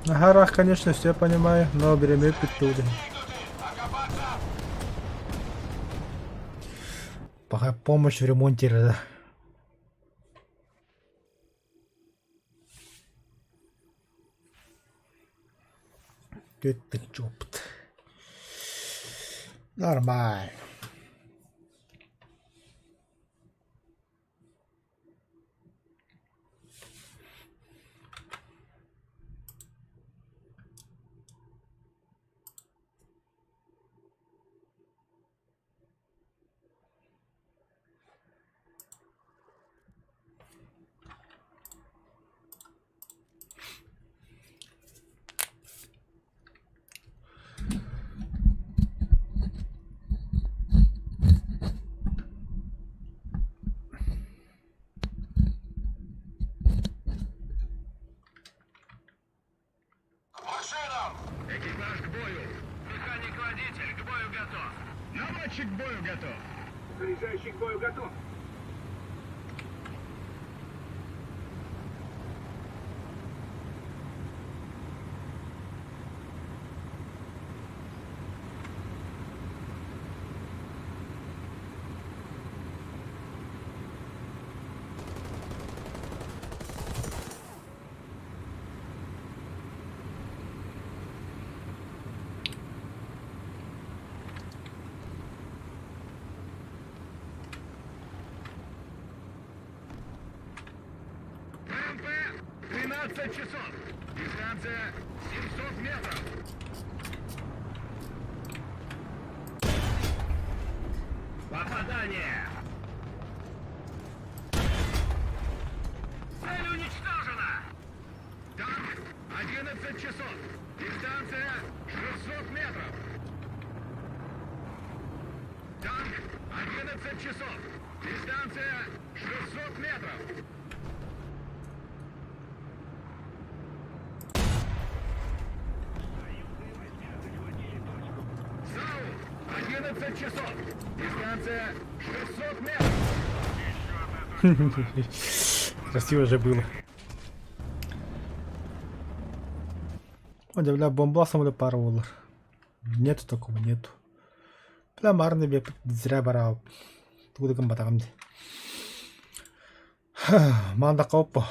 На горах, конечно, все понимаю, но время петули. Окопаться! Пока помощь в ремонте да. Түттүк чуоппут. Нормально. К машинам! Экипаж к бою! Механик-водитель к бою готов! Наводчик к бою готов! Заряжающий к бою готов! БМП 12 часов! Дистанция 700 метров! Попадание! Цель уничтожена! Танк 11 часов! Дистанция 600 метров! Танк 11 часов! Дистанция 600 метров! САУ 11 часов! Дистанция 600 метров! Красиво же было. О, бля, бомбаласам бля пара буолар. Нету такого, нету. Бля, маарны бля, зря бараа. Тугу да гымматаҕым дии. Маандахха оппо.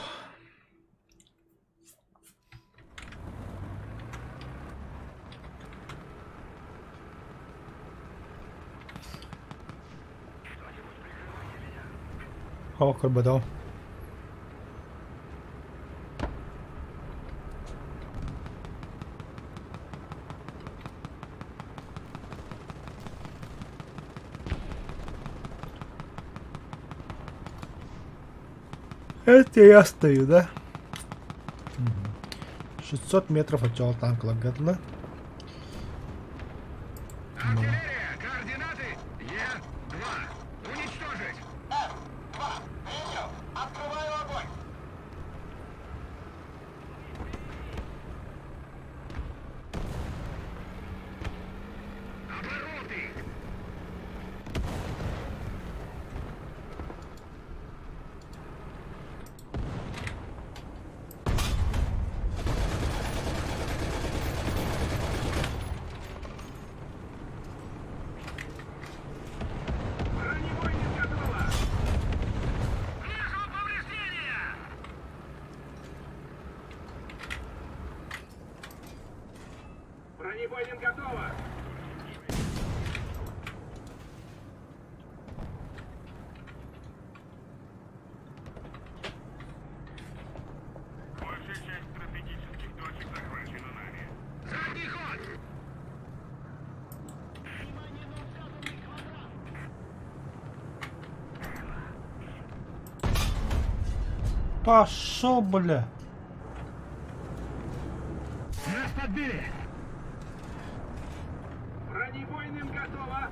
Оо, көрбөтөҕүм. Это я стою, да? 600 метров от танкларга дылы. Артиллерия! Координаты Е2! Уничтожить! М-2, принял! Открываю огонь! Обороты! Бронебойник готово! Вижу повреждения! Бронебойник готово! Большая часть стратегических точек захвачена нами. Задний ход! Пошел, бля. Нас подбили! Бронебойным готово!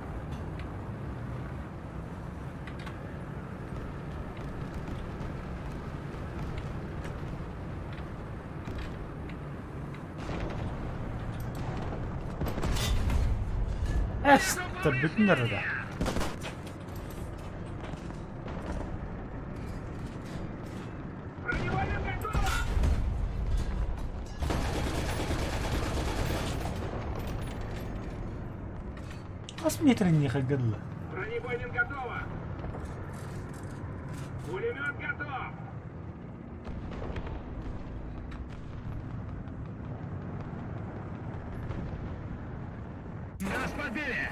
Эс, бүтүн да. Бронебойным готово! Хас метр не хагадла. Бронебойным готово! Нас подбили!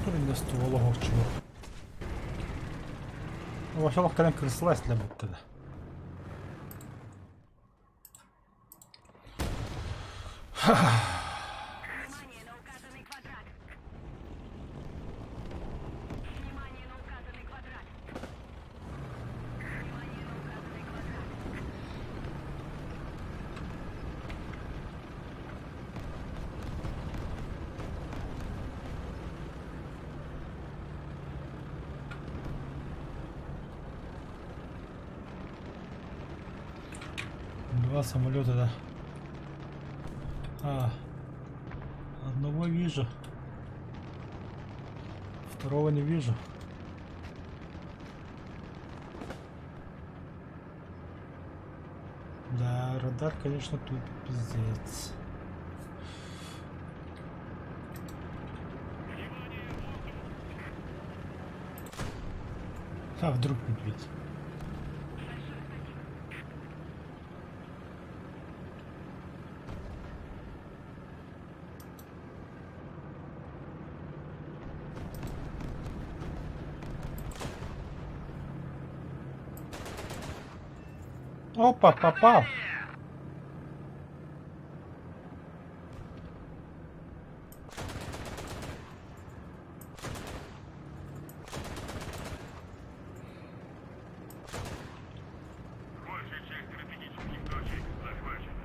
Турин ствол оһохчугу. Вообще кэлэн кырсыла эслэммиттэрэ. Внимание на указанный квадрат. Внимание на указанный квадрат. Внимание на указанный квадрат. Два самолета, да. А, одного вижу. Второго не вижу. Да, радар, конечно, тут пиздец. А вдруг медведь? Опа, попал. Большая часть стратегических точек захвачена.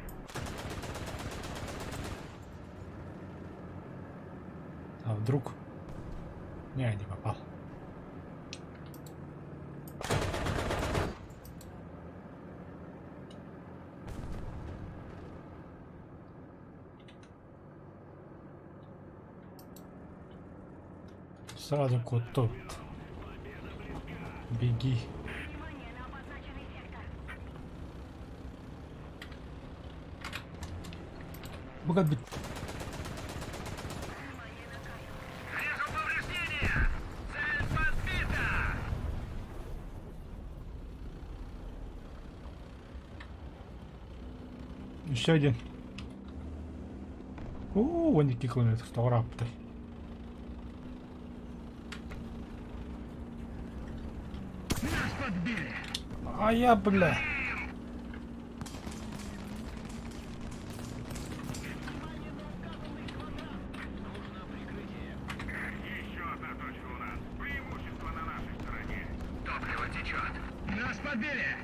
А вдруг? Не, не попал. Сразу кот тот. Беги. Внимание на обозначенный сектор. Богат Внимание на карту. Вижу повреждения! Цель подбита! Еще один. О, он 2 километр, тоҕо Нас подбили! А я, бля. Еще одна точка у нас. Преимущество на нашей стороне. Топливо течет. Нас подбили!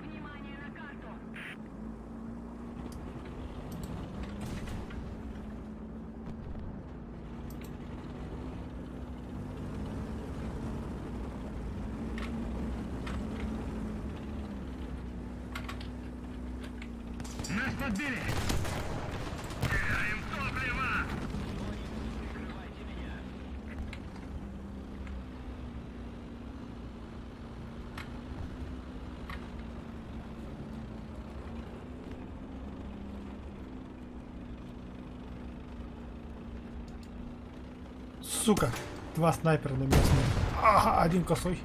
Внимание на карту. Нас подбили! Теряем топливо! Сука. Два снайпера на меня смотрят. Ага, один косой.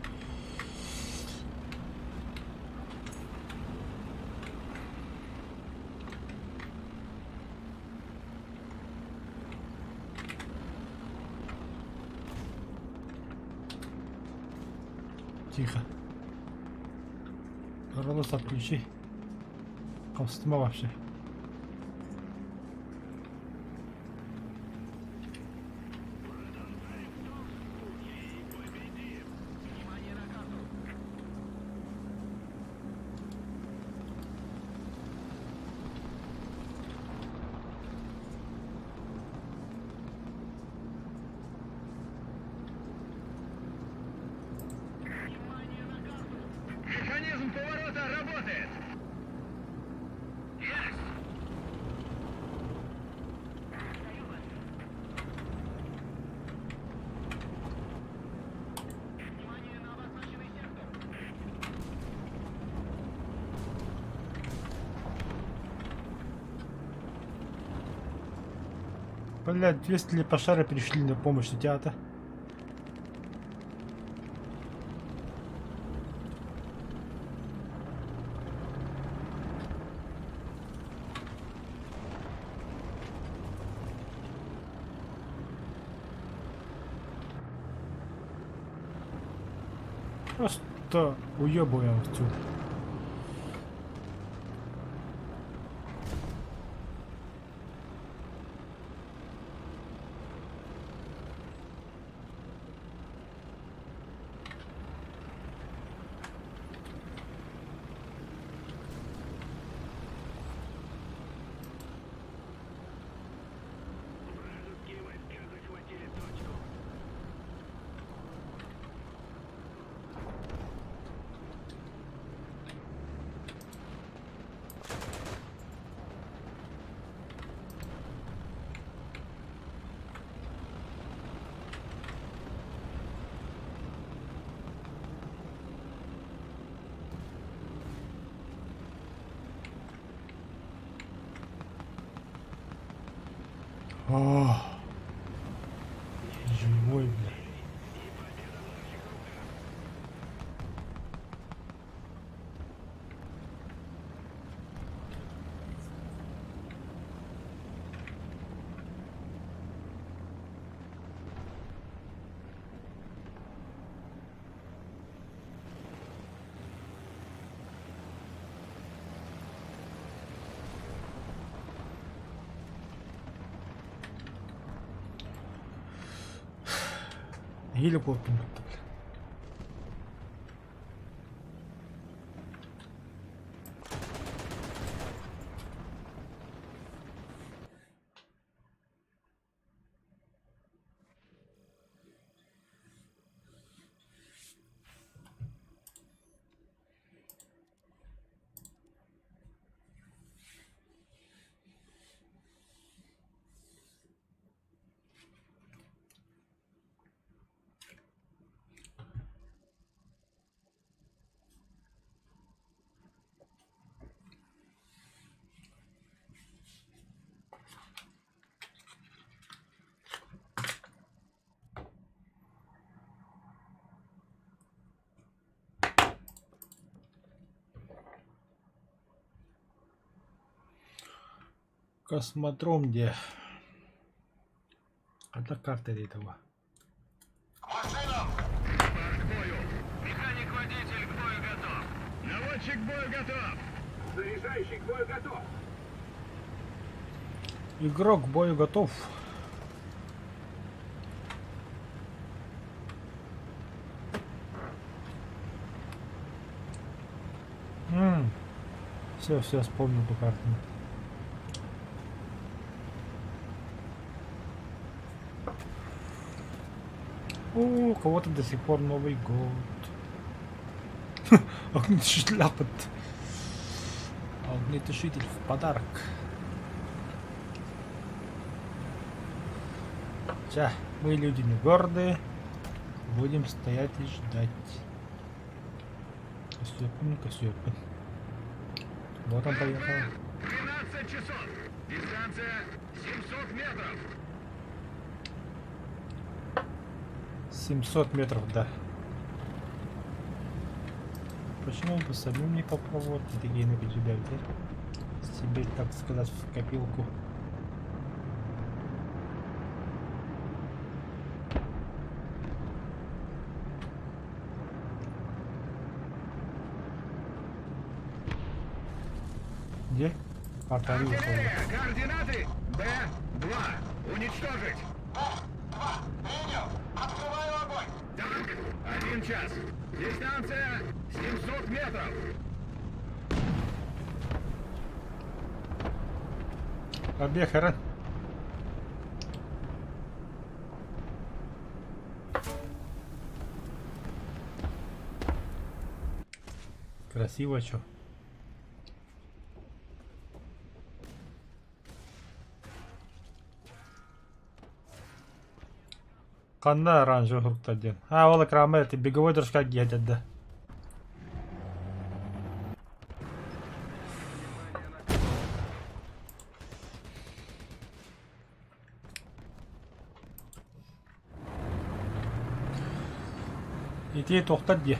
Тихо. Ролос отключи. Комстыма вообще. Механизм поворота работает! Есть! Блядь, 200 лепошары пришли на помощь театра. Просто уебываем отсюда. Вражеские войска захватили точку. Ох. Живой, бля. Нэһиилэ куоттум кытта бля. Космодром где? Одна карта этого. К машинам! Экипаж к бою! Механик-водитель к бою готов! Наводчик к бою готов! Заряжающий к бою готов! Игрок к бою готов. Все, все, вспомнил по картам. О, у кого-то до сих пор Новый год. Огнетушитель ляпот. Огнетушитель в подарок. Ча, мы люди не гордые. Будем стоять и ждать. Косёпин, Косёпин. Вот он поехал. 12 часов! Дистанция 700 метров! 700 метров, да. Почему бы самим не попробовать такие на да? Себе, так сказать, в копилку. Где? Арталию Артиллерия! Координаты Б-2! Уничтожить! Б-2! Принял! Открываю огонь! Танк! 1 час! Дистанция 700 метров! Побег, Эрен. Красиво, чё? Ханна оранжевый фрукт один. А, ол экрама это беговой дорожка едет, да. Ити тохтор дии.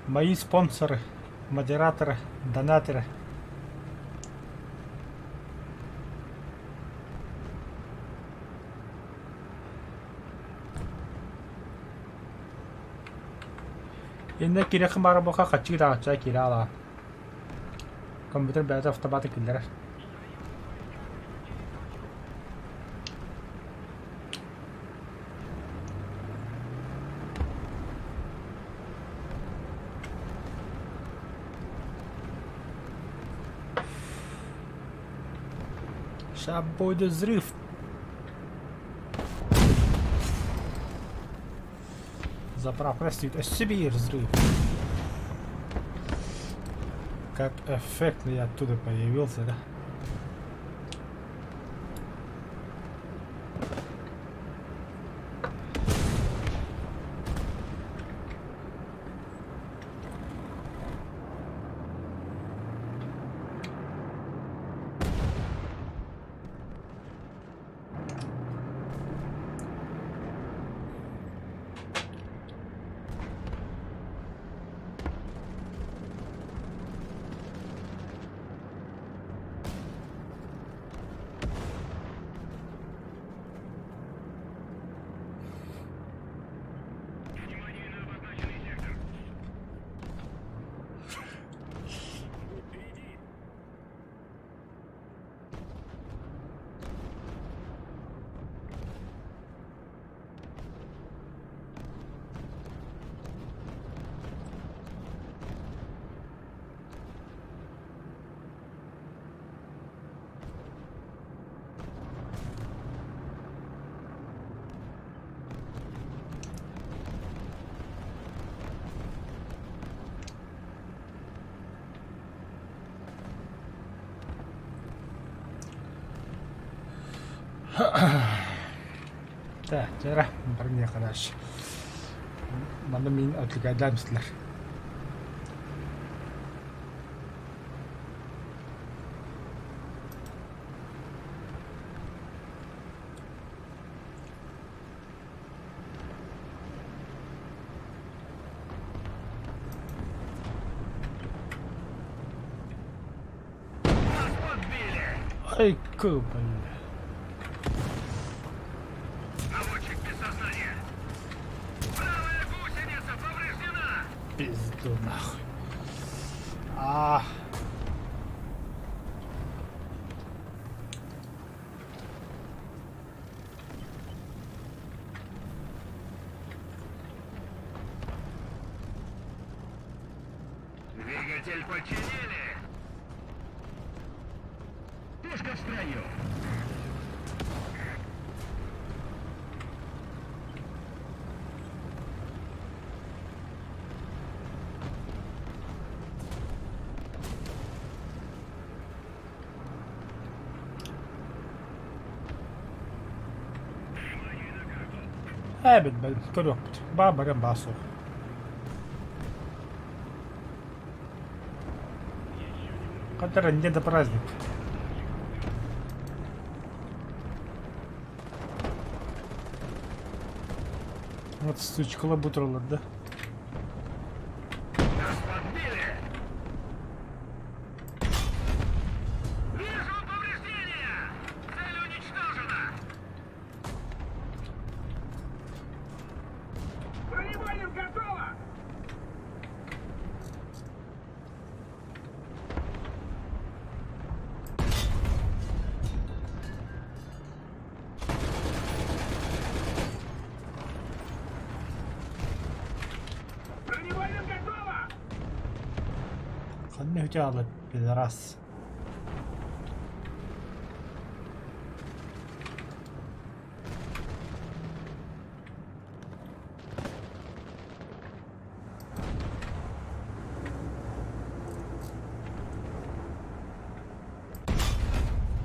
Мои спонсоры, модераторы, донаторы. Иннэ киириэххин баҕарар буоллахха хаччы даҕачча киирэ аалаҕын. Компьютер бэйэтэ автоматы киллэрэр. Ща будет взрыв. Заправка стоит. Өссө биир взрыв. Как эффектно я оттуда появился, да? Внимание на обозначенный сектор. Впереди! Так, дьэ барымньыахха дальше. Манна мин отвлекайдаан истилэр. Нас подбили! Ай, бля. Наводчик без сознания! Правая гусеница повреждена! Пизду нахуй. А. Двигатель починили! Пушка в строю! Ээ билбэтим, көрүөхпүт. Баа барыам баа суох. Который не до праздник. Вот сучкала бутырылар да. Нас подбили! Вижу повреждения! Цель уничтожена! Бронебойным готово! Бронебойным готово! Ханна үтэ пидорас.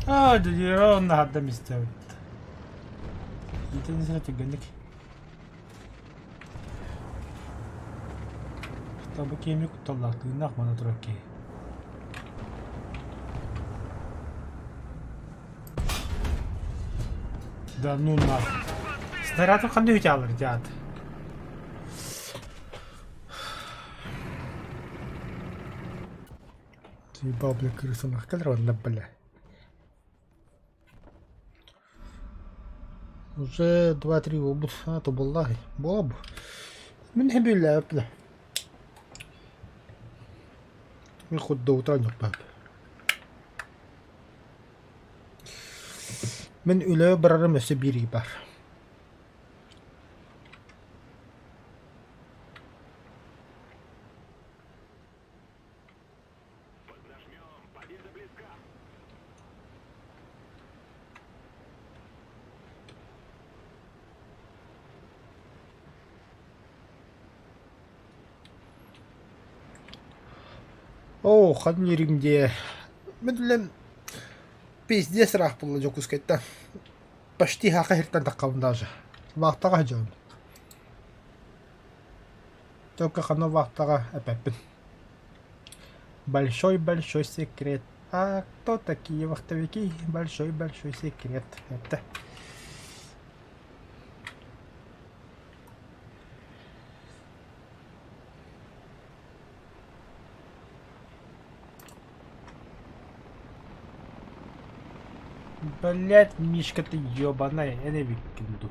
Аа, дьэ, онно истэбит. Итини түргэнник. Чтобы кеми кутталлаах тыыннаах мана турар киһи. Да ну нахуй. Снарядын ханна үтэ алар дьаат. Ебал, бля, крыса нах кэлэр онно, бля. Уже 2-3 обут, а то буоллаҕай. Буола бу. Мин иһин биллээбит бля. Мин хоть до утра ньоппоп. Мин үлэбэ барарым өссө биир ый баар. Оо, ханна ириҥ диэ. Мин үлэм пиздец ыраах буолла Дьокуускайтан. Почти хаха иһиртэн таххабын даже. Вахтаҕа сылдьабын. Только ханна вахтаҕа эппэппин. Большой-большой секрет. А кто такие вахтовики? Большой-большой секрет. Это. Блять, Мишка, ты ёбаная, я не викинду.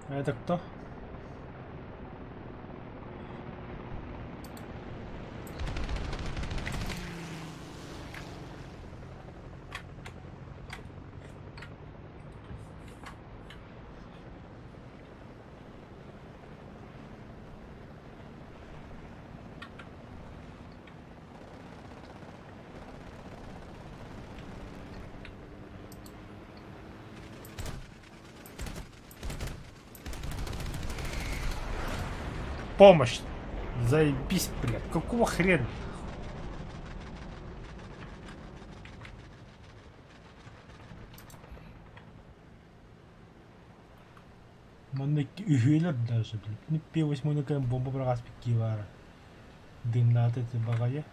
А это кто? Помощь! Заебись, блядь. Какого хрена? Манна үһүөлэр даже, блядь. Не П8 бомба быраҕаспыт киевара. Дымнаата ити баҕайы.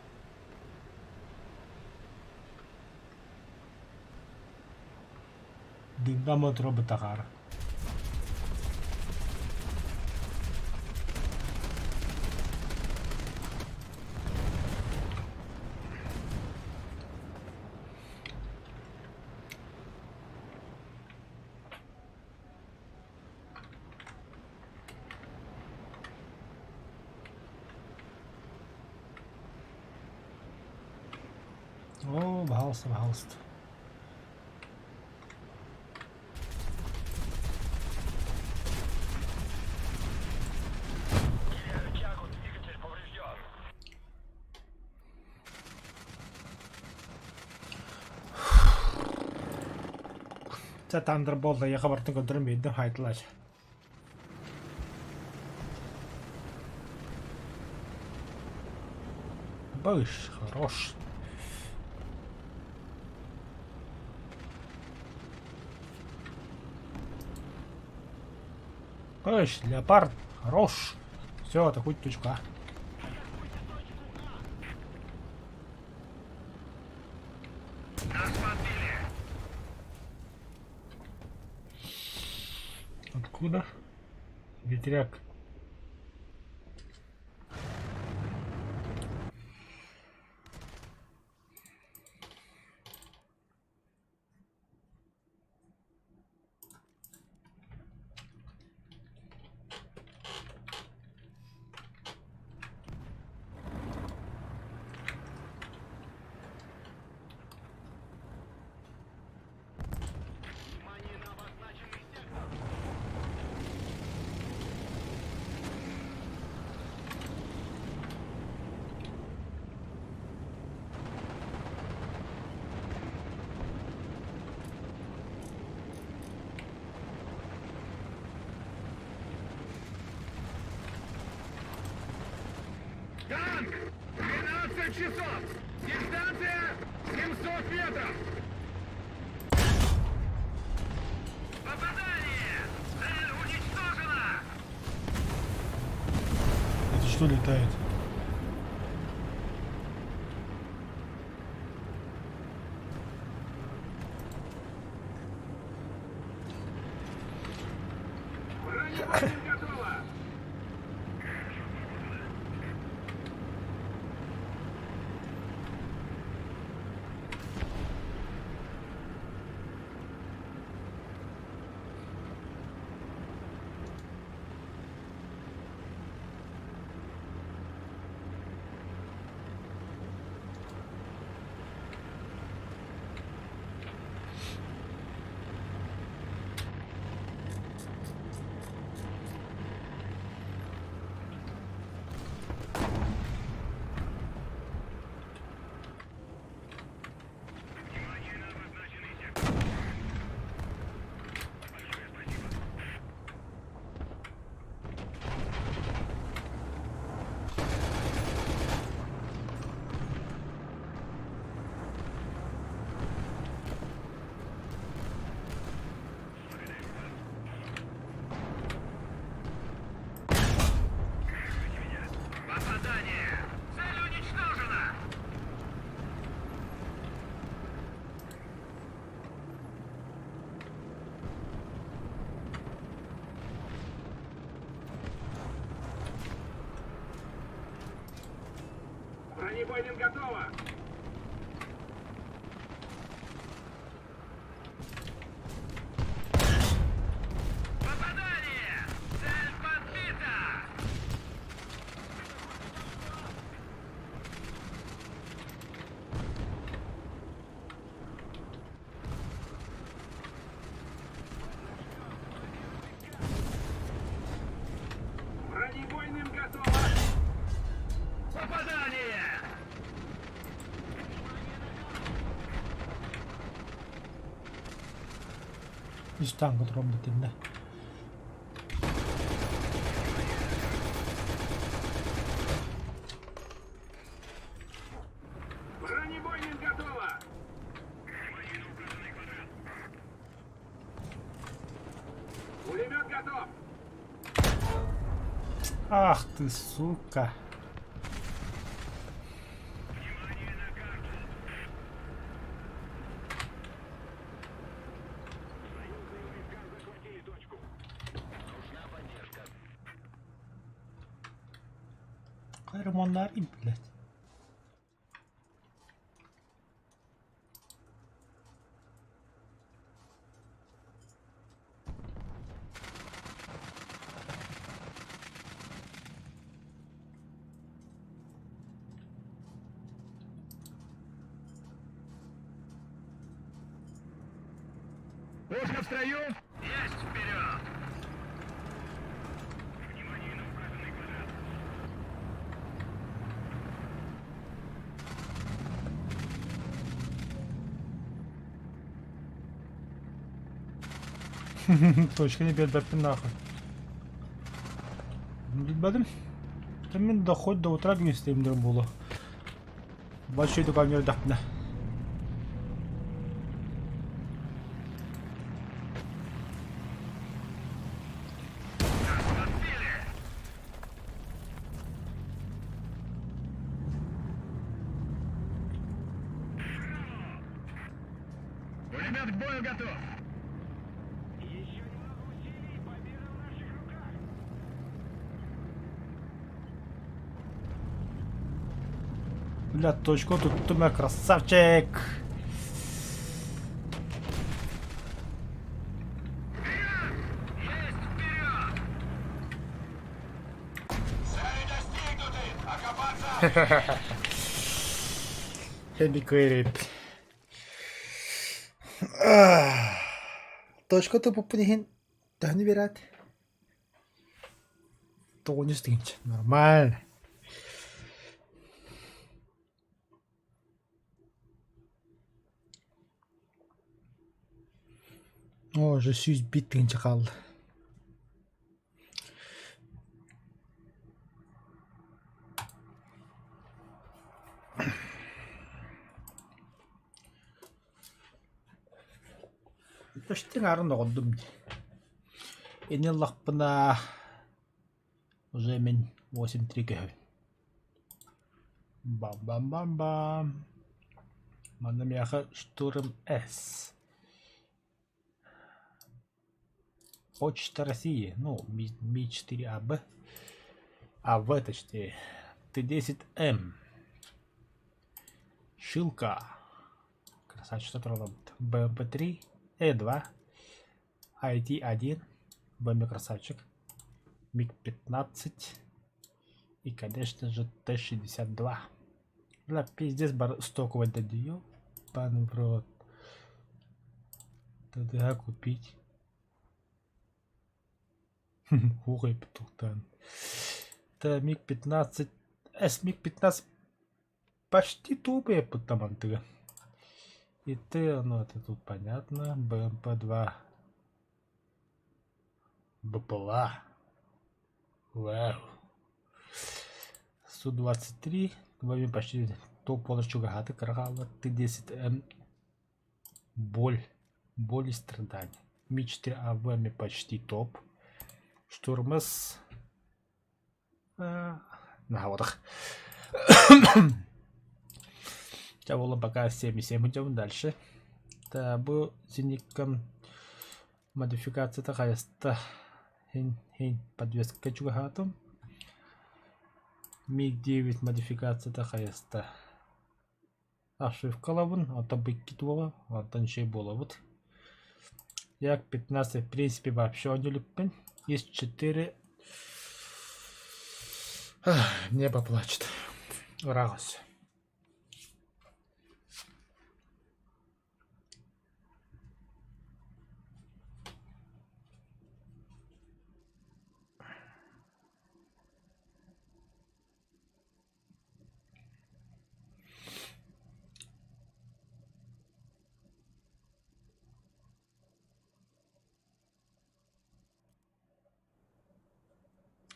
Дымнама тура бытахаара. Оо, баһаалыста, баһаалыста. Чэ, Thunderbolt эйиэхэ барытын көрдөрөн биэрдим, хаайтылач. Быш, хорош. Быш, леопард, хорош. Все, атакуйте точку А. Откуда? Ветряк. Танк! 12 часов! Дистанция 700 метров! Попадание! Цель уничтожена! Это что летает? Бронебойным готово! Попадание! Цель уничтожена! Бронебойным готово! Попадание! Цель подбита! Бронебойным готово! Попадание! Үс танка туран бүтүннэ. Бронебойным готово! Пулемет готов! Ах ты, сука. Хайромоннарин, блядь. Пушка в строю! Есть вперед! Внимание на указанный квадрат. Точка биэрбэппин нахуй. Билбэтим. Мин да хоть до утра күнүстэйим буолуо. Большой документ Подбили! Пулемет к бою готов! Еще немного усилий, победа в наших руках! Бля, точку тут у меня красавчик. Есть вперед! Цели достигнуты! Окопаться! Хэби Кэрри. Точка туппун иһин төһөнү биэрээт? Тоҕус тыһыынча. Нормально. Оо, уже 101 тыһыынча хаалла. Почти аарын оҕордум дии. Ини ыллахпына уже мин 8-3 көһөбүн. Бам-бам-бам-бам. Манна миэхэ Штурм С. Почта России, ну, Ми-4АБ, АВ точнее, Т-10М, Шилка, красавчик, что БМП-3, Э2, IT-1, БМ красавчик, МиГ-15 и, конечно же, Т-62. Бля, пиздец, бар стоковый дадию, пан в рот. ТДА купить. Хугай петухтан. Т МиГ-15, С МиГ-15 почти тупые путамантыга. И Т, ну это тут понятно, БМП-2 БПЛА. Вау. Су-23, вами почти топ чугахаты каргала, Т-10М Боль. Боль и страдания. Ми-4 АВМ почти топ. Штурм С. Наһаа Чэ буолла пока 7,7 идем дальше. Так, бу зениккам модификацията хайаста хин хин подвеска чугаһаатым. Миг-9 модификацията хайаста. Ошибкалабын, оттон бу икки туола, онтон үчүгэй буолабыт. Як 15 в принципе вообще оонньуулукпун. Есть 4 Небо плачет. Ыраах өссө.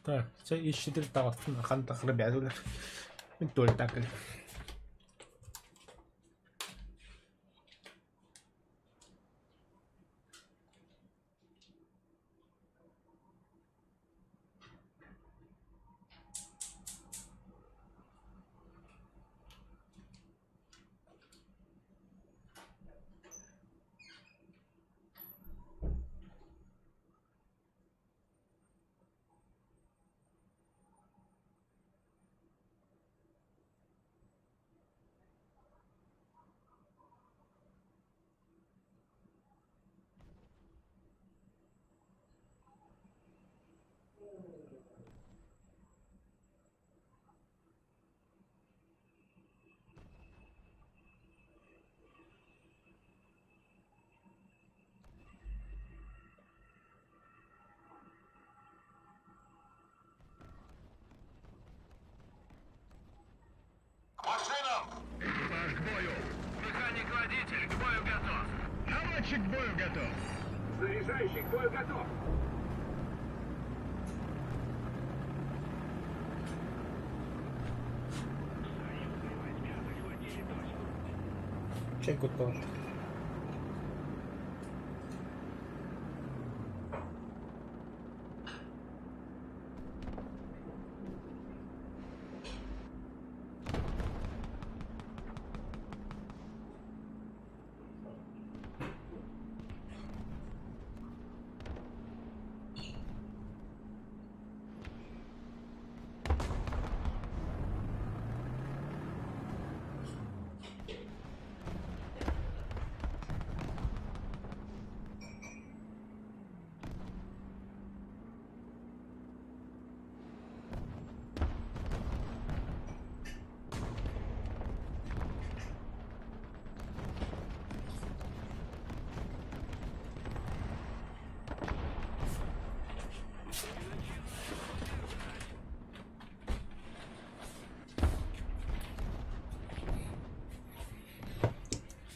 Так, чэ ищитир таҕыстым ахан тахыры бэдулар. Мин туолтаакыл. К машинам! Экипаж к бою! Механик-водитель к бою готов! Наводчик к бою готов! Заряжающий к бою готов! Чэй кутталар.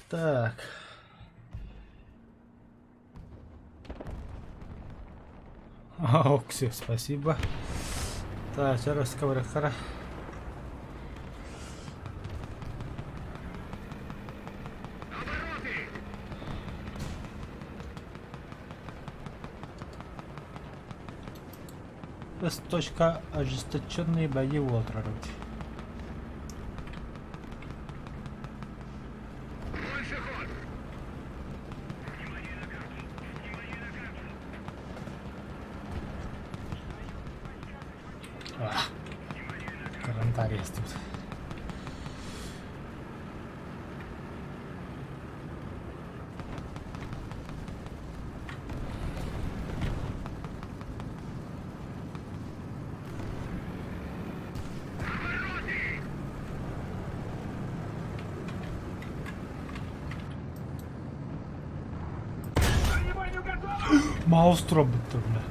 Так. Окси, спасибо. Так, сейчас сковородка. С точка ожесточенные бои Уолтера. Больше ход! Карантария тут. Бронебойню готов! Маустро бүттү бля.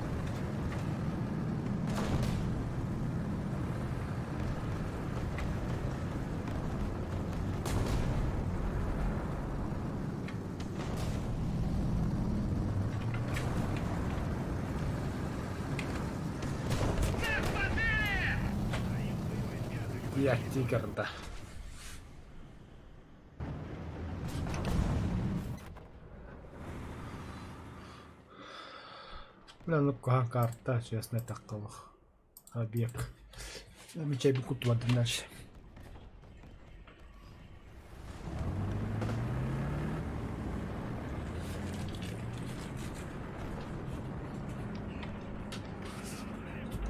Я тигр, да. Бля, ну куһаҕан карта, честно эттэххэ олох. Объект. Мичэйбин куттубардым дальше.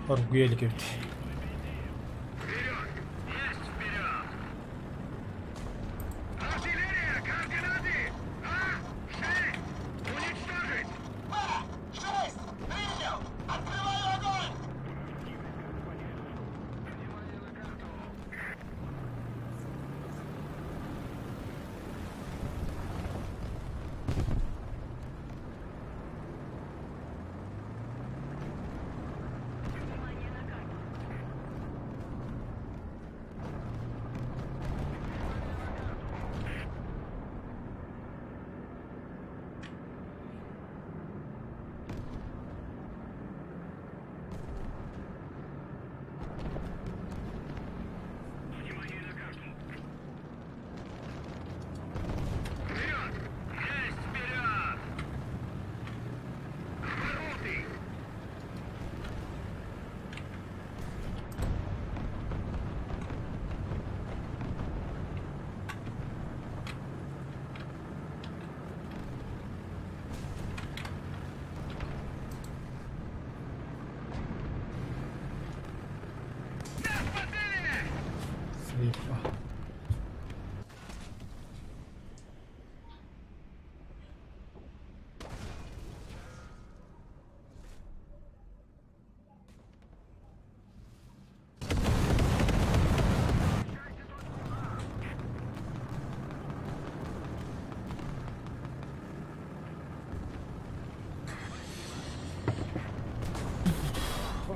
Оргуйа илик эбит. Вперед! Есть вперед! Артиллерия! Координаты! А-6! Уничтожить! А-6! Принял! Открываю огонь! Внимание на карту. Внимание на карту! Вперед! Есть вперед! Обороты! Нас подбили! Слепо.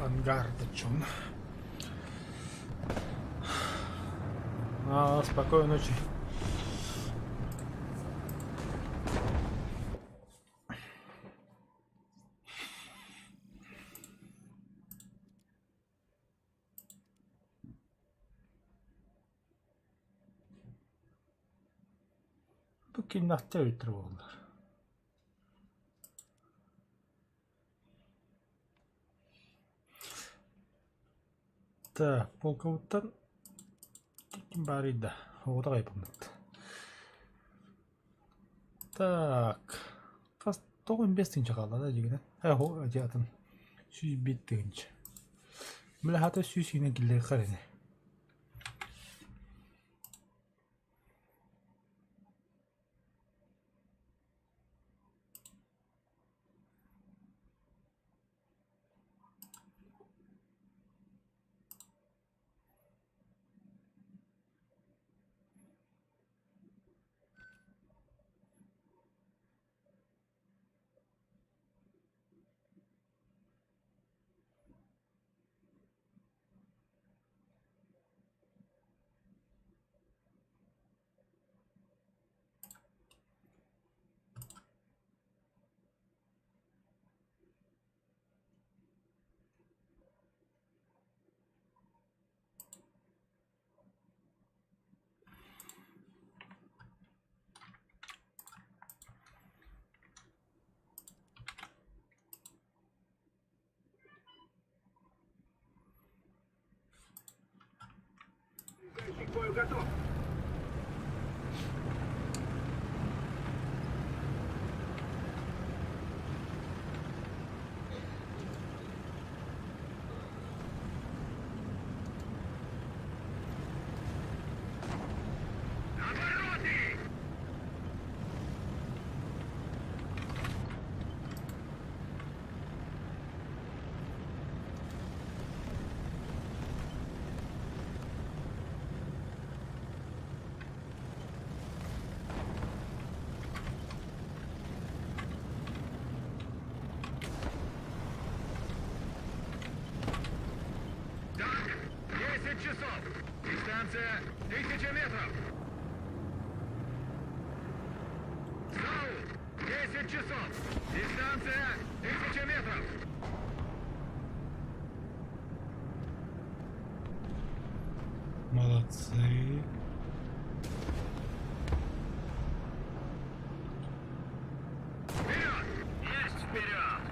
Ангар дочон. А, спокойной ночи. Бу киннахтар эбиттэр буоллар. Так, полкабыттан ким баарый да, оҕото хайпаммыт. Так, хас тоҕо 15 тыһыынча хаалла да дьигинэ? Э, дьэ атын 101 тыһыынча. Бile хата 100 иинэн киллэриэххэ ини. К бою готов! Обороты! Танк! 10 часов! Дистанция 1000 метров! САУ! 10 часов! Дистанция 1000 метров! Молодцы. Вперед! Есть вперед!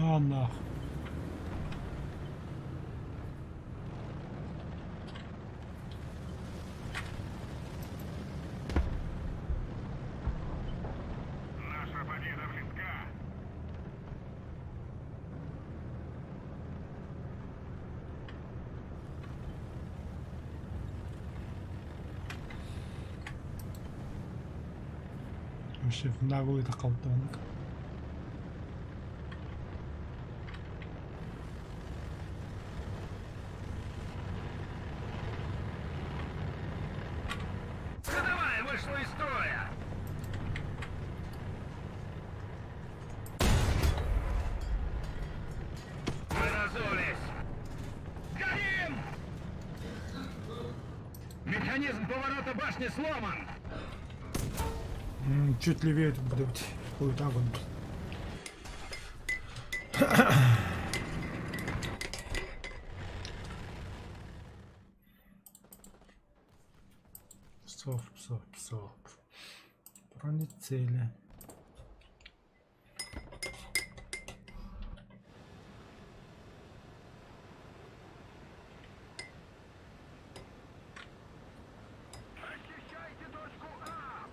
На нах. Наша победа близка. Вообще в наглую это колтонок. Ходовая вышла из строя. Мы разулись. Горим! Механизм поворота башни сломан. Чуть левее тут будет. Вот так вот. Соп, соп, соп. Бронецели. Защищайте точку А!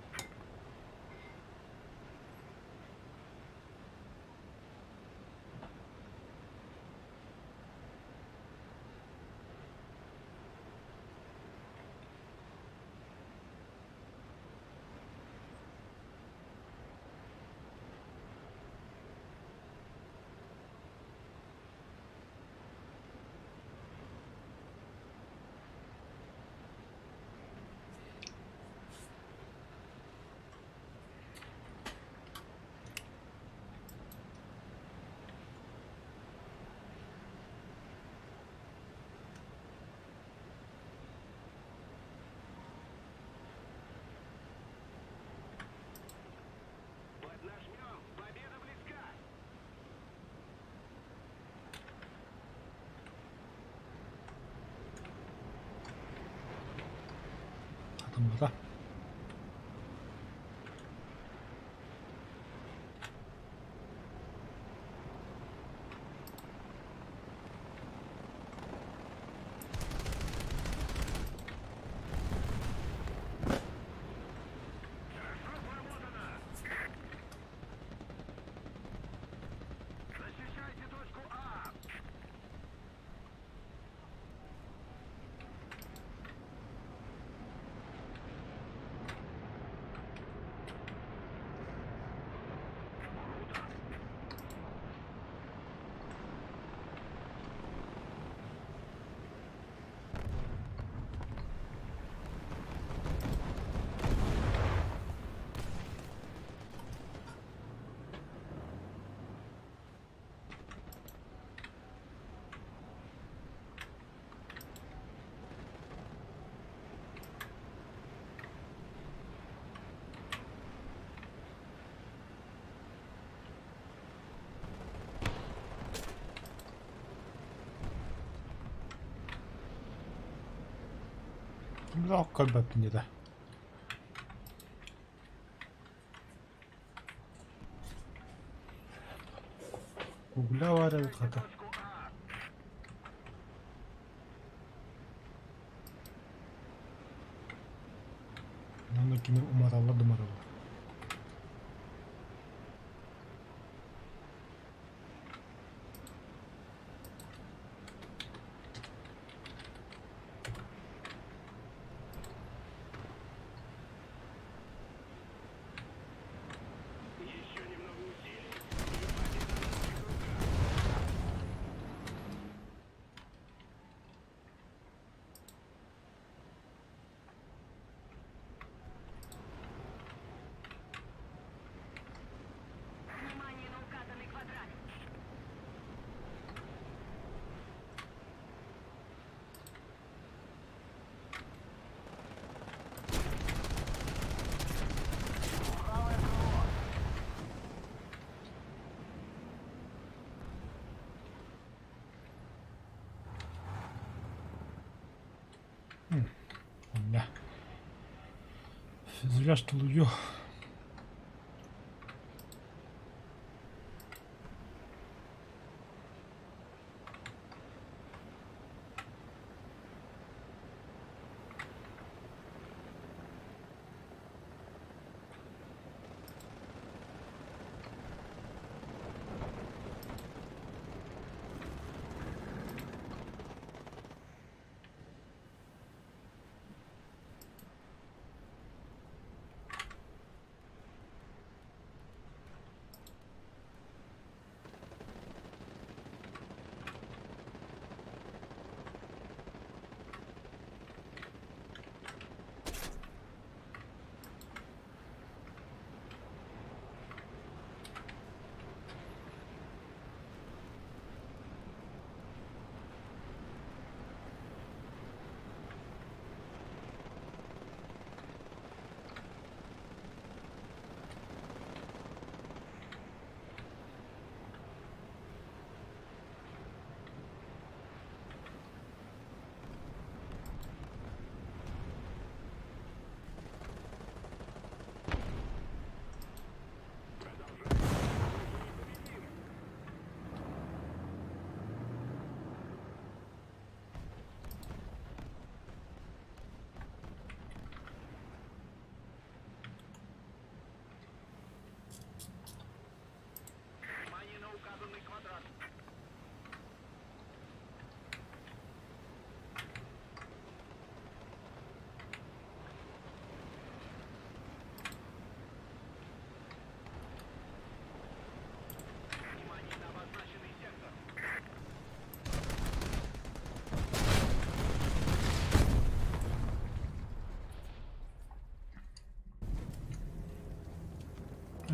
Поднажмем! Победа близка! Атомната. Защищайте точку А! Көрбөппүн да. Угля бар эбит хата. Онно кими уматаллар да уматаллар. Еще немного усилий, и победа в наших руках. Внимание на указанный квадрат. У меня. Зря что лую.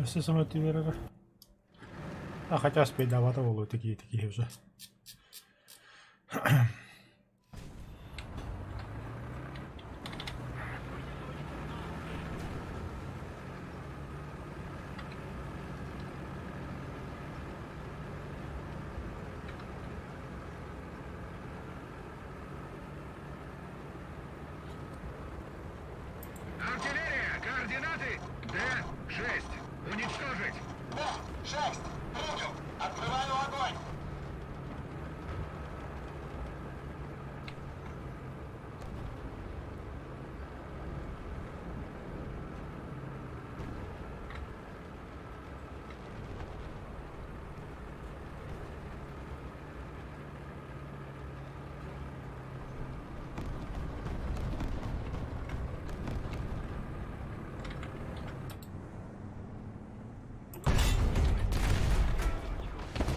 Өссө самолет үөрэрэ. А хотя успейдаабата буолуо тикии тикии уже. Артиллерия! Координаты Д-6. Уничтожить! Д-6! Принял! Открываю огонь!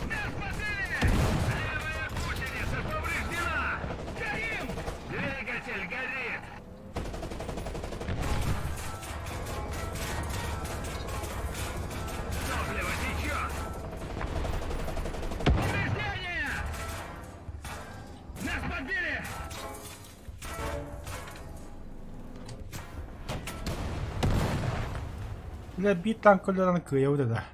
Нас подбили! Левая гусеница повреждена! Горим! Двигатель горит! Топливо течет! Повреждение! Нас подбили! Бля, биир танк өлөрөн кыайабыт да.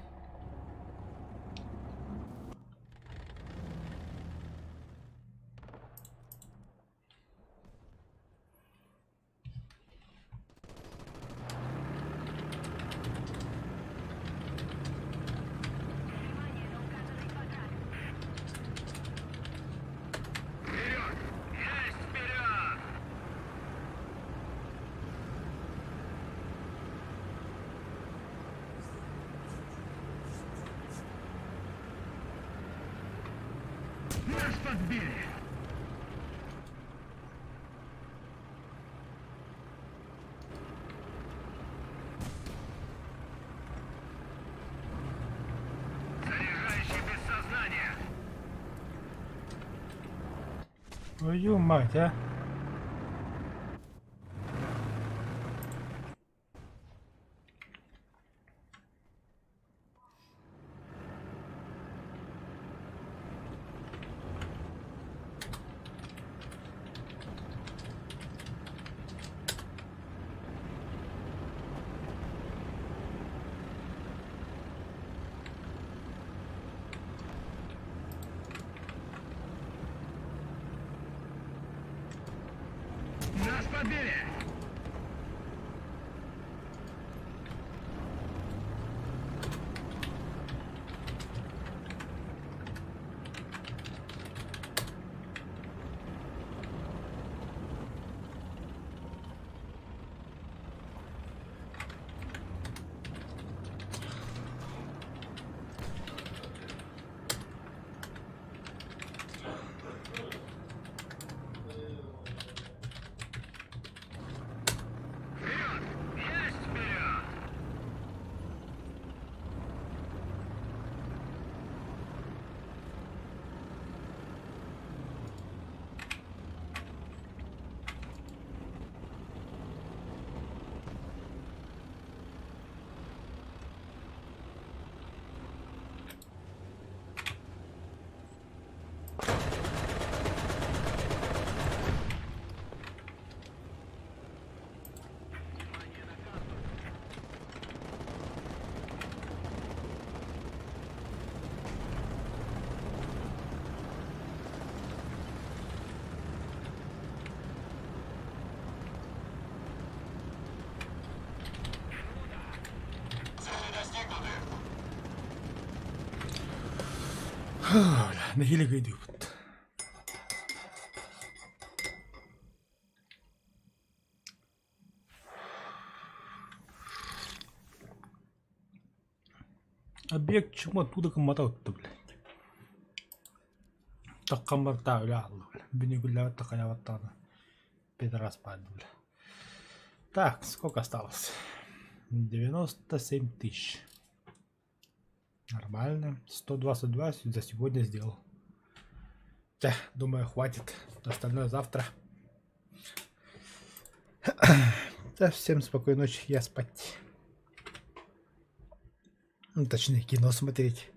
Внимание на указанный квадрат. Вперед! Есть вперед! Нас подбили! Заряжающий без сознания! Твою мать, а. Нас подбили! Вперед! Есть вперед! Цели достигнуты! Нэһиилэ кыайдыбыт. Объект чмо оттуда кыммата отто, блядь. Таххан барта үлэ аалла, бля. Бүнүгүллээбит такайабаттаҕына пидорас баарды, бля. Так, сколько осталось? 97 тысяч. Нормально. 122 за сегодня сделал. Да, думаю, хватит. Остальное завтра. Да, всем спокойной ночи, я спать. Ну, точнее, кино смотреть.